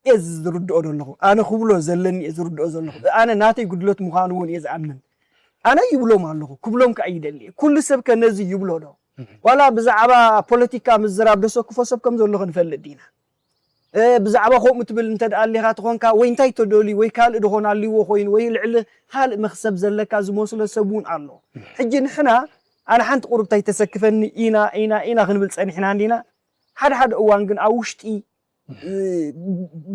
እየ ዝርድኦ ዘለኹ ኣነ ክብሎ ዘለኒ እየ ዝርድኦ ዘለኹ ኣነ ናተይ ጉድለት ምዃኑ እውን እየ ዝኣምን ኣነ ይብሎም ኣለኹ ክብሎም ከዓ ይደሊ እየ። ኩሉ ሰብ ከ ነዚ ይብሎ ዶ ዋላ ብዛዕባ ፖለቲካ ምዝራብ ደሰክፎ ሰብ ከም ዘሎ ክንፈልጥ ዲና እ፣ ብዛዕባ ከምኡ ትብል እንተ ደኣ ኣሊኻ ትኾንካ ወይ እንታይ ተደልዩ ወይ ካልእ ድኾን ኣልዎ ኮይኑ ወይ ልዕሊ ካልእ መክሰብ ዘለካ ዝመስሎ ሰብ እውን ኣሎ ሕጂ ንሕና ኣነ ሓንቲ ቁርብታይ ተሰክፈኒ ኢና ኢና ኢና ክንብል ፀኒሕና እንዲና ሓደ ሓደ እዋን ግን ኣብ ውሽጢ እ፣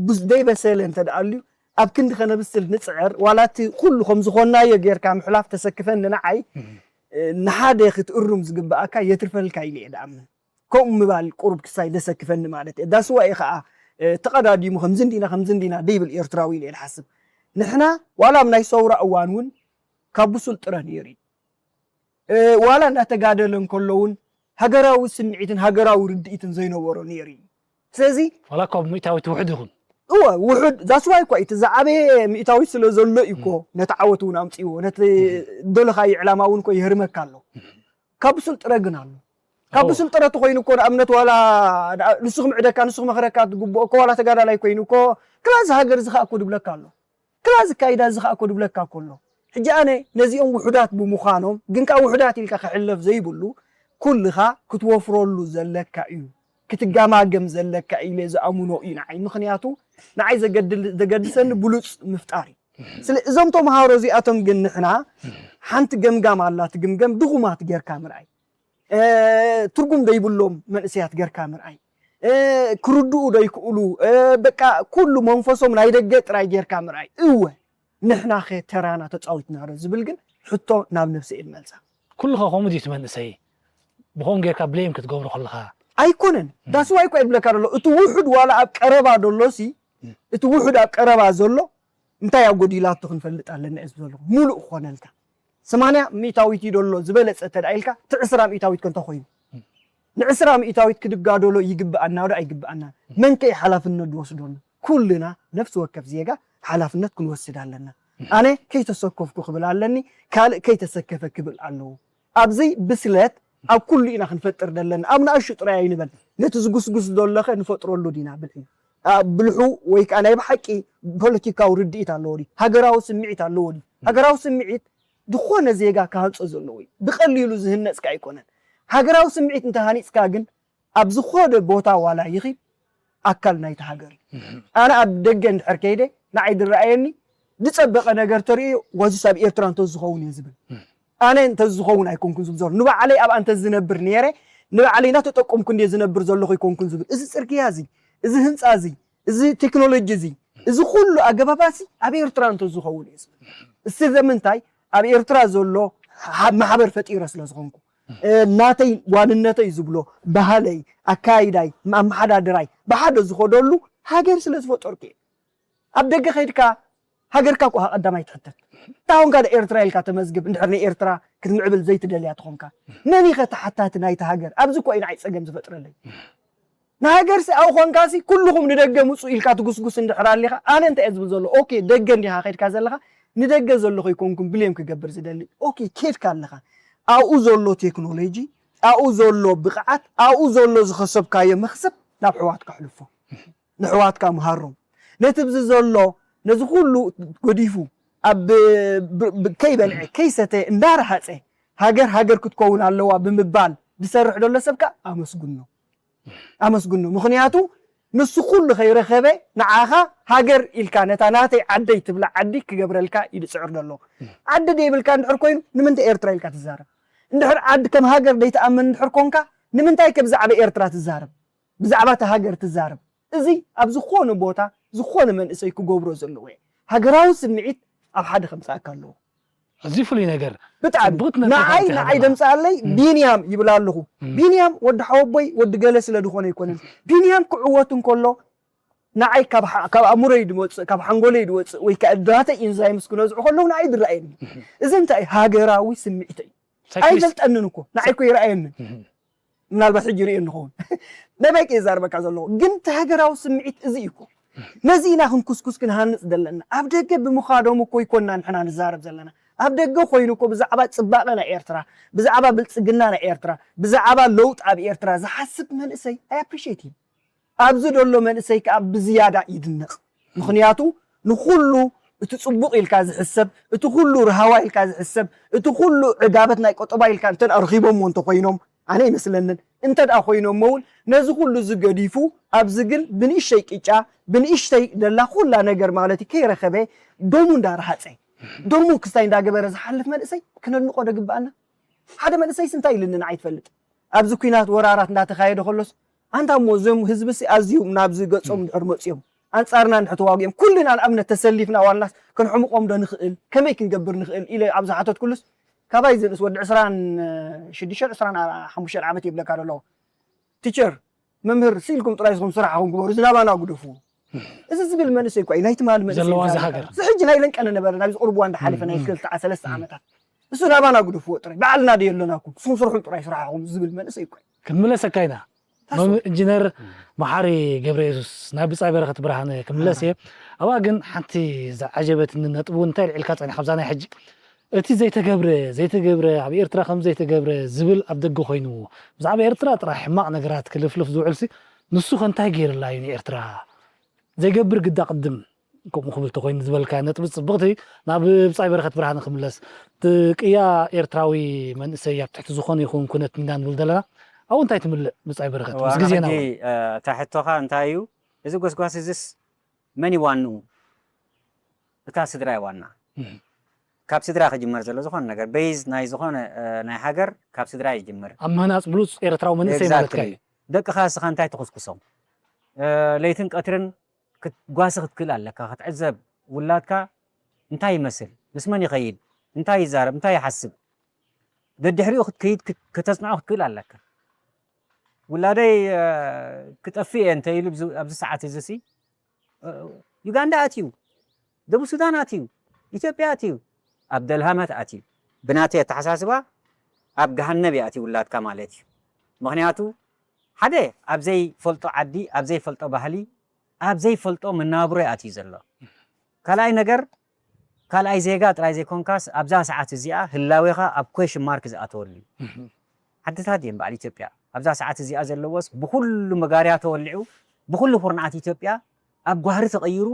ብስ- ዘይበሰለ እንተ ደኣ ኣልዩ ኣብ ክንዲ ከነብስል ንፅዕር ዋላ እቲ ኩሉ ከም ዝኾናዮ ጌርካ ምሕላፍ ተሰክፈኒ ንዓይ እ፣ ንሓደ ክትእሩም ዝግብኣካ የትርፈልካ ኢለ እየ ደኣምን ከምኡ ምባል ቁሩብ ክሳይ ደሰክፈኒ ማለት እየ ዳስዋ እዩ ከዓ እ፣ ተቐዳዲሙ ከምዚ እንዲና ከምዚ እንዲና ደይብል ኤርትራዊ ኢለ እየ ዝሓስብ ንሕና ዋላ ኣብ ናይ ሰውራ እዋን እውን ካብ ብሱል ጥረ ነይሩ እዩ እ፣ ዋላ እናተጋደለ እንከሎ እውን ሃገራዊ ስምዒትን ሃገራዊ ርድኢትን ዘይነበሮ ነይሩ እዩ ስለዚ ዋላ እኳ ሚእታዊት ውሕድ ይኹን እወ ውሑድ that's why እኮ እቲ ዝዓበየ ሚእታዊት ስለ ዘሎ እዩ እኮ ነቲ ዓወት እውን ኣምፅዎ ነቲ ደለኻዮ ዕላማ እውን እኮ ይህርመካ ኣሎ ካብ ብሱል ጥረ ግን ኣሎ ካብ እወ። ብሱል ጥረ ተኮይኑ እኮ ንኣብነት ዋላ ንሱ ክምዕደካ ንሱ ክመኽረካ ዝግብኦ እኮ ዋላ ተጋዳላይ ኮይኑ እኮ ክላዚ ሃገር እዚ ከዓ እኮ ድብለካ ኣሎ ክላዚ ካይዳ እዚ ከዓ እኮ ድብለካ እኮ ኣሎ ሕጂ ኣነ ነዚኦም ውሑዳት ብምዃኖም ግን ከዓ ውሑዳት ኢልካ ክሕለፍ ዘይብሉ ኩልኻ ክትወፍረሉ ዘለካ እዩ ክትጋማገም ዘለካ ኢለ ዝኣምኖ እዩ ንዓይ ምክንያቱ ንዓይ ዘገድል- ዘገድሰኒ ብሉፅ ምፍጣር እዩ ስለ እዞም ተምሃሮ እዚኣቶም ግን ንሕና ሓንቲ ገምጋም ኣላ ትግምገም ድኹማት ጌርካ ምርኣይ እ፣ ትርጉም ዘይብሎም መንእሰያት ጌርካ ምርኣይ እ፣ ክርድኡ ዘይክእሉ እ፣ በቃ ኩሉ መንፈሶም ናይ ደገ ጥራይ ጌርካ ምርኣይ እወ ንሕና ኸ ተራና ተፃዊትና ዶ ዝብል ግን ሕቶ ናብ ነብሰ እየ ዝመልሳ ኩሉ ከ ከምኡ ድዩ እቲ መንእሰይ ብኸም ጌርካ ብሌም ክትገብሮ ከለኻ ኣይኮነን። ዳስዋይ እኮ ይብለካ ዘሎ እቲ ውሑድ ዋላ ኣብ ቀረባ ዘሎ ሲ እቲ ውሑድ ኣብ ቀረባ ዘሎ እንታይ ኣጎዲላቶ ክንፈልጥ ኣለና እየ ዝብል ዘለኹ። ሙሉእ ክኾነልካ ሰማንያ ሚእታዊት እዩ ደሎ ዝበለጸ ተዳ ኢልካ እቲ ዕስራ ሚእታዊት ከ እንተ ኮይኑ ንዕስራ ሚእታዊት ክድጋደሎ ይግብኣና ዶ ኣይግብኣና? መን ከ እዩ ሓላፍነት ዝወስደሉ? ኩልና ነፍሲ ወከፍ ዜጋ ሓላፍነት ክንወስድ ኣለና። ኣነ ከይተሰከፍኩ ክብል ኣለኒ፣ ካልእ ከይተሰከፈ ክብል ኣለዎ። ኣብዚ ብስለት ኣብ ኩሉ ኢና ክንፈጥር ዘለና። ኣብ ንኣሽቱ ጥራይ ኣይንበል። ነቲ ዝጉስጉስ ዘሎ ኸ ንፈጥረሉ ዲና ብልሒ? ኣብ ብልሑ ወይ ከኣ ናይ ብሓቂ ፖለቲካዊ ርድኢት ኣለዎ ድዩ? ሃገራዊ ስምዒት ኣለዎ ድዩ? ሃገራዊ ስምዒት ዝኾነ ዜጋ ክሃንጾ ዘለዎ እዩ። ብቐሊሉ ዝህነጽካ ኣይኮነን። ሃገራዊ ስምዒት እንተሃኒጽካ ግን ኣብ ዝኾነ ቦታ ዋላ ይኺድ ኣካል ናይቲ ሃገር እዩ። ኣነ ኣብ ደገ እንድሕር ከይደ ንዓይ ዝረኣየኒ ዝጸበቐ ነገር ተርእዮ ዋዙስ ኣብ ኤርትራ እንተዝኸውን እየ ዝብል። ኣነ እንተዝኸውን ኣይኮንኩን ዝብል ዘሎ። ንባዕለይ ኣብኣ እንተዝነብር ነይረ ንባዕለይ እናተጠቀምኩ እንድየ ዝነብር ዘለኹ ኣይኮንኩን ዝብል። እዚ ጽርግያ እዚ፣ እዚ ህንጻ እዚ፣ እዚ ቴክኖሎጂ እዚ፣ እዚ ኩሉ ኣገባባሲ ኣብ ኤርትራ እንተዝኸውን እየ ዝብል። እስቲ ዘምንታይ ኣብ ኤርትራ ዘሎ ሓ- ማሕበር ፈጢረ ስለ ዝኾንኩ እ፣ ናተይ ዋንነተይ ዝብሎ ባህለይ ኣካይዳይ ኣመሓዳድራይ ብሓደ ዝኸደሉ ሃገር ስለ ዝፈጠርኩ እየ። ኣብ ደገ ከይድካ ሃገርካ እኮ ቀዳማይ ትሕተት እንታ ኾንካ ዶ ኤርትራ ኢልካ ተመዝግብ እንድሕር ንኤርትራ ክትምዕብል ዘይትደልያ ተኾንካ መን ኢኸ ተሓታቲ ናይቲ ሃገር ኣብዚ እኮ እዩ ንዓይ ፀገም ዝፈጥረለይ ንሃገር ሲ ኣብኡ ኾንካ ሲ ኩልኹም ንደገ ምፁ ኢልካ ትጉስጉስ እንድሕር ኣሊኻ ኣነ እንታይ እየ ዝብል ዘሎ ኦኬ ደገ እንዲኻ ከይድካ ዘለኻ ንደገ ዘሎ ከይኮንኩም ብሌም ክገብር ዝደሊ ኦኬ ኬድካ ኣለኻ ኣብኡ ዘሎ ቴክኖሎጂ ኣብኡ ዘሎ ብቕዓት ኣብኡ ዘሎ ዝኸሰብካዮ መኽሰብ ናብ ኣሕዋትካ ኣሕልፎ ንኣሕዋትካ ምሃሮም ነቲ ብዚ ዘሎ ነዚ ኩሉ ገዲፉ ኣብ ከይበልዐ ከይሰተ እንዳረሃፀ ሃገር ሃገር ክትከውን ኣለዋ ብምባል ዝሰርሕ ዘሎ ሰብ ከኣ ኣመስግኖ ኣመስግኖ ምኽንያቱ ንሱ ኩሉ ከይረኸበ ንዓኻ ሃገር ኢልካ ነታ ናተይ ዓደይ ትብላ ዓዲ ክገብረልካ እዩ ዝፅዕር ዘሎ ዓዲ ደይብልካ እንድሕር ኮይኑ ንምንታይ ኤርትራ ኢልካ ትዛረብ እንድሕር ዓዲ ከም ሃገር ደይትኣምን እንድሕር ኮንካ ንምንታይ ከ ብዛዕባ ኤርትራ ትዛረብ ብዛዕባ እታ ሃገር ትዛረብ እዚ ኣብ ዝኾነ ቦታ ዝኾነ መንእሰይ ክገብሮ ዘለዎ ሃገራዊ ስምዒት ኣብ ሓደ ከምፅኣካ ኣለዎ ኣዝዩ ፍሉይ ነገር። ብጣዕሚ ጽቡቕ ነጥቢ ንዓይ ኢኻ ንዓይ ዘንጸባርቕ። ደምጽኣለይ ቢንያም ይብል ኣለኹ። ቢንያም ወዲ ሓወቦይ ወዲ ገለ ስለ ዝኾነ ኣይኮነን። ቢንያም ክዕወት እንከሎ ንዓይ ካብ ሓ- ካብ ኣእምሮይ ዝወጽእ ካብ ሓንጎለይ ዝወጽእ ወይ ከኣ ናተይ ኢንዛይምስ ክነዝዑ ከለዉ ንዓይ ዝረኣየኒ። እዚ እንታይ እዩ? ሃገራዊ ስምዒት እዩ። ሳይኮሎጂ- ኣይፈልጠንን እኮ ንዓይ እኮ ይረኣየኒ። ምናልባት ሕጂ ርእዮ ንኸውን ነበይ ከ ይዛርበካ ዘለኹ ግን እቲ ሃገራዊ ስምዒት እዚ እዩ እኮ ነዚ ኢና ክንኩስኩስ ክንሃንፅ ዘለና ኣብ ደገ ብምኻዶም እኮ ይኮና ንሕና ንዛረብ ዘለና ኣብ ደገ ኮይኑ እኮ ብዛዕባ ፅባቐ ናይ ኤርትራ ብዛዕባ ብልፅግና ናይ ኤርትራ ብዛዕባ ለውጥ ኣብ ኤርትራ ዝሓስብ መንእሰይ ኣይ ኣፕሪሼት እዩ ኣብዚ ዘሎ መንእሰይ ከዓ ብዝያዳ ይድነቕ ምኽንያቱ ንኩሉ እቲ ፅቡቕ ኢልካ ዝሕሰብ እቲ ኩሉ ርሃዋ ኢልካ ዝሕሰብ እቲ ኩሉ ዕጋበት ናይ ቆጠባ ኢልካ እንተ ኣርኺቦሞ እንተኮይኖም ኣነ ይመስለንን እንተ ደኣ ኮይኖሞ እውን ነዚ ኩሉ እዚ ገዲፉ ኣብዚ ግን ብንእሽተይ ቅጫ ብንእሽተይ ደላ ኩላ ነገር ማለት እዩ ከይረኸበ ደሙ እንዳረሃፀ ደሙ ክስታይ እንዳገበረ ዝሓልፍ መንእሰይ ክነድንቆ ዶ ግብኣና ሓደ መንእሰይስ እንታይ ኢልኒ ንዓይ ትፈልጥ ኣብዚ ኩናት ወራራት እንዳተኻየደ ከሎስ ኣንታ እሞ እዞም ህዝብሲ ኣዝዮም ናብዚ ገጾም እንድሕር መፅዮም ኣንፃርና እንድሕር ተዋጊኦም ኩልና ንኣብነት ተሰሊፍና ዋልናስ ከነሕምቖም ዶ ንኽእል ከመይ ክንገብር ንኽእል ኢለ ኣብ ዝሓተትኩሉስ ካባይ ዝንእስ ወዲ ዕስራን ሽዱሽተን ዕስራን ሓሙሽተን ዓመት ይብለካ ዘሎ ቲቸር መምህር ስኢልኩም ጥራይ ስኹም ስራሕኹም ግበሩ እዚ ናባና ግደፍዎ እዚ ዝብል መንእሰይ እኳ እዩ ናይ ትማሊ መንእሰይ ዘለዋ እዛ ሃገር እዚ ሕጂ ናይ ለንቀነ ነበረ ናብዚ ቁርብ ዋንዳ ሓሊፈ ናይ ክልተ ሰለስተ ዓመታት እሱ ናባና ግደፍዎ ጥራይ ባዕልና ድዮ ኣለናኩም ስኹም ስርሑም ጥራይ ስራሕኹም ዝብል መንእሰይ እኳ እዩ ክንምለሰካ ኢና ኢንጂነር መሓሪ ገብረየሱስ ናብ ብፃይ በረኸት ብርሃነ ክምለስ እየ ኣብኣ ግን ሓንቲ ዝዓጀበትኒ ነጥቢ እውን እንታይ ልዕልካ ፀኒኻ ኣብዛ ናይ ሕጂ እቲ ዘይተገብረ ዘይተገብረ ኣብ ኤርትራ ከም ዘይተገብረ ዝብል ኣብ ደገ ኮይኑ ብዛዕባ ኤርትራ ጥራሕ ሕማቕ ነገራት ክልፍልፍ ዝውዕል ሲ ንሱ ከ እንታይ ገይርላ እዩ ንኤርትራ ዘይገብር ግዳ ቅድም ከምኡ ክብል ተኮይኑ ዝበልካያ ነጥቢ ፅብቕቲ ናብ ብፃይ በረኸት ብርሃነ ክምለስ እቲ ቅያ ኤርትራዊ መንእሰይ ኣብ ትሕቲ ዝኾነ ይኹን ኩነት ኢና ንብል ዘለና ኣብኡ እንታይ ትምልእ ብፃይ በረኸት ምስ ግዜና እውን እታ ሕቶኻ እንታይ እዩ እዚ ጎስጓስ እዚስ መን ይዋንኡ እታ ስድራ ይዋና ካብ ስድራ ክጅመር ዘሎ ዝኾነ ነገር በይዝ ናይ ዝኾነ ናይ ሃገር ካብ ስድራ ይጅምር ኣብ ምህናፅ ብሉፅ ኤርትራዊ መንእሰይ ማለትካ እዩ ደቅኻ እስኻ እንታይ ትኹስኩሶም ለይትን ቀትርን ክትጓሲ ክትክእል ኣለካ ክትዕዘብ ውላድካ እንታይ ይመስል ምስ መን ይኸይድ እንታይ ይዛረብ እንታይ ይሓስብ ደድሕሪኡ ክትከይድ ከተፅንዖ ክትክእል ኣለካ ውላደይ ክጠፍእ እየ እንተ ኢሉ ኣብዚ ሰዓት እዚ ሲ ዩጋንዳ ኣትዩ፣ ደቡብ ሱዳን ኣትዩ፣ ኢትዮጵያ ኣትዩ፣ ኣብ ደልሃመት ኣትዩ። ብናተይ ኣተሓሳስባ ኣብ ገሃነብ ይኣትዩ ውላድካ ማለት እዩ። ምኽንያቱ ሓደ ኣብ ዘይፈልጦ ዓዲ፣ ኣብ ዘይፈልጦ ባህሊ፣ ኣብ ዘይፈልጦ መናብሮ ኣትዩ ዘሎ። ካልኣይ ነገር ካልኣይ ዜጋ ጥራይ ዘይኮንካስ ኣብዛ ሰዓት እዚኣ ህላዌኻ ኣብ ኮሽን ማርክ ዝኣተወሉ እዩ። ዓድታት እየን በዓል ኢትዮጵያ ኣብዛ ሰዓት እዚኣ ዘለዎስ ብኩሉ መጋርያ ተወሊዑ ብኩሉ ኩርናዓት ኢትዮጵያ ኣብ ጓህሪ ተቐይሩ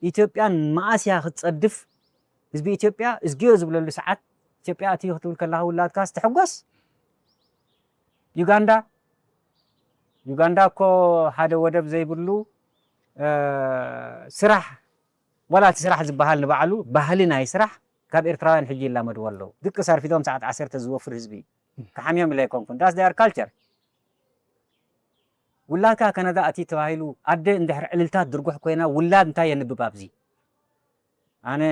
ኢትዮጵያን መኣስያ ክትጸድፍ ህዝቢ ኢትዮጵያ እዝግዮ ዝብለሉ ሰዓት ኢትዮጵያ ኣትዩ ክትብል ከለኻ ውላድካስ ትሕጎስ። ዩጋንዳ ዩጋንዳ እኮ ሓደ ወደብ ዘይብሉ ስራሕ ዋላ እቲ ስራሕ ዝበሃል ንባዕሉ ባህሊ ናይ ስራሕ ካብ ኤርትራውያን ሕጂ ይላመድዎ ኣለዉ። ድቅስ ኣርፊዶም ሰዓት ዓሰርተ ዝወፍር ህዝቢ እዩ። ክሓምዮም ኢለ ኣይኮንኩን። That's their culture። ውላድካ ከነዳ ኣቲ ተባሂሉ ኣደ እንድሕር ዕልልታት ድርጉሕ ኮይና ውላድ እንታይ የንብብ ኣብዚ? ኣነ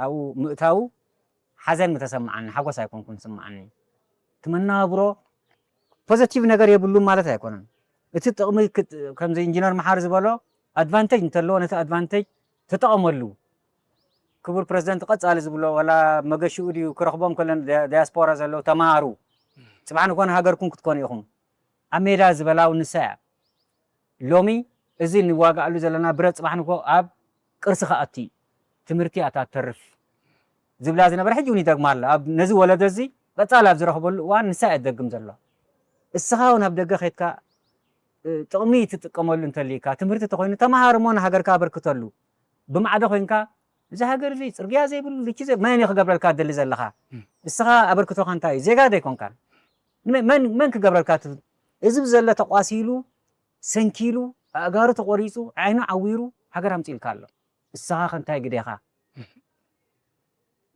ኣብኡ ምእታዉ ሓዘን ምተሰማዓኒ፣ ሓጎስ ኣይኮንኩን ዝስማዓኒ። እቲ መነባብሮ ፖዘቲቭ ነገር የብሉን ማለት ኣይኮነን። እቲ ጥቕሚ ከምዚ ኢንጂነር መሓሪ ዝበሎ ኣድቫንቴጅ እንተለዎ ነቲ ኣድቫንቴጅ ተጠቐመሉ። ክቡር ፕረዚደንት ቀጻሊ ዝብሎ ዋላ መገሽኡ ድዩ ክረኽቦም ከለን ዳያስፖራ ዘለዉ ተማሃሩ ጽባሕ ንኮነ ሃገርኩም ክትኮኑ ኢኹም። ኣብ ሜዳ ዝበላው ንሳ እያ። ሎሚ እዚ ንዋጋኣሉ ዘለና ብረት ጽባሕ ንኮ ኣብ ቅርሲ ከኣቲ ትምህርቲ ኣታ ተርፍ ዝብላ ዝነበረ ሕጂ እውን ይደግማ ኣሎ። ኣብ ነዚ ወለዶ እዚ ቀጻል ኣብ ዝረኽበሉ እዋን ንሳ እያ ትደግም ዘሎ። እስኻ እውን ኣብ ደገ ከይድካ ጥቕሚ ትጥቀመሉ እንተልይካ ትምህርቲ ተኮይኑ ተመሃር እሞ ንሃገርካ ኣበርክተሉ። ብማዕዶ ኮይንካ እዚ ሃገር እዚ ጽርግያ ዘይብሉ ልቺ ዘይ መን እዩ ክገብረልካ ትደሊ ዘለኻ? እስኻ ኣበርክቶኻ እንታይ እዩ? ዜጋ ዘይኮንካ መን መን ክገብረልካ ትብል? እዚ ብዘለ ተቋሲሉ ሰንኪሉ ኣእጋሩ ተቆሪጹ ዓይኑ ዓዊሩ ሃገር ኣምጺልካ ኣሎ። እስኻ ከ እንታይ ግዴኻ?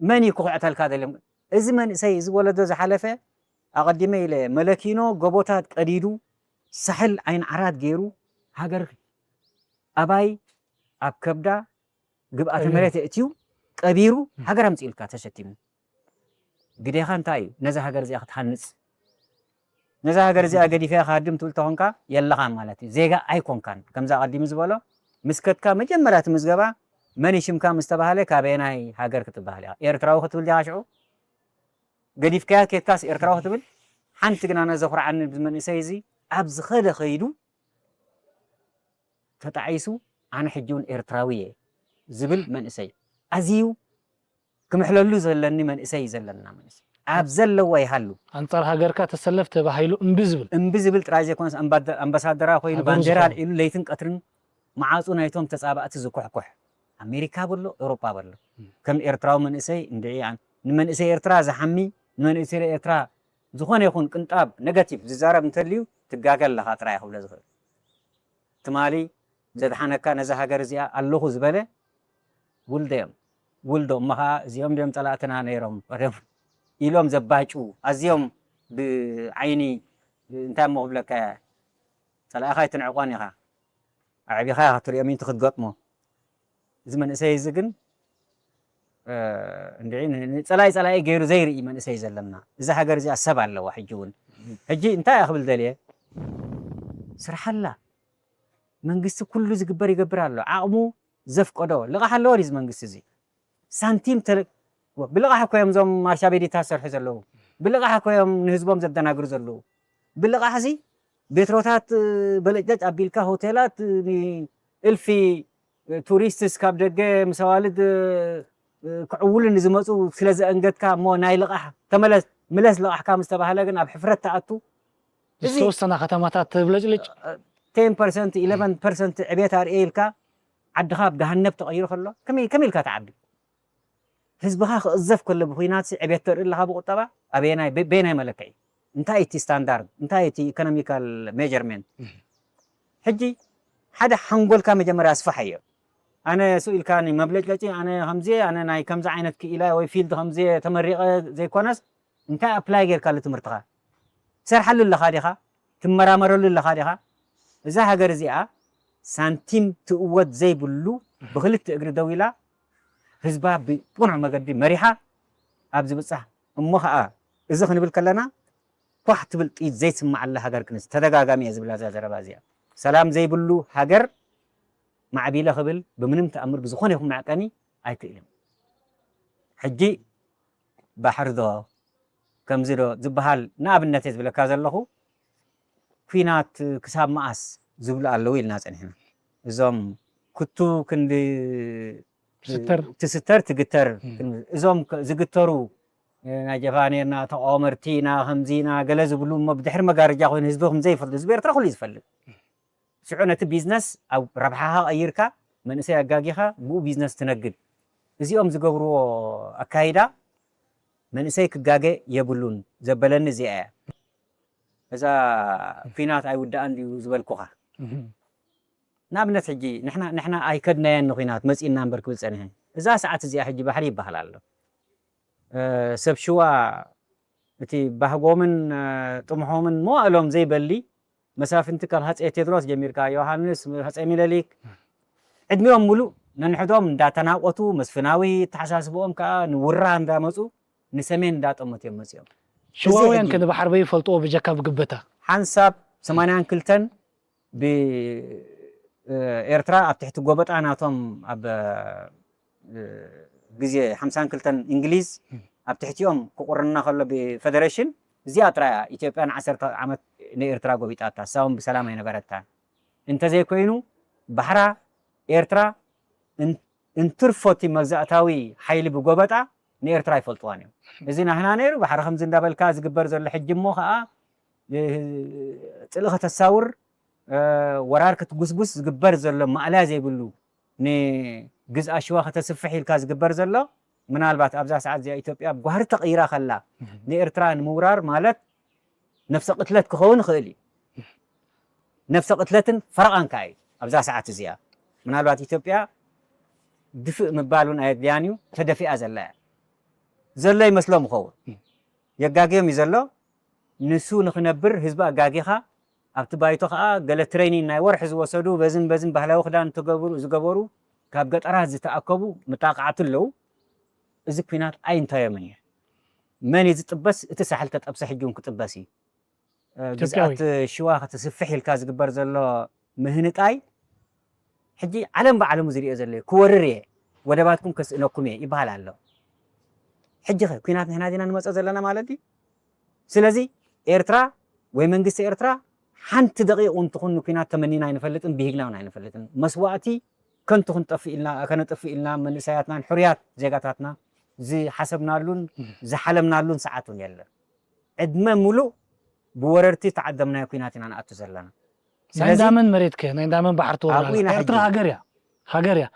መን እዩ ክኹዕተልካ ደልዮም? እዚ መንእሰይ እዚ ወለዶ ዝሓለፈ ኣቐዲመ ኢለ መለኪኖ ጎቦታት ቀዲዱ ሳሕል ዓይን ዓራት ገይሩ ሃገር ኣባይ ኣብ ከብዳ ግብኣተ መሬት የእትዩ ቀቢሩ ሃገር ኣምፂኡልካ ተሸኪሙ ግዴኻ እንታይ እዩ ነዛ ሃገር እዚኣ ክትሃንፅ ነዛ ሃገር እዚኣ ገዲፈያ ክሃድም ትብል ተኾንካ የለኻን ማለት እዩ ዜጋ ኣይኮንካን ከምዛ ኣቐዲሙ ዝበሎ ምስ ከድካ መጀመርያ እቲ ምዝገባ መን እዩ ሽምካ ምስ ተባሃለ ካበየናይ ሃገር ክትበሃል ኢኻ ኤርትራዊ ክትብል ዲኻ ሽዑ ገዲፍካያ ኬድካስ ኤርትራዊ ክትብል ሓንቲ ግና ነዘኹርዓኒ መንእሰይ እዚ ኣብ ዝኸደ ከይዱ ተጣዒሱ ኣነ ሕጂ እውን ኤርትራዊ እየ ዝብል መንእሰይ ኣዝዩ ክምሕለሉ ዘለኒ መንእሰይ እዩ ዘለና መንእሰይ ኣብ ዘለዋ ይሃሉ ኣንጻር ሃገርካ ተሰለፍ ተባሂሉ እምቢ ዝብል እምቢ ዝብል ጥራይ ዘይኮነስ ኣምባሳደራ ኮይኑ ባንዴራ ኣልዒሉ ለይትን ቀትርን መዓፁ ናይቶም ተፃባእቲ ዝኩሕኩሕ ኣሜሪካ በሎ ኤውሮጳ በሎ ከም ኤርትራዊ መንእሰይ እንድዒ ንመንእሰይ ኤርትራ ዝሓሚ ንመንእሰይ ኤርትራ ዝኾነ ይኹን ቅንጣብ negative ዝዛረብ እንተልዩ ትጋገ ኣለኻ ጥራይ ክብሎ ዝኽእል ትማሊ ዘድሓነካ ነዛ ሃገር እዚኣ ኣለኹ ዝበለ ውልደዮም ውልዶ እሞ ከዓ እዚኦም ድዮም ፀላእትና ነይሮም ኢሎም ዘባጭዉ ኣዝዮም ብዓይኒ እንታይ እሞ ክብለካ ፀላእኻ ኣይትንዕቆን ኢኻ ኣዕቢኻ ኢኻ ትሪኦም ኢንቲ ክትገጥሞ እዚ መንእሰይ እዚ ግን እንድዒ ንፀላኢ ፀላኢ ገይሩ ዘይርኢ መንእሰይ ዘለና እዛ ሃገር እዚኣ ሰብ ኣለዋ ሕጂ እውን ሕጂ እንታይ እያ ክብል ደልየ ስርሓላ መንግስቲ ኩሉ ዝግበር ይገብር ኣሎ ዓቕሙ ዘፍቀዶ ልቓሕ ኣለዎ ድዚ መንግስቲ እዚ ሳንቲም ብልቓሕ እኮ እዮም እዞም ማርሻ ቤዲታ ዝሰርሑ ዘለዉ ብልቓሕ እኮ እዮም ንህዝቦም ዘደናግሩ ዘለዉ ብልቓሕ እዚ ቤትሮታት በለጭለጭ ኣቢልካ ሆቴላት እልፊ ቱሪስትስ ካብ ደገ ምስ ኣዋልድ ክዕውሉ ንዝመፁ ስለ ዘአንገድካ እሞ ናይ ልቓሕ ተመለስ ምለስ ልቓሕካ ምስ ተባህለ ግን ኣብ ሕፍረት ተኣቱ ዝተወሰና ከተማታት ተብለጭልጭ ten percent eleven percent ዕቤት ኣርእየ ኢልካ ዓድኻ ኣብ ገሃነብ ተቐይሩ ከሎ ከመይ ኢልካ ትዓቢ ህዝብኻ ክቕዘፍ ከሎ ብኹናት ዕቤት ተርኢ ኣለኻ ብቁጠባ ኣበየናይ በየናይ መለክዒ እንታይ እቲ ስታንዳርድ እንታይ እቲ ኢኮኖሚካል ሜጀርመንት ሕጂ ሓደ ሓንጎልካ መጀመርያ ኣስፋሓዮ ኣነ ሱ ኢልካኒ መብለጭለጪ ኣነ ከምዚ ኣነ ናይ ከምዚ ዓይነት ክኢላ ወይ ፊልድ ከምዚ ተመሪቐ ዘይኮነስ እንታይ ኣፕላይ ጌርካሉ ትምህርትኻ ትሰርሓሉ ኣለኻ ዲኻ ትመራመረሉ ኣለኻ ዲኻ እዛ ሃገር እዚኣ ሳንቲም ትእወት ዘይብሉ ብክልተ እግሪ ደው ኢላ ህዝባ ብቅኑዕ መገዲ መሪሓ ኣብ ዝብፃሕ እሞ ከዓ እዚ ክንብል ከለና ኳሕ ትብል ጥይት ዘይስማዓላ ሃገር ክንስ ተደጋጋሚ እየ ዝብላ እዛ ዘረባ እዚኣ። ሰላም ዘይብሉ ሃገር ማዕቢለ ክብል ብምንም ተኣምር ብዝኾነ ይኹን መዕቀኒ ኣይክእልን። ሕጂ ባሕሪ ዶ ከምዚ ዶ ዝበሃል ንኣብነት እየ ዝብለካ ዘለኹ። ኲናት ክሳብ መኣስ ዝብሉ ኣለዉ ኢልና ጸኒሕና። እዞም ክቱ ክንዲ ትስተር ትስተር ትግተር ም። እዞም ከ- ዝግተሩ ናይ ጀፋኔርና ተቃወመርቲና ከምዚና ገለ ዝብሉ እሞ ብድሕሪ መጋረጃ ኮይኑ ህዝቢ ከምዘይፈልጡ ህዝቢ ኤርትራ ኩሉ እዩ ዝፈልጥ። ሽዑ ነቲ ቢዝነስ ኣብ ረብሓኻ ቀይርካ መንእሰይ ኣጋጊኻ ብኡ ቢዝነስ ትነግድ። እዚኦም ዝገብርዎ ኣካይዳ መንእሰይ ክጋገ የብሉን ዘበለኒ እዚኣ እያ። እዛ ኲናት ኣይውዳእን ድዩ ዝበልኩኻ። ንኣብነት ሕጂ ንሕና ንሕና ኣይከድናየን ንኹናት መጺእና እምበር ክብል ጸኒሐ። እዛ ሰዓት እዚኣ ሕጂ ባሕሪ ይበሃል ኣሎ። እ፣ ሰብ ሽዋ እቲ ባህጎምን እ፣ ጥምሖምን መዋእሎም ዘይበሊ መሳፍንቲ ካብ ሃፀይ ቴድሮስ ጀሚርካ ዮሃንስ ሃፀይ ሚለሊክ ዕድሚኦም ሙሉእ ነንሕዶም እንዳተናቆቱ መስፍናዊ ተሓሳስብኦም ከዓ ንውራ እንዳመፁ ንሰሜን እንዳጠመቱ እዮም መፂኦም። ሽዋውያን ሕጂ- ከ ንባሕሪ በይ ይፈልጥዎ ብጀካ ብግበታ ሓንሳብ ሰማንያን ክልተን ብ ኤርትራ ኣብ ትሕቲ ጎበጣ ናቶም ኣብ እ፣ ግዜ ሓምሳን ክልተን እንግሊዝ ኣብ ትሕቲኦም ክቑርና ከሎ ብፌደሬሽን እዚኣ ጥራያ ኢትዮጵያ ንዓሰርተ ዓመት ንኤርትራ ጎቢጣታ እሳውን ብሰላም ኣይነበረታ እንተዘይኮይኑ ባሕራ ኤርትራ እን- እንትርፎ እቲ መግዛእታዊ ሓይሊ ብጎበጣ ንኤርትራ ኣይፈልጥዋን እዮም። እዚ ናህና ነይሩ ባሕሪ ከምዚ እንዳበልካ ዝግበር ዘሎ ሕጂ እሞ ከዓ እ፣ ፅልኢ ከተሳውር እ፣ ወራር ክትጉስጉስ ዝግበር ዘሎ ማእለያ ዘይብሉ ንግዝኣ ሽዋ ከተስፍሕ ኢልካ ዝግበር ዘሎ ምናልባት ኣብዛ ሰዓት እዚኣ ኢትዮጵያ ጓህሪ ተቐይራ ከላ ንኤርትራ ንምውራር ማለት ነፍሰ ቅትለት ክኸውን ይኽእል እዩ። ነፍሰ ቅትለትን ፈረቓን ከዓ እዩ ኣብዛ ሰዓት እዚኣ ምናልባት ኢትዮጵያ ድፍእ ምባል እውን ኣየድልያን እዩ። ተደፊኣ ዘላ እያ ዘሎ ይመስሎም ይኸውን የጋግዮም እዩ ዘሎ። ንሱ ንኽነብር ህዝቢ ኣጋጊኻ ኣብቲ ባይቶ ከዓ ገለ ትሬኒን ናይ ወርሒ ዝወሰዱ በዝን በዝን ባህላዊ ክዳን ተገብሩ ዝገበሩ ካብ ገጠራት ዝተኣከቡ መጣቃዕቲ ኣለዉ። እዚ ኲናት ኣይንታዮምን እዩ። መን እዩ ዝጥበስ? እቲ ሳሕል ተጠብሰ ሕጂ እውን ክጥበስ እዩ። እ፣ ኢትዮጵያዊ። ግዝኣት ሽዋ ክትስፍሕ ኢልካ ዝግበር ዘሎ ምህንጣይ ሕጂ ዓለም ብዓለሙ ዝሪኦ ዘሎ እዩ። ክወርር እየ ወደባትኩም ከስእነኩም እየ ይበሃል ኣሎ። ሕጂ ኸ ኲናት ንሕና ዲና ንመፀ ዘለና ማለት እዩ? ስለዚ ኤርትራ ወይ መንግስቲ ኤርትራ ሓንቲ ደቂቕ እውን ትኹን ንኲናት ተመኒና ኣይንፈልጥን ብሂግና እውን ኣይንፈልጥን። መስዋእቲ ከንቱ ክንጠፍእ ኢልና ከነጥፍእ ኢልና መንእሰያትናን ሕሩያት ዜጋታትና ዝሓሰብናሉን ዝሓለምናሉን ሰዓት እውን የለን። ዕድመ ሙሉእ ብወረርቲ ተዓደምናዮ ኲናት ኢና ንኣቱ ዘለና። ናይ እንዳመን መሬት ከ ናይ እንዳመን ባሕሪ ትወርድ ኣብኡ ኢና ኤርትራ ሕጂ። ሃገር እያ ሃገር እያ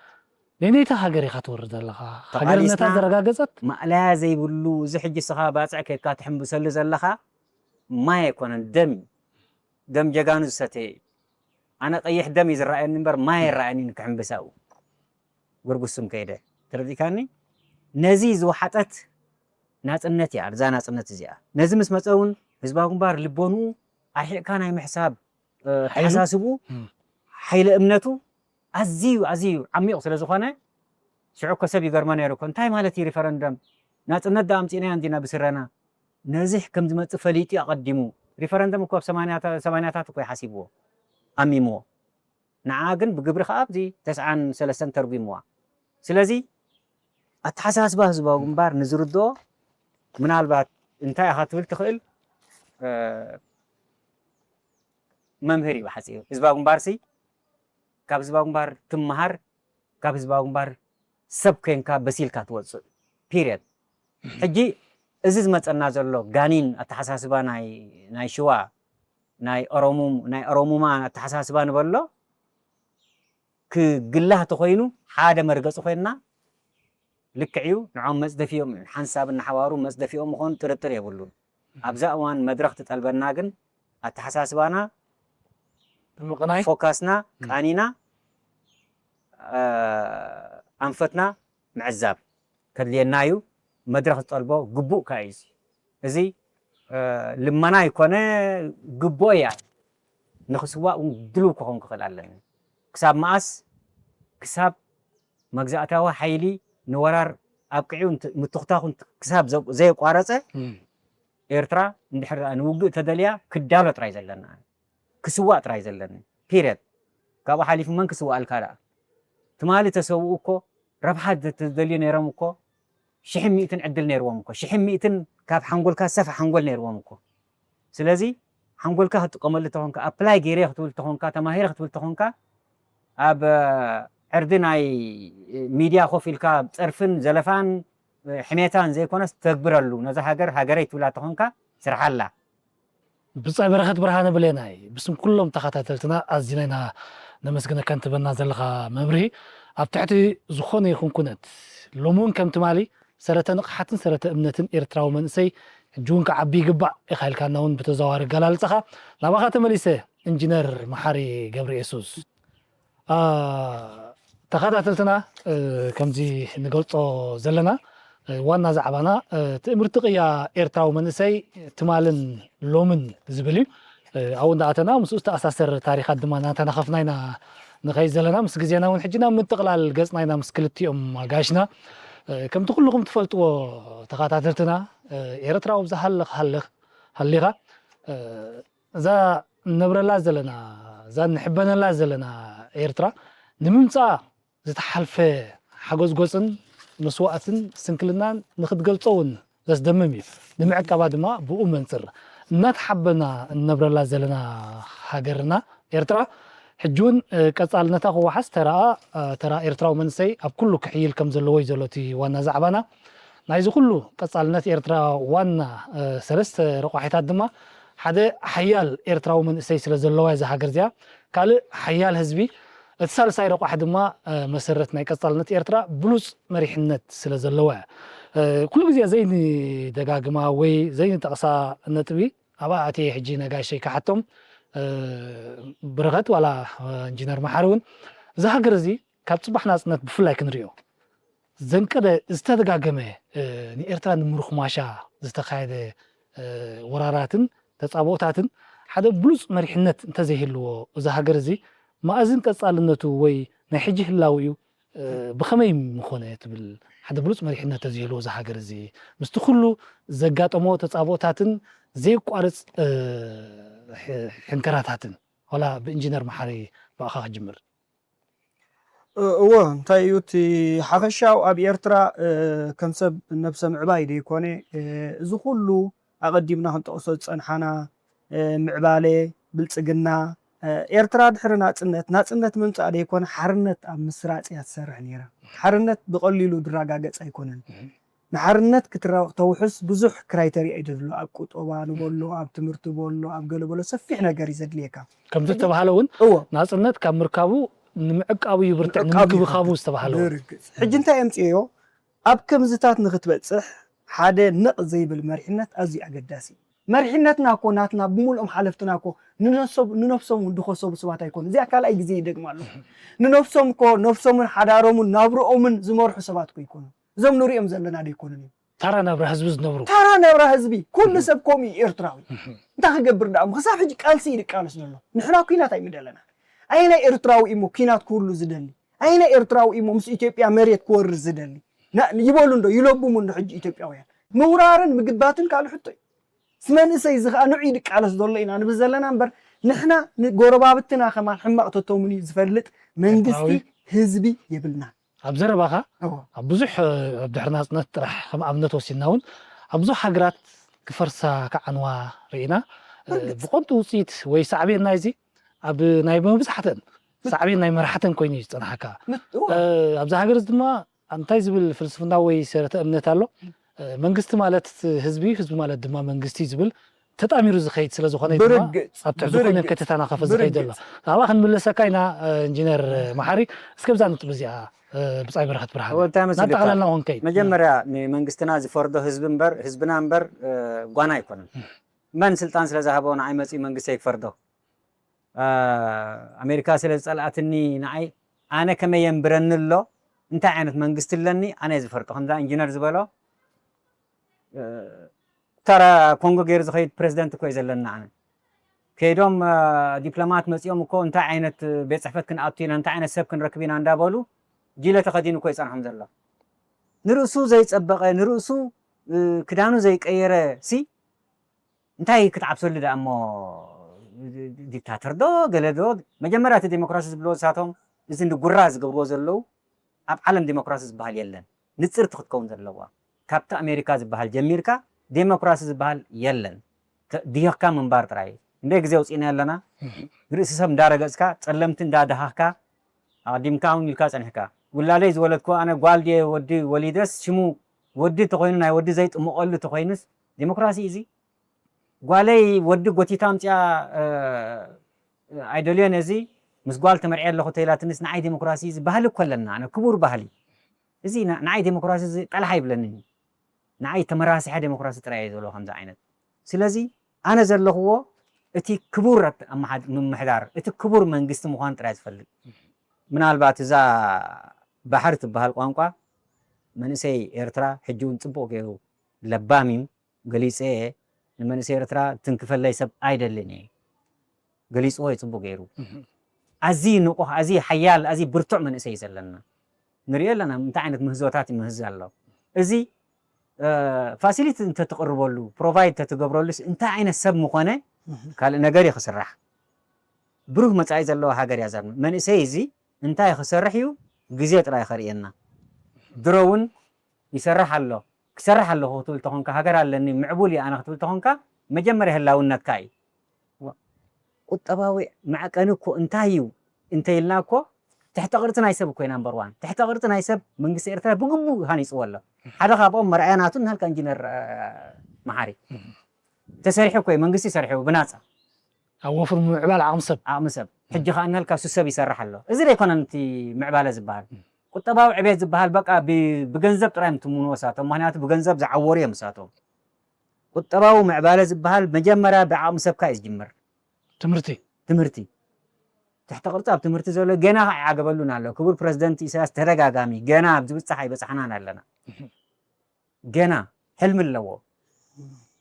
ነነይታ ሃገር ኢኻ ትወርድ ዘለኻ ሃገርነታ ተቓሊስና ዘረጋገጸት ማእለያ ዘይብሉ እዚ ሕጂ ስኻ ባፅዕ ከድካ ትሕምብሰሉ ዘለኻ ማይ ኣይኮነን ደም እዩ። ደም ጀጋኑ ዝሰተየ እዩ። ኣነ ቀይሕ ደም እዩ ዝረኣየኒ እምበር ማይ ኣይረኣየኒ ክሕምብሳ እዩ። ጉርጉስም ከይደ ተረዲእካኒ። ነዚ ዝወሓጠት ናፅነት እያ እዛ ናፅነት እዚኣ። ነዚ ምስ መፀ እውን ህዝባዊ ግንባር ልቦንኡ ኣርሒቕካ ናይ ምሕሳብ እ፣ ሓይሉ? ተሓሳስብኡ እም። ሓይለ እምነቱ ኣዝዩ ኣዝዩ ዓሚቕ ስለ ዝኾነ ሽዑ እኮ ሰብ ይገርሞ ነይሩ እኮ እንታይ ማለት እዩ ሪፈረንደም ናፅነት ዳ ኣምፂእናያ እንዲና ብስረና ነዚ ከም ዝመፅእ ፈሊጡ ኣቐዲሙ ሪፈረንደም እኮ ኣብ ሰማንያታ- ሰማንያታት እኮ ይሓሲብዎ ኣሚምዎ ንዓ ግን ብግብሪ ከዓ ኣብዚ ተስዓን ሰለስተን ተርጉምዋ ስለዚ ኣተሓሳስባ ህዝባዊ ግንባር ንዝርድኦ ምናልባት እንታይ ኢኻ ትብል ትኽእል እ፣ መምህር እዩ ብሓፂሩ ህዝባዊ ግንባር ሲ ካብ ህዝባዊ ግንባር ትመሃር ካብ ህዝባዊ ግንባር ሰብ ኮይንካ በሲልካ ትወፅእ ፒሪየድ ሕጂ እዚ ዝመፀና ዘሎ ጋኒን ኣተሓሳስባ ናይ ናይ ሽዋ ናይ ኦሮሙም ናይ ኦሮሙማ ኣተሓሳስባ ንበሎ ክግላህ ተኮይኑ ሓደ መርገፂ ኮይንና ልክዕ እዩ ንዖም መፅደፊኦም እዩ ሓንሳብ እናሓዋሩ መፅደፊኦም ምኾኑ ጥርጥር የብሉን ኣብዛ እዋን መድረኽ ትጠልበና ግን ኣተሓሳስባና ብምቕናይ ፎካስና ቃኒና ኣንፈትና ምዕዛብ ከድልየና እዩ መድረኽ ዝጠልቦ ግቡእ ከ እዩ እዚ ልመና ይኮነ ግቡእ እያ ንክስዋእ እውን ድልው ክኸውን ክኽእል ኣለኒ ክሳብ መኣስ ክሳብ መግዛእታዊ ሓይሊ ንወራር ኣብቅዒኡ ምትኽታኹ ክሳብ ዘየቋረፀ ኤርትራ እንድሕር ደኣ ንውግእ ተደልያ ክዳሎ ጥራይ ዘለና፣ ክስዋእ ጥራይ ዘለኒ፣ ፒርየድ። ካብኡ ሓሊፉ መን ክስዋኣልካ ደኣ? ትማሊ ተሰውኡ እኮ ረብሓ ዘተደልዩ ነይሮም እኮ ሽሕን ሚእትን ዕድል ነይርዎም እኮ፣ ሽሕን ሚእትን ካብ ሓንጎልካ ሰፍ ሓንጎል ነይርዎም እኮ። ስለዚ ሓንጎልካ ክትጥቀመሉ ተኾንካ፣ ኣፕላይ ገይረ ክትብል ተኾንካ፣ ተማሂረ ክትብል ተኾንካ፣ ኣብ ዕርዲ ናይ ሚድያ ኮፍ ኢልካ ጸርፍን ዘለፋን ሕሜታን ዘይኮነስ ተግብረሉ። ነዛ ሃገር ሃገረይ ትብላ ተኾንካ ስርሓላ። ብጻይ በረኸት ብርሃነ ብሌናይ፣ ብስም ኩሎም ተኸታተልትና ኣዚና ኢና ነመስግነካ ንትበና ዘለኻ መብርሂ። ኣብ ትሕቲ ዝኾነ ይኹን ኩነት፣ ሎሚ እውን ከም ትማሊ ሰረተ ንቕሓትን ሰረተ እምነትን ኤርትራዊ መንእሰይ ሕጂ እውን ክዓቢ ይግባእ ኢኻ ኢልካና እውን ብተዘዋዋሪ ኣገላልጻኻ። ናባኻ ተመሊሰ፣ ኢንጂነር መሓሪ ገብረ የሱስ። ተኸታተልትና፣ ከምዚ ንገልጾ ዘለና፣ ዋና ዛዕባና ትእምርቲ ቅያ ኤርትራዊ መንእሰይ ትማልን ሎምን ዝብል እዩ። ኣብኡ እንዳኣተና ምስኡ ዝተኣሳሰር ታሪኻት ድማ እናተናኸፍና ኢና ንኸይድ ዘለና። ምስ ግዜና እውን ሕጂ ናብ ምጥቕላል ገጽና ኢና ምስ ክልቲኦም ኣጋይሽና። ከምቲ ኩልኹም ትፈልጥዎ ተኸታተልትና፣ ኤርትራዊ ብዝሃለኽ ሃለኽ ሃሊኻ፣ እዛ ንነብረላ ዘለና፣ እዛ ንሕበነላ ዘለና ኤርትራ ንምምጻእ ዝተሓልፈ ሓጎስጎስን መስዋእትን ስንክልናን ንኽትገልጾ እውን ዘስደምም እዩ። ንምዕቃባ ድማ ብኡ መንጽር እናተሓበና እንነብረላ ዘለና ሃገርና ኤርትራ ሕጂ እውን ቀጻልነታ ክወሓስ ተራኣ ተራ ኤርትራዊ መንእሰይ ኣብ ኩሉ ክሕይል ከም ዘለዎ እዩ ዘሎ እቲ ዋና ዛዕባና። ናይዚ ኩሉ ቀጻልነት ኤርትራ ዋና ሰለስተ ረቋሒታት ድማ ሓደ ሓያል ኤርትራዊ መንእሰይ ስለ ዘለዋ እዛ ሃገር እዚኣ፣ ካልእ ሓያል ህዝቢ፣ እቲ ሳልሳይ ረቋሒ ድማ መሰረት ናይ ቀጻልነት ኤርትራ ብሉጽ መሪሕነት ስለ ዘለዋ እያ። ኩሉ ግዜ ዘይንደጋግማ ወይ ዘይንጠቕሳ ነጥቢ ኣብኣ ኣትየ ሕጂ ነጋይሸይ ክሓቶም፣ በረኸት ዋላ ኢንጂነር መሓሪ እውን፣ እዚ ሃገር እዚ ካብ ጽባሕ ናጽነት ብፍላይ ክንሪኦ ዘንቀደ ዝተደጋገመ ንኤርትራ ንምርኹማሻ ዝተኻየደ ወራራትን ተጻብኦታትን ሓደ ብሉጽ መሪሕነት እንተዘይህልዎ እዚ ሃገር እዚ መኣዝን ቀጻልነቱ ወይ ናይ ሕጂ ህላውኡ ብኸመይ ምኾነ ትብል? ሓደ ብሉጽ መሪሕነት ተዘይህልዎ እዚ ሃገር እዚ ምስቲ ኩሉ ዘጋጠሞ ተጻብኦታትን ዘየቋርጽ ሕንከራታትን። ዋላ ብኢንጂነር መሓሪ ብኣኻ ክጅምር። እወ፣ እንታይ እዩ እቲ ሓፈሻው ኣብ ኤርትራ ከም ሰብ ነብሰ ምዕባይ ደይኮነ፣ እዚ ኩሉ ኣቐዲምና ክንጠቕሶ ዝጸንሓና ምዕባለ፣ ብልጽግና፣ ኤርትራ ድሕሪ ናጽነት፣ ናጽነት ምምጻእ ደይኮነ ሓርነት ኣብ ምስራጽ እያ ትሰርሕ ነይራ። ሓርነት ብቐሊሉ ድረጋገጽ ኣይኮነን። ንሓርነት ክትተውሕስ ብዙሕ ክራይተርያ እዩ ዘድሎ። ኣብ ቁጠባ ንበሎ፣ ኣብ ትምህርቲ በሎ፣ ኣብ ገለ በሎ ሰፊሕ ነገር እዩ ዘድልየካ። ከምዚ ዝተባህለ እውን ናፅነት ካብ ምርካቡ ንምዕቃቡ እዩ ብርትዕ ንምክብኻቡ ዝተባህለ እውን። ብርግፅ። ሕጂ እንታይ ኣምፅኦዮ? ኣብ ከምዝታት ንክትበፅሕ ሓደ ነቕ ዘይብል መሪሕነት ኣዝዩ ኣገዳሲ እዩ። መሪሕነትና እኮ ናትና ብምሉኦም ሓለፍትና እኮ ንነብሶም ንነብሶም እውን ድኸሰቡ ሰባት ኣይኮኑ። እዚኣ ካልኣይ ግዜ ይደግማ ኣለኹ። ንነብሶም እኮ ነብሶምን ሓዳሮምን ናብርኦምን ዝመርሑ ሰባት እኮ ይኮኑ። እዞም ንሪኦም ዘለና ዶ ኣይኮኑን እዮም? ታራ ናብራ ህዝቢ ዝነብሩ። ታራ ናብራ ህዝቢ። ኩሉ ሰብ ከምኡ እዩ ኤርትራዊ። እንታይ ክገብር ደኣ እሞ ክሳብ ሕጂ ቃልሲ እዩ ዝቃለስ ዘሎ። ንሕና ኲናት ኣይምደለና። ኣየናይ ኤርትራዊ እዩ እሞ ኲናት ክህሉ ዝደሊ? ኣየናይ ኤርትራዊ እዩ እሞ ምስ ኢትዮጵያ መሬት ክወርር ዝደሊ? ይበሉ እንዶ ይለብሙ እንዶ ሕጂ ኢትዮጵያውያን? ምውራርን ምግባትን ካልእ ሕቶ እዩ። ምስ መንእሰይ እዚ ኸኣ ንዑ ይድቃለስ ዘሎ ኢና ንብል ዘለና እምበር ንሕና ንጎረባብትና ከማን ሕማቕ ተተምንዩ ዝፈልጥ መንግስቲ ህዝቢ የብልናን። ኣብ ዘረባኻ ኣብ ብዙሕ ኣብ ድሕሪ ናጽነት ጥራሕ ከም ኣብነት ወሲድና እውን ኣብ ብዙሕ ሃገራት ክፈርሳ ክዓንዋ ርኢና። ብቐንዱ ውፅኢት ወይ ሳዕቤን ናይዚ ኣብ ናይ መብዛሕተን ሳዕቤን ናይ መራሕተን ኮይኑ እዩ ዝጸንሓካ። ኣብዛ ሃገር እዚ ድማ እንታይ ዝብል ፍልስፍና ወይ ሰረተ እምነት ኣሎ? መንግስቲ ማለት ህዝቢ፣ ህዝቢ ማለት ድማ መንግስቲ ዝብል ተጣሚሩ ዝኸይድ ስለ ዝኾነ ድማ ኣብ ትሕቲ ዝኾነ ከተተናኸፈ ዝኸይድ ዘሎ። ናብኣ ክንምለሰካ ኢና ኢንጂነር መሓሪ። እስከ ብዛ ነጥቢ እዚኣ ብጻይ በረኸት ብርሃነ ናጠቓለልና ክንከይድ። መጀመርያ ንመንግስትና ዝፈርዶ ህዝቢ እምበር ህዝብና እምበር ጓና ኣይኮነን። መን ስልጣን ስለ ዝሃቦ ንዓይ መጺኡ መንግስተይ ክፈርዶ? ኣሜሪካ ስለ ዝጸልኣትኒ ንዓይ ኣነ ከመይ የንብረኒ ኣሎ? እንታይ ዓይነት መንግስቲ ኣለኒ ኣነ ዝፈርዶ። ከምዛ ኢንጂነር ዝበሎ ተራ ኮንጎ ገይሩ ዝኸይድ ፕሬዝደንት እኮ እዩ ዘለና። ኣነ ከይዶም ዲፕሎማት መፂኦም እኮ እንታይ ዓይነት ቤት ፅሕፈት ክንኣቱ ኢና እንታይ ዓይነት ሰብ ክንረክብ ኢና እንዳበሉ ጂለ ተኸዲኑ እኮ ይፀንሖም ዘሎ። ንርእሱ ዘይፀበቐ ንርእሱ ክዳኑ ዘይቀየረ ሲ እንታይ ክትዓብሰሉ ደኣ እሞ፣ ዲክታተር ዶ ገለ ዶ? መጀመርያ እቲ ዴሞክራሲ ዝብልዎ ንሳቶም፣ እዚ ንጉራ ዝገብርዎ ዘለዉ፣ ኣብ ዓለም ዴሞክራሲ ዝበሃል የለን። ንጽርቲ ክትከውን ዘለዋ፣ ካብቲ ኣሜሪካ ዝበሃል ጀሚርካ ዴሞክራሲ ዝበሃል የለን። ተ- ድሂኽካ ምንባር ጥራይ እዩ። እንደ ግዜ ኣውፂእና ኣለና። ርእሲ ሰብ እንዳረገፅካ፣ ጸለምቲ እንዳደሃኽካ፣ ኣቐዲምካ እውን ኢልካ ጸኒሕካ። ውላደይ ዝወለድኩ ኣነ፣ ጓል ድየ ወዲ ወሊደስ፣ ሽሙ ወዲ ተኾይኑ፣ ናይ ወዲ ዘይጥምቐሉ ተኾይኑስ፣ ዴሞክራሲ እዚ? ጓለይ ወዲ ጎቲታ ኣምፅያ፣ እ፣ ኣይደልዮን፣ እዚ ምስ ጓል ተመርዕየ ኣለኹ ተይላትንስ፣ ንዓይ ዴሞክራሲ እዚ ባህሊ እኮ ኣለና። ኣነ ክቡር ባህሊ እዚ፣ ና- ንዓይ ዴሞክራሲ እዚ ጠላሕ ኣይብለንን እዩ። ንዓይ ተመራስሐ ዴሞክራሲ ጥራይ እየ ዘለዎ ከምዚ ዓይነት። ስለዚ ኣነ ዘለኽዎ እቲ ክቡር ኣት- ኣመሓድ- ምምሕዳር፣ እቲ ክቡር መንግስቲ ምዃን ጥራይ ዝፈልጥ። ምናልባት እዛ ባሕሪ ትበሃል ቋንቋ መንእሰይ ኤርትራ ሕጂ እውን ጽቡቕ ገይሩ ለባም እዩ። ገሊጸ እየ። ንመንእሰይ ኤርትራ ትንክፈለይ ሰብ ኣይደልን እየ። ገሊጽዎ እዩ ጽቡቕ ገይሩ። ኣዝዩ ንቑሕ፣ ኣዝዩ ሓያል፣ ኣዝዩ ብርቱዕ መንእሰይ እዩ ዘለና። ንሪኦ ኣለና እንታይ ዓይነት ምህዞታት ይምህዝ ኣሎ። እዚ እ፣ ፋሲሊቲ እንተትቕርበሉ፣ ፕሮቫይድ እንተትገብረሉስ እንታይ ዓይነት ሰብ ምኾነ ካልእ ነገር እዩ ክስራሕ። ብሩህ መጻኢ ዘለዋ ሃገር እያ ዘርና። መንእሰይ እዚ እንታይ ክሰርሕ እዩ? ግዜ ጥራይ ከርእየና። ድሮ እውን ይሰርሕ ኣሎ። ክሰርሕ ኣለኹ ክትብል ተኾንካ፣ ሃገር ኣለኒ፣ ምዕቡል እየ ኣነ ክትብል ተኾንካ፣ መጀመርያ ህላውነትካ እዩ። ዋ፣ ቁጠባዊ መዕቀኒ እኮ እንታይ እዩ እንተኢልና እኮ፣ ትሕተ ቅርጺ ናይ ሰብ እኮ እዩ ናምበር ዋን። ትሕተ ቅርጺ ናይ ሰብ መንግስቲ ኤርትራ ብግቡእ ሃኒጽዎ ኣሎ። ሓደ ካብኦም መርኣያ ናቱ እናልካ ኢንጂነር፣ እ፣ መሓሪ። ተሰሪሑ እኮ እዩ፣ መንግስቲ ሰሪሑ ብናጻ። ኣብ ወፍሪ ምምዕባል ዓቕሚ ሰብ። ዓቕሚ ሰብ። ሕጂ ከኣ እናልካ እሱ ሰብ ይሰርሕ ኣሎ። እዚ ዶ ኣይኮነን እቲ ምዕባለ ዝበሃል? ቁጠባዊ ዕቤት ዝበሃል በቃ ብ-፣ ብገንዘብ ጥራይ እዮም ትምንዎ እሳቶም። ምኽንያቱ ብገንዘብ ዝዓወሩ እዮም እሳቶም። ቁጠባዊ ምዕባለ ዝበሃል መጀመርያ ብዓቕሚ ሰብካ እዩ ዝጅምር። ትምህርቲ። ትምህርቲ። ትሕተ ቅርጺ ኣብ ትምህርቲ ዘሎ ገና ከዓ ይዓገበሉን ኣሎ። ክቡር ፕረዚደንት ኢሳያስ ተደጋጋሚ ገና ኣብ ዝብጻሕ ኣይበጻሕናን ኣለና። ገና ሕልሚ ኣለዎ።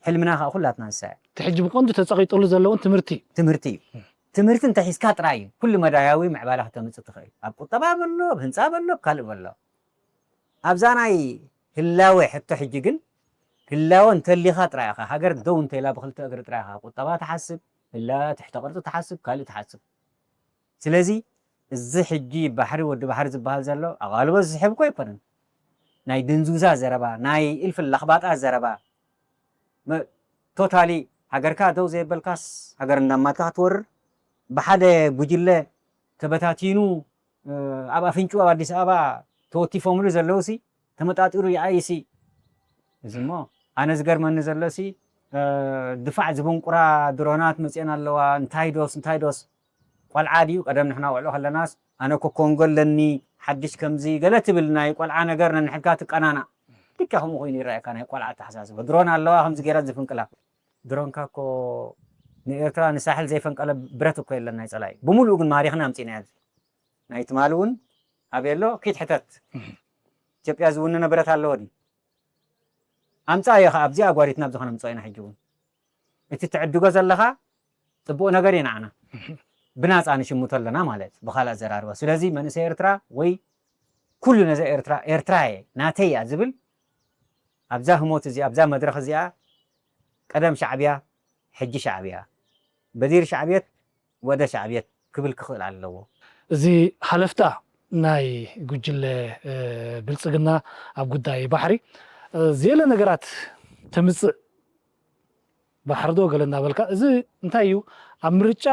ሕልምና ከዓ ኩላትና ንሳ እያ። እቲ ሕጂ ብቐንዱ ተጸቒጥሉ ዘለውን ትምህርቲ እዩ። ትምህርቲ እዩ። ትምህርቲ እንተሒዝካ ጥራይ እዩ። ኩሉ መዳያዊ ምዕባለ ከተምጽእ ትኽእል። ኣብ ቁጠባ በሎ፣ ኣብ ህንጻ በሎ፣ ኣብ ካልእ በሎ። ኣብዛ ናይ ህላወ ሕቶ ሕጂ ግን፣ ህላወ እንተሊኻ ጥራይ ኢኻ። ሃገር ደው እንተኢላ ብኽልተ እግሪ ጥራይ ኢኻ። ቁጠባ ትሓስብ፣ ህላወ ትሕተ ቅርጺ ትሓስብ፣ ካልእ ትሓስብ። ስለዚ እዚ ሕጂ ባሕሪ ወዲ ባሕሪ ዝበሃል ዘሎ ኣቓልቦ ዝስሕብ እኮ ኣይኮነን። ናይ ድንዙዛ ዘረባ፣ ናይ እልፊ ለኽባጣ ዘረባ። መ-፣ ቶታሊ ሃገርካ ደው ዘየበልካስ ሃገር እንዳማትካ ክትወርር፣ ብሓደ ጉጅለ ተበታቲኑ፣ እ፣ ኣብ ኣፍንጭኡ ኣብ ኣዲስ ኣበባ ተወቲፎምሉ ዘለውሲ ተመጣጢሩ ይኣይሲ። እዚ እሞ ኣነ ዝገርመኒ ዘሎሲ፣ እ፣ ድፋዕ ዝብንቁራ ድሮናት መጽኤን ኣለዋ። እንታይ ዶስ፣ እንታይ ዶስ? ቆልዓ ድዩ? ቀደም ንሕና ቆልዑ ከለናስ፣ ኣነ እኮ ኮንጎ ኣለኒ፣ ሓድሽ ከምዚ ገለ ትብል ናይ ቆልዓ ነገር ነንሕድካ ትቀናናእ። ልክዕ ከምኡ ኮይኑ ይረኣየካ ናይ ቆልዓ ኣተሓሳስባ። ድሮን ኣለዋ ከምዚ ገይረን ዝፍንቅላ። ድሮንካ እኮ ንኤርትራ ንሳሕል ዘይፈንቀለ ብረት እኮ የለን ናይ ጸላኢ። ብምሉኡ ግን ማሪኽና ኣምጺእናዮ። ናይ ትማሊ እውን ኣበይ ኣሎ? ኪድ ሕተት። ኢትዮጵያ ዝውንነ ብረት ኣለዎ ድዩ? ኣምጻዮ ኸኣ ኣብዚኣ ኣጓሪትና ኣብዚ ኸነምጽኦ ኢና ሕጂ እውን። እቲ ትዕድጎ ዘለኻ ጽቡቕ ነገር እዩ ንዓና። ብናጻ ንሽምቶ ኣለና ማለት ብኻልእ ኣዘራርባ። ስለዚ መንእሰይ ኤርትራ ወይ ኩሉ ነዛ ኤርትራ፣ ኤርትራ እየ፣ ናተይ እያ ዝብል ኣብዛ ህሞት እዚኣ፣ ኣብዛ መድረኽ እዚኣ ቀደም ሻዕብያ፣ ሕጂ ሻዕብያ፣ በዲር ሻዕብየት፣ ወደ ሻዕብየት ክብል ክኽእል ኣለዎ። እዚ ሃለፍታ ናይ ጉጅለ፣ እ፣ ብልጽግና ኣብ ጉዳይ ባሕሪ፣ እ፣ ዝየለ ነገራት ተምጽእ ባሕሪ ዶ ገለ እናበልካ፣ እዚ እንታይ እዩ? ኣብ ምርጫ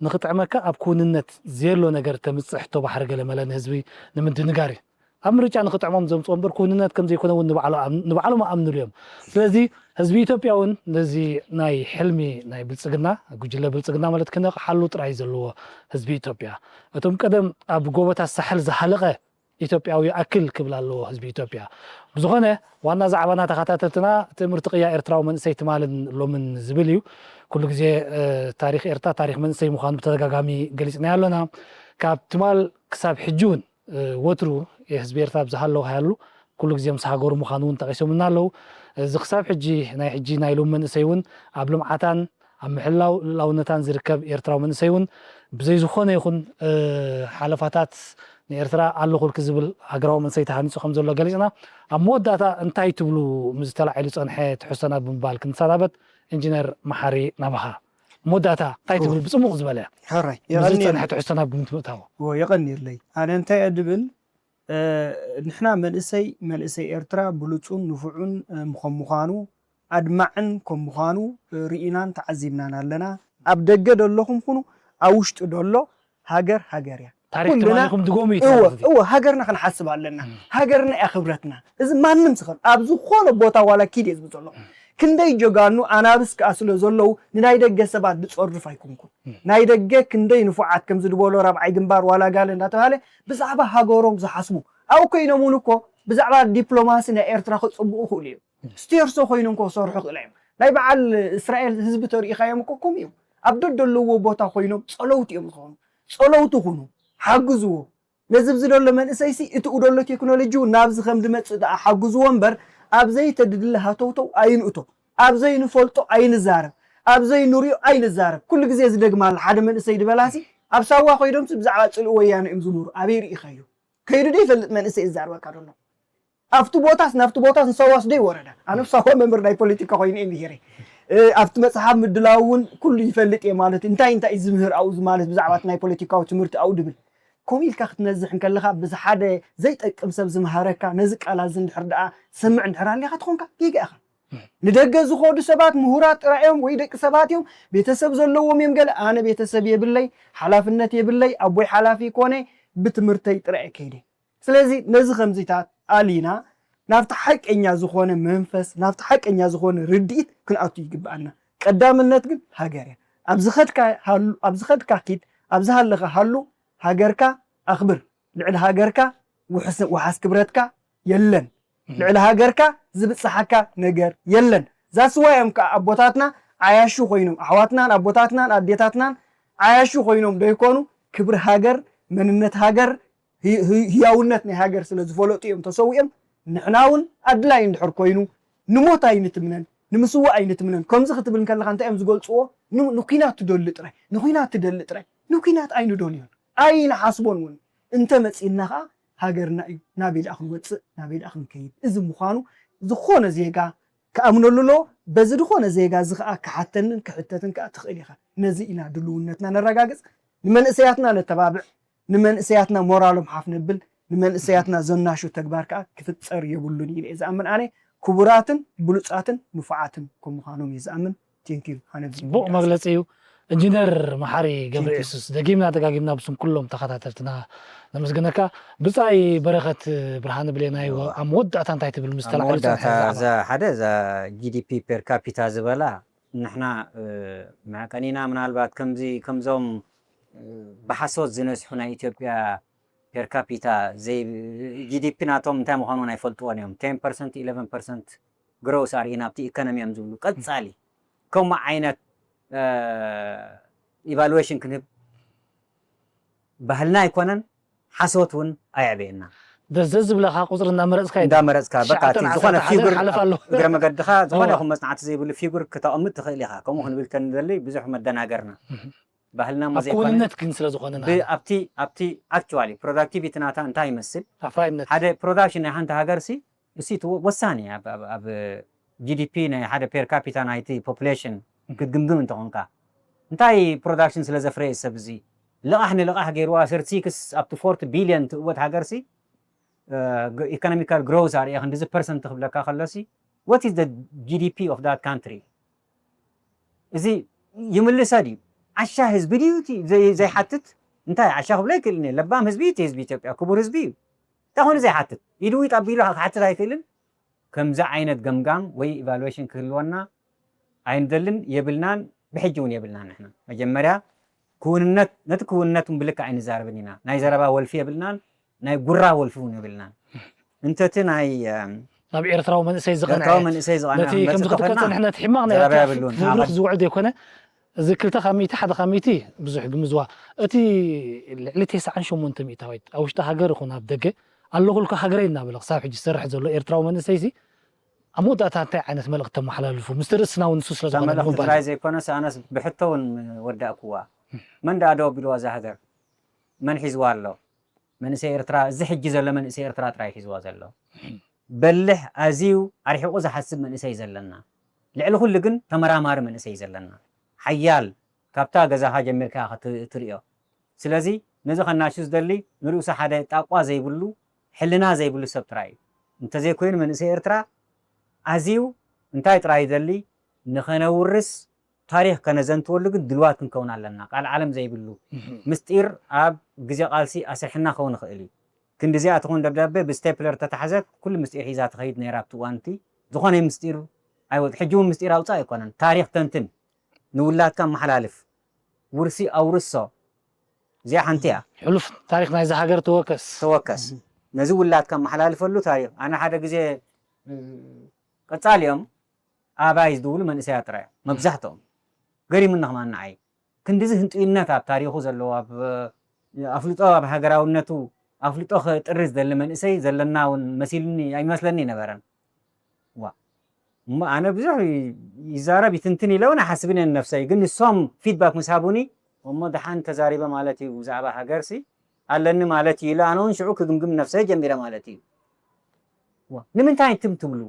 ንኽጥዕመካ ኣብ ክውንነት ዘየሎ ነገር ተምጽእ ሕቶ ባሕሪ ገለ መለ ንህዝቢ ንምድንጋር እዩ። ኣብ ምርጫ ንኽጥዕሞም ዘምጽኦ እምበር ክውንነት ከም ዘይኮነ እውን ንባዕሎ ኣም-፣ ንባዕሎም ኣምንሉ እዮም። ስለዚ ህዝቢ ኢትዮጵያ እውን ነዚ ናይ ሕልሚ ናይ ብልጽግና፣ ጉጅለ ብልጽግና ማለት ክነቕሓሉ ጥራይ ዘለዎ ህዝቢ ኢትዮጵያ። እቶም ቀደም ኣብ ጎቦታት ሳሕል ዝሃለቐ ኢትዮጵያዊ ይኣክል ክብል ኣለዎ ህዝቢ ኢትዮጵያ። ብዝኾነ ዋና ዛዕባና ተኸታተልትና ትእምርቲ ቅያ ኤርትራዊ መንእሰይ ትማልን ሎምን ዝብል እዩ። ኩሉ ግዜ፣ እ፣ ታሪኽ ኤርትራ ታሪኽ መንእሰይ ምዃኑ ብተደጋጋሚ ገሊጽናዮ ኣለና። ካብ ትማል ክሳብ ሕጂ እውን፣ እ፣ ወትሩ የህዝቢ ኤርትራ ብዝሃለዉ ሃሉ ኩሉ ግዜ ምስ ሃገሩ ምዃኑ እውን ጠቒሶምልና ኣለዉ። እዚ ክሳብ ሕጂ ናይ ሕጂ ናይ ሎሚ መንእሰይ እውን ኣብ ልምዓታን ኣብ ምሕላው ልኡላውነታን ዝርከብ ኤርትራዊ መንእሰይ እውን ብዘይ ዝኾነ ይኹን፣ እ፣ ሓለፋታት ንኤርትራ ኣለኹልኪ ዝብል ሃገራዊ መንእሰይ ተሃኒጹ ከም ዘሎ ገሊጽና፣ ኣብ መወዳእታ እንታይ ትብሉ ምስ ተላዒሉ ዝጸንሐ ትሕዝቶና ብምባል ክንሰናበት ኢንጂነር መሓሪ ናባኻ መወዳእታ እንታይ ትብል? ብፅሙቕ ዝበለ ሕራይ ዝፀንሐ ትሕዝቶ ናብ ግምት ምእታዎ። የቐኒየለይ። ኣነ እንታይ እየ ድብል፣ ንሕና መንእሰይ መንእሰይ ኤርትራ ብሉፁን ንፉዑን ከም ምዃኑ ኣድማዕን ከም ምዃኑ ርኢናን ተዓዚብናን ኣለና። ኣብ ደገ ደለኹም ኩኑ ኣብ ውሽጢ ደሎ ሃገር ሃገር እያ። ታሪክ ትማሊኹም ድጎሙ እዩ። እወ ሃገርና ክንሓስብ ኣለና። ሃገርና እያ ክብረትና። እዚ ማንም ዝኸል ኣብ ዝኾነ ቦታ ዋላ ኪድ እየ ዝብል ዘለኹ። ክንደይ ጀጋኑ ኣናብስ ከኣ ስለ ዘለዉ ንናይ ደገ ሰባት ዝጸርፍ ኣይኮንኩን። ናይ ደገ ክንደይ ንፉዓት ከምዚ ዝበሎ ራብዓይ ግንባር ዋላ ጋለ እንዳተባሃለ ብዛዕባ ሃገሮም ዝሓስቡ ኣብኡ ኮይኖም እውን እኮ ብዛዕባ ዲፕሎማሲ ናይ ኤርትራ ክጽብቑ ይኽእሉ እዮም። ስቴርሶ ኮይኖም ክሰርሑ ይኽእላ እዮም። ናይ በዓል እስራኤል ህዝቢ ተሪኢኻዮም እኮ ከምኡ እዮም። ኣብ ደደለዎ ቦታ ኮይኖም ጸለውቲ እዮም ዝኾኑ። ጸለውቲ ኩኑ፣ ሓግዝዎ። ነዚ ኣብዚ ዘሎ መንእሰይሲ እቲ ደሎ ቴክኖሎጂ እውን ናብዚ ከም ዝመጽእ ደኣ ሓግዝዎ እምበር ኣብ ዘይተድሊ ሃተውተው ኣይንእቶ፣ ኣብ ዘይንፈልጦ ኣይንዛረብ፣ ኣብ ዘይንሪኦ ኣይንዛረብ። ኩሉ ግዜ ዝደግማ ኣሎ ሓደ መንእሰይ ድበላሲ ኣብ ሳዋ ኮይዶምሲ ብዛዕባ ጽልኢ ወያነ እዮም ዝምህሩ። ኣበይ ርኢኻዮ? ከይዱ ዶ ይፈልጥ መንእሰይ ዝዛረበካ ዘሎ? ኣብቲ ቦታስ ናብቲ ቦታስ ንሳዋስ ዶ ይወረዳ? ኣነ ሳዋ መምህር ናይ ፖለቲካ ኮይኑ እየ ምሂረ። ኣብቲ መፅሓፍ ምድላው እውን ኩሉ ይፈልጥ እየ ማለት እንታይ እንታይ እዩ ዝምህር ኣብኡ ማለት ብዛዕባ ናይ ፖለቲካዊ ትምህርቲ ኣብኡ ድብል ከምኡ ኢልካ ክትነዝሕ እንከለካ ብዚ ሓደ ዘይጠቅም ሰብ ዝምሃረካ ነዚ ቃላት እዚ እንድሕር ደኣ ትሰምዕ እንድሕር ኣሊካ ትኾንካ ጌጋ ኢኻ። ንደገ ዝኸዱ ሰባት ምሁራት ጥራይ እዮም ወይ ደቂ ሰባት እዮም ቤተሰብ ዘለዎም እዮም ገለ ኣነ ቤተሰብ የብለይ ሓላፍነት የብለይ ኣቦይ ሓላፊ ኮነ ብትምህርተይ ጥራይ ከይደ ስለዚ ነዚ ከምዚታት ኣሊና ናብቲ ሓቀኛ ዝኾነ መንፈስ ናብቲ ሓቀኛ ዝኾነ ርድኢት ክንኣቱ ይግብኣና። ቀዳምነት ግን ሃገር እያ። ኣብ ዝኸድካ ኪድ፣ ኣብ ዝሃለኻ ሃሉ፣ ሃገርካ ኣኽብር። ልዕሊ ሃገርካ ውሓስ ክብረትካ የለን። ልዕሊ ሃገርካ ዝብጽሓካ ነገር የለን። ዛስዋ እዮም ከዓ ኣቦታትና ዓያሹ ኮይኖም ኣሕዋትናን ኣቦታትናን ኣዴታትናን ዓያሹ ኮይኖም ዶ ይኮኑ ክብሪ ሃገር መንነት ሃገር ህያውነት ናይ ሃገር ስለ ዝፈለጡ እዮም ተሰዊኦም። ንሕና እውን ኣድላይ እንድሕር ኮይኑ ንሞት ኣይንትምነን ንምስዋእ ኣይንትምነን። ከምዚ ክትብል እንከለካ እንታይ እዮም ዝገልፅዎ? ንኩናት ትደሊ ጥራይ ንኩናት ትደሊ ጥራይ ንኩናት ኣይንደልዮን ኣይንሓስቦን እውን እንተመፂእና ከዓ ሃገርና እዩ ናበይ ደኣ ክንወፅእ ናበይ ደኣ ክንከይድ። እዚ ምዃኑ ዝኾነ ዜጋ ክኣምነሉ ኣለዎ። በዚ ዝኾነ ዜጋ እዚ ከዓ ክሓተንን ክሕተትን ከዓ ትኽእል ኢኻ። ነዚ ኢና ድልውነትና ነረጋግፅ። ንመንእሰያትና ነተባብዕ፣ ንመንእሰያትና ሞራሎም ሓፍ ነብል፣ ንመንእሰያትና ዘናሹ ተግባር ከዓ ክፍፀር የብሉን ኢለ እየ ዝኣምን። ኣነ ክቡራትን ብሉፃትን ንፉዓትን ከም ምዃኖም እየ ዝኣምን። ቴንኪዩ። ኣነ ብዚ ጽቡቕ መግለጺ እዩ። ኢንጂነር መሓሪ ገብረየሱስ፣ ደጊምና ደጋጊምና ብስም ኩሎም ተኸታተልትና ነመስግነካ። ብጻይ በረኸት ብርሃነ ብሌናይ፣ ኣብ መወዳእታ እንታይ ትብል? ምስ ኣብ ተላዕሉ መወዳእታ ዝጸንሐ ዛዕባ። እዛ ሓደ እዛ ጂ ዲ ፒ ፔር ካፒታ ዝበላ ንሕና መዕቀኒና ምናልባት ከምዚ ከምዞም ብሓሶት ዝነስሑ ናይ ኢትዮጵያ ፔር ካፒታ ጂ ዲ ፒ ናቶም እንታይ ምዃኑ ኣይፈልጥዎን እዮም። ቴን ፐርሰንት ኢለቨን ፐርሰንት ግሮስ ኣርእና ኣብቲ ኢኮኖሚ እዮም ዝብሉ። ቀጻሊ ከምኡ ዓይነት ኢቫሉዌሽን ክንህብ ባህልና ኣይኮነን። ሓሶት እውን ኣየዕበየና። ደስ ደስ ዝብለካ ቁፅሪ እንዳመረፅካ እዩ። እንዳመረፅካ በቃ ትሽዓተ እቲ ዓሰርተ ዝኾነ ሓደ ፊጉር ሓለፍ ኣሎ። እግረ መገድኻ ዝኾነ እወ። ይኹን መፅናዕቲ ዘይብሉ ፊጉር ክተቐምጥ ትኽእል ኢኻ። ከምኡ ክንብል ከንደሊ ብዙሕ መደናገርና ባህልና እሞ ኣብ ዘይኮነ ክውንነት ግን ስለ ዝኾነ ብ- ኣብቲ ኣብቲ ኣክቹዋሊ ፕሮዳክቲቪቲ ናታ እንታይ ይመስል? ኣፍራይነት ሓደ ፕሮዳክሽን ናይ ሓንቲ ሃገር ሲ እሱ እቲ ወሳኒ ኣብ- ኣብ- ኣብ ጂ ዲ ፒ ናይ ሓደ ፔር ካፒታ ናይቲ ፖፑሌሽን ክትግምግም እንተኾንካ እንታይ ፕሮዳክሽን ስለ ዘፍረየ ሰብ እዚ ልቓሕ ንልቓሕ ገይርዋ ሰርቲክስ ኣብቲ ፎርቲ ቢልዮን ትእወት ሃገር ሲ ኢኮኖሚካል ግሮውዝ ኣርእየ ክንዲዚ ፐርሰንት ክብለካ ከሎ ሲ what is the G D P of that country እዚ ይምልሰ ድዩ? ዓሻ ህዝቢ ድዩ እቲ ዘይ- ዘይሓትት? እንታይ ዓሻ ክብሎ ይክእል እየ። ለባም ህዝቢ እዩ እቲ ህዝቢ ኢትዮጵያ፣ ክቡር ህዝቢ እዩ። እንታይ ኮይኑ ዘይሓትት? ኢዱ ይጠቢሉ ክሓትት ኣይክእልን? ከምዚ ዓይነት ገምጋም ወይ ኢቫሉዌሽን ክህልወና ኣይንደልን የብልናን፣ ብሕጂ እውን የብልናን። ንሕና መጀመርያ ክውንነት ነቲ ክውንነት እውን ብልክዕ ኣይንዛረብን ኢና። ናይ ዘረባ ወልፊ የብልናን፣ ናይ ጉራ ወልፊ እውን የብልናን። እንተቲ ናይ ናብ ኤርትራዊ መንእሰይ ዝቐንዐ ኤርትራዊ መንእሰይ ዝቐንዐ ነቲ ክመጽእ ከምዚ ክትከል ከፈና ጸንሕና እቲ ሕማቕ ናይ ዘረባ ኤርትራ የብሉን። ፍብርኽ ኣብ- ዝውዕል ዘይኮነ እዚ ክልተ ካብ ሚእቲ ሓደ ካብ ሚእቲ ብዙሕ ግምዝዋ እቲ ልዕሊ ተስዓን ሸሞንተ ሚእታዊት ኣብ ውሽጢ ሃገር ይኹን ኣብ ደገ ኣለኹልካ ሃገረይ እናበለ ክሳብ ሕጂ ዝሰርሕ ዘሎ ኤርትራዊ መንእሰይ ሲ ኣብ መወዳእታ እንታይ ዓይነት መልእኽቲ ተመሓላልፉ ምስቲ ርእስና እውን ንሱ ስለ እታ ዝኾነ መልእኽቲ ንምባል ጥራይ እዩ። ዘይኮነስ ኣነስ ብሕቶ እውን ወዳእኩዋ። መን ደኣ ደው ኣቢልዋ እዛ ሃገር? መን ሒዝዋ ኣሎ? መንእሰይ ኤርትራ እዚ ሕጂ ዘሎ መንእሰይ ኤርትራ ጥራይ ሒዝዋ ዘሎ። በልሕ ኣዝዩ ኣርሒቑ ዝሓስብ መንእሰይ ዘለና። ልዕሊ ኩሉ ግን ተመራማሪ መንእሰይ እዩ ዘለና። ሓያል ካብታ ገዛኻ ጀሚርካ ኢኻ ት-፣ ትርእዮ። ስለዚ ነዚ ከናሹ ዝደሊ ንርእሱ ሓደ ጣቋ ዘይብሉ፣ ሕልና ዘይብሉ ሰብ ጥራይ እዩ። እንተዘይኮይኑ መንእሰይ ኤርትራ ኣዝዩ እንታይ ጥራይ ይደሊ፣ ንኸነውርስ ታሪኽ ከነዘንትወሉ ግን ድልዋት ክንከውን ኣለና። ቃል ዓለም ዘይብሉ ምስጢር ኣብ ግዜ ቃልሲ ኣስርሕና ክኸውን ይኽእል እዩ። ክንዲ እዚኣ ትኹን ደብዳቤ ብስቴፕለር ተታሕዘት ኩሉ ምስጢር ሒዛ ትኸይድ ነይራ ኣብቲ እዋን እቲ። ዝኾነ ምስጢር ኣይወጽ-፣ ሕጂ እውን ምስጢር ኣውጻእ ኣይኮነን። ታሪኽ ተንትን፣ ንውላድካ ኣመሓላልፍ፣ ውርሲ ኣውርሶ። እዚኣ ሓንቲ እያ። ሕሉፍ ታሪኽ ናይዛ ሃገር ተወከስ። ተወከስ። ነዚ ውላድካ ኣመሓላልፈሉ ታሪኽ። ኣነ ሓደ ግዜ፣ እ፣ ቀጻሊ እዮም ኣባይ ዝድውሉ መንእሰያት ጥራይ እዮም መብዛሕትኦም። ገሪሙኒ ከማን ንዓይ። ክንድዚ ህንጡይነት ኣብ ታሪኹ ዘለዎ፣ ኣብ ኣፍልጦ፣ ኣብ ሃገራውነቱ ኣፍልጦ ከጥሪ ዝደሊ መንእሰይ ዘለና እውን መሲሉኒ ኣይመስለኒ ነበረን። ዋ። እሞ ኣነ ብዙሕ ይዛረብ ይትንትን ኢለ እውን ኣይሓስብን እየ ንነፍሰይ። ግን ንሶም ፊድባክ ምስ ሃቡኒ፣ እሞ ደሓን ተዛሪበ ማለት እዩ ብዛዕባ ሃገርሲ ኣለኒ ማለት እዩ ኢለ ኣነ እውን ሽዑ ክግምግም ነፍሰይ ጀሚረ ማለት እዩ። ዋ። ንምንታይ ትም ትብሉ?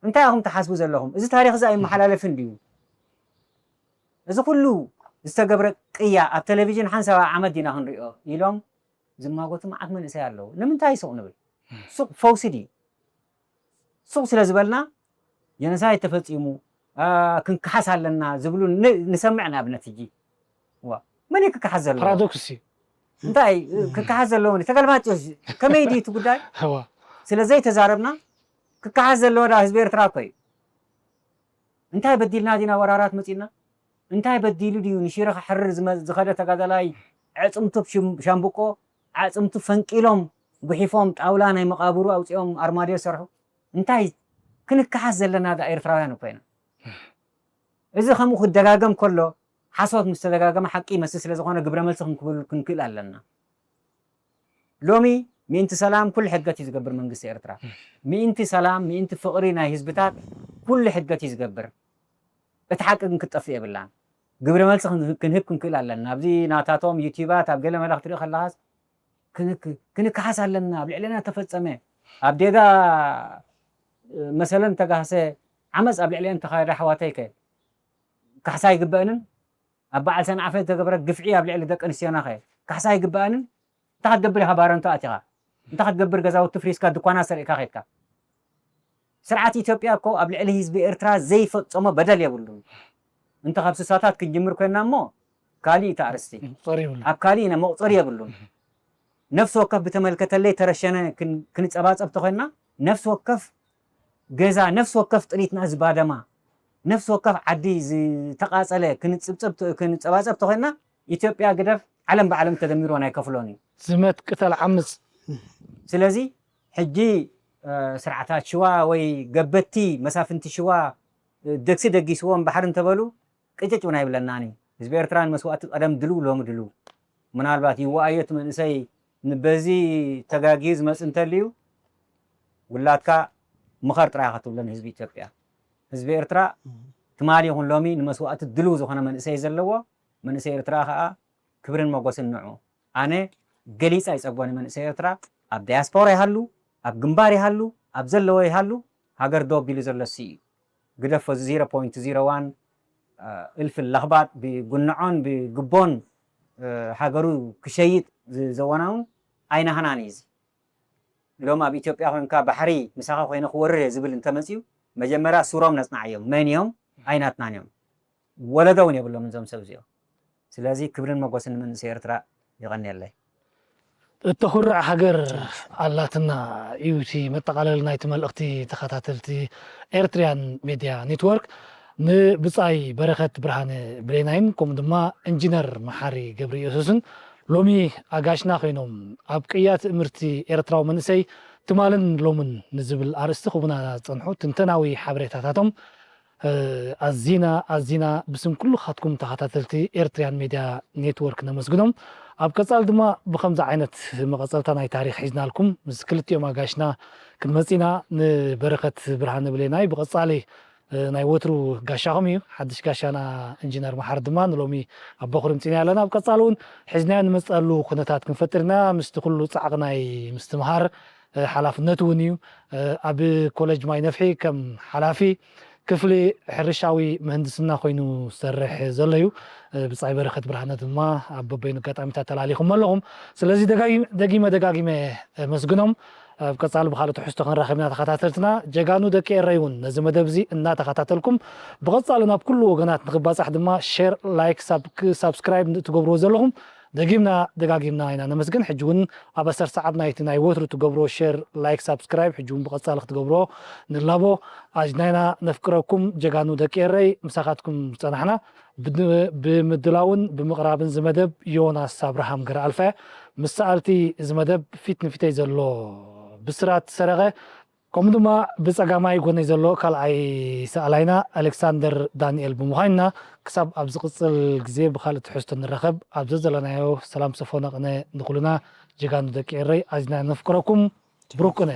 እንታይ ኢኹም ትሓስቡ ዘለኹም? እዚ ታሪኽ እዚ ኣይመሓላለፍን ድዩ? እዚ ኩሉ ዝተገብረ ቅያ ኣብ ቴሌቪዥን ሓንሳብ ዓመት ዲና ክንሪኦ ኢሎም ዝማጎቱ መዓት መንእሰይ ኣለዉ። ንምንታይ ሱቕ ንብል? ሱቕ ፈውሲ ድዩ? ሱቕ ስለ ዝበልና ጀኖሳይድ ተፈጺሙ፣ አ፣ ክንከሓስ ኣለና ዝብሉ ን-፣ ንሰምዕ። ንኣብነት ሕጂ፣ ዋ፣ መን እዩ ክከሓስ ዘለዎ? ፓራዶክስ እዩ። እንታይ ክከሓስ ዘለዎ? ተገልባጭ እዩ። ከመይ ድዩ እቲ ጉዳይ? እዋ። ስለ ዘይተዛረብና ክከሓስ ዘለዎ ዳ ህዝቢ ኤርትራ እኮ እዩ። እንታይ በዲልና ዲና ወራራት መጺና? እንታይ በዲሉ ድዩ ንሽረ ክሕርር ዝመ-፣ ዝኸደ ተጋዳላይ? ኣዕጽምቱ ብ ሽም-፣ ሻምብቆ፣ ኣዕጽምቱ ፈንቂሎም፣ ጉሒፎም፣ ጣውላ ናይ መቓብሩ ኣውጺኦም ኣርማድዮ ሰርሑ። እንታይ ክንከሓስ ዘለና ዳ ኤርትራውያን እኮ ኢና። እዚ ከምኡ ክደጋገም ከሎ፣ ሓሶት ምስ ተደጋገመ ሓቂ ይመስል ስለ ዝኾነ ግብረ መልሲ ክንክብል-፣ ክንክእል ኣለና። ሎሚ ምእንቲ ሰላም ኩሉ ሕድገት እዩ ዝገብር መንግስቲ ኤርትራ። ምእንቲ ሰላም፣ ምእንቲ ፍቕሪ ናይ ህዝብታት ኩሉ ሕድገት እዩ ዝገብር። እቲ ሓቂ ግን ክትጠፍእ የብላን። ግብረ መልሲ ክን-፣ ክንህብ ክንክእል ኣለና። ኣብዚ ናታቶም ዩቲዩባት ኣብ ገለ መለ ክትርኢ ከለኻስ ክን-፣ ክን-፣ ክንከሓስ ኣለና። ኣብ ልዕሌና ተፈጸመ፣ ኣብ ዴጋ፣ እ፣ መሰለን ተጋህሰ፣ ዓመጽ ኣብ ልዕሌን ተኻየደ ኣሕዋተይ ከ ካሕሳ ኣይግበእንን? ኣብ በዓል ሰንዓፈ ዝተገብረ ግፍዒ ኣብ ልዕሊ ደቂ ኣንስትዮና ከ ካሕሳ ኣይግበኣንን? እንታይ ክትገብር ኢኻ ባረንቶ ኣቲኻ? እንታይ ክትገብር ገዛውቲ ፍሪስካ ድኳና ሰሪቕካ ኸድካ? ስርዓት ኢትዮጵያ እኮ ኣብ ልዕሊ ህዝቢ ኤርትራ ዘይፈጸሞ በደል የብሉን። እንተ ካብ ስሳታት ክንጅምር ኮይንና እሞ ካልእ እቲ ኣርእስቲ። መቑጸሪ የብሉን። ኣብ ካልእ ኢና መቑጸሪ የብሉን። ነፍሲ ወከፍ ብተመልከተለይ ተረሸነ ክን-፣ ክንጸባጸብ ተኾይንና ነፍሲ ወከፍ ገዛ፣ ነፍሲ ወከፍ ጥሪትና ዝባደማ፣ ነፍሲ ወከፍ ዓዲ ዝተቓጸለ ክንጽብጽብ ተ-፣ ክንጸባጸብ ተኾይንና ኢትዮጵያ ግደፍ ዓለም ብዓለም ተደሚርዎን ኣይከፍሎን እዩ። ዝመት ቅተል ዓምጽ። ስለዚ ሕጂ፣ እ፣ ስርዓታት ሽዋ ወይ ገበቲ መሳፍንቲ ሽዋ፣ እ፣ ደግሲ ደጊስዎም ባሕሪ እንተበሉ ቅጭጭ እውን ኣይብለናን እዩ። ህዝቢ ኤርትራ ንመስዋእቲ ቀደም ድልው ሎሚ ድልው። ምናልባት ይዋኣዮ እቲ መንእሰይ ንበዚ ተጋግዩ ዝመጽእ እንተልዩ ውላድካ ምኸር ጥራይ ኢኻ ትብሎ ንህዝቢ ኢትዮጵያ። ህዝቢ ኤርትራ ትማሊ ይኹን ሎሚ ንመስዋእቲ ድልው ዝኾነ መንእሰይ ዘለዎ መንእሰይ ኤርትራ ከኣ ክብርን መጎስን ንዑ። ኣነ ገሊጸ ኣይጸግቦን መንእሰይ ኤርትራ ኣብ ዳያስፖራ ይሃሉ፣ ኣብ ግንባር ይሃሉ፣ ኣብ ዘለዎ ይሃሉ፣ ሃገር ዶ ኣቢሉ ዘሎ እሱ እዩ። ግደፎ፣ እዚ ዜሮ ፖይንት ዜሮ ዋን፣ እ፣ እልፊ ለኽባጥ ብጉንዖን ብግቦን፣ እ፣ ሃገሩ ክሸይጥ ዝ-፣ ዘወናውን ኣይናህናን እዩ እዚ። ሎም ኣብ ኢትዮጵያ ኮይንካ ባሕሪ ምሳኻ ኮይነ ክወርር እየ ዝብል እንተመጽዩ፣ መጀመርያ ሱሮም ነጽናዓዮም። መን እዮም? ኣይናትናን እዮም። ወለዶ እውን የብሎምን እዞም ሰብ እዚኦም። ስለዚ ክብርን መጎስን ንመንእሰይ ኤርትራ። የቐንየለይ። እተኹርዕ ሃገር ኣላትና እዩ እቲ መጠቓለሊ ናይቲ መልእኽቲ። ተኸታተልቲ ኤርትርያን ሜድያ ኔትወርክ፣ ንብጻይ በረኸት ብርሃነ ብሌናይን ከምኡ ድማ ኢንጂነር መሓሪ ገብረየሱስን ሎሚ ኣጋሽና ኮይኖም ኣብ ቅያ ትእምርቲ ኤርትራዊ መንእሰይ ትማልን ሎምን ንዝብል ኣርእስቲ ክቡና ዝጸንሑ ትንተናዊ ሓበሬታታቶም ኣዚና ኣዚና ብስም ኩልኻትኩም ተኸታተልቲ ኤርትርያን ሜድያ ኔትወርክ ነመስግኖም። ኣብ ቀጻሊ ድማ ብኸምዚ ዓይነት መቐጸልታ ናይ ታሪኽ ሒዝናልኩም ምስ ክልቲኦም ኣጋሽና ክንመጽእ ኢና። ንበረኸት ብርሃነ ብሌናይ ብቐጻሊ፣ እ፣ ናይ ወትሩ ጋሻኹም እዩ። ሓድሽ ጋሻና ኢንጂነር መሓሪ ድማ ንሎሚ ኣብ በኹሪ ምጺና ኣለና። ኣብ ቀጻሊ እውን ሒዝናዮ ንመጸሉ ኩነታት ክንፈጥር ኢና። ምስቲ ኩሉ ጻዕቂ ናይ ምስትምሃር፣ እ፣ ሓላፍነቱ እውን እዩ። እ፣ ኣብ ኮሌጅ ማይ ነፍሒ ከም ሓላፊ ክፍሊ ሕርሻዊ ምህንድስና ኮይኑ ዝሰርሕ ዘሎ እዩ። ብጻይ በረኸት ብርሃነ ድማ ኣብ በበይኑ ኣጋጣሚታት ተላሊኹም ኣለኹም። ስለዚ ደጋጊ- ደጊመ ደጋጊመ መስግኖም። ኣብ ቀጻሊ ብኻልእ ትሕዝቶ ክንራኸብ ኢና ተኸታተልትና። ጀጋኑ ደቂ ኤረይ እውን ነዚ መደብ እዚ እናተኸታተልኩም ብቐጻሊ ናብ ኩሉ ወገናት ንኽባጻሕ ድማ ሼር፣ ላይክ፣ ሳብ- ሳብስክራይብ ትገብርዎ ዘለኹም ደጊምና ደጋጊምና ኢና ነመስግን። ሕጂ እውን ኣብ ኣሰር ሰዓብ ናይቲ ናይ ወትሩ ትገብርዎ ሼር፣ ላይክ፣ ሳብስክራይብ ሕጂ እውን ብቐጻሊ ክትገብርዎ ንላቦ። ኣጅናይና ነፍቅረኩም ጀጋኑ ደቂ ኤረይ ምሳኻትኩም ጸናሕና። ብድ- ብምድላውን ብምቕራብን ዝመደብ ዮናስ ኣብርሃም ገረኣልፈ፣ ምስ ሰኣልቲ እዚ መደብ ፊት ንፊተይ ዘሎ ብስራት ሰረቐ፣ ከምኡ ድማ ብጸጋማይ ጎነይ ዘሎ ካልኣይ ሰኣላይና ኣሌክሳንደር ዳንኤል ብምዃንና፣ ክሳብ ኣብ ዝቕጽል ግዜ ብኻልእ ትሕዝቶ ንራኸብ፣ ኣብ ዘዘለናዮ ሰላም ሰፎነ ቅነ ንኹልና ጀጋኑ ደቂ ኤረይ ኣዝና ነፍቅረኩም። ብሩክ ቅነ።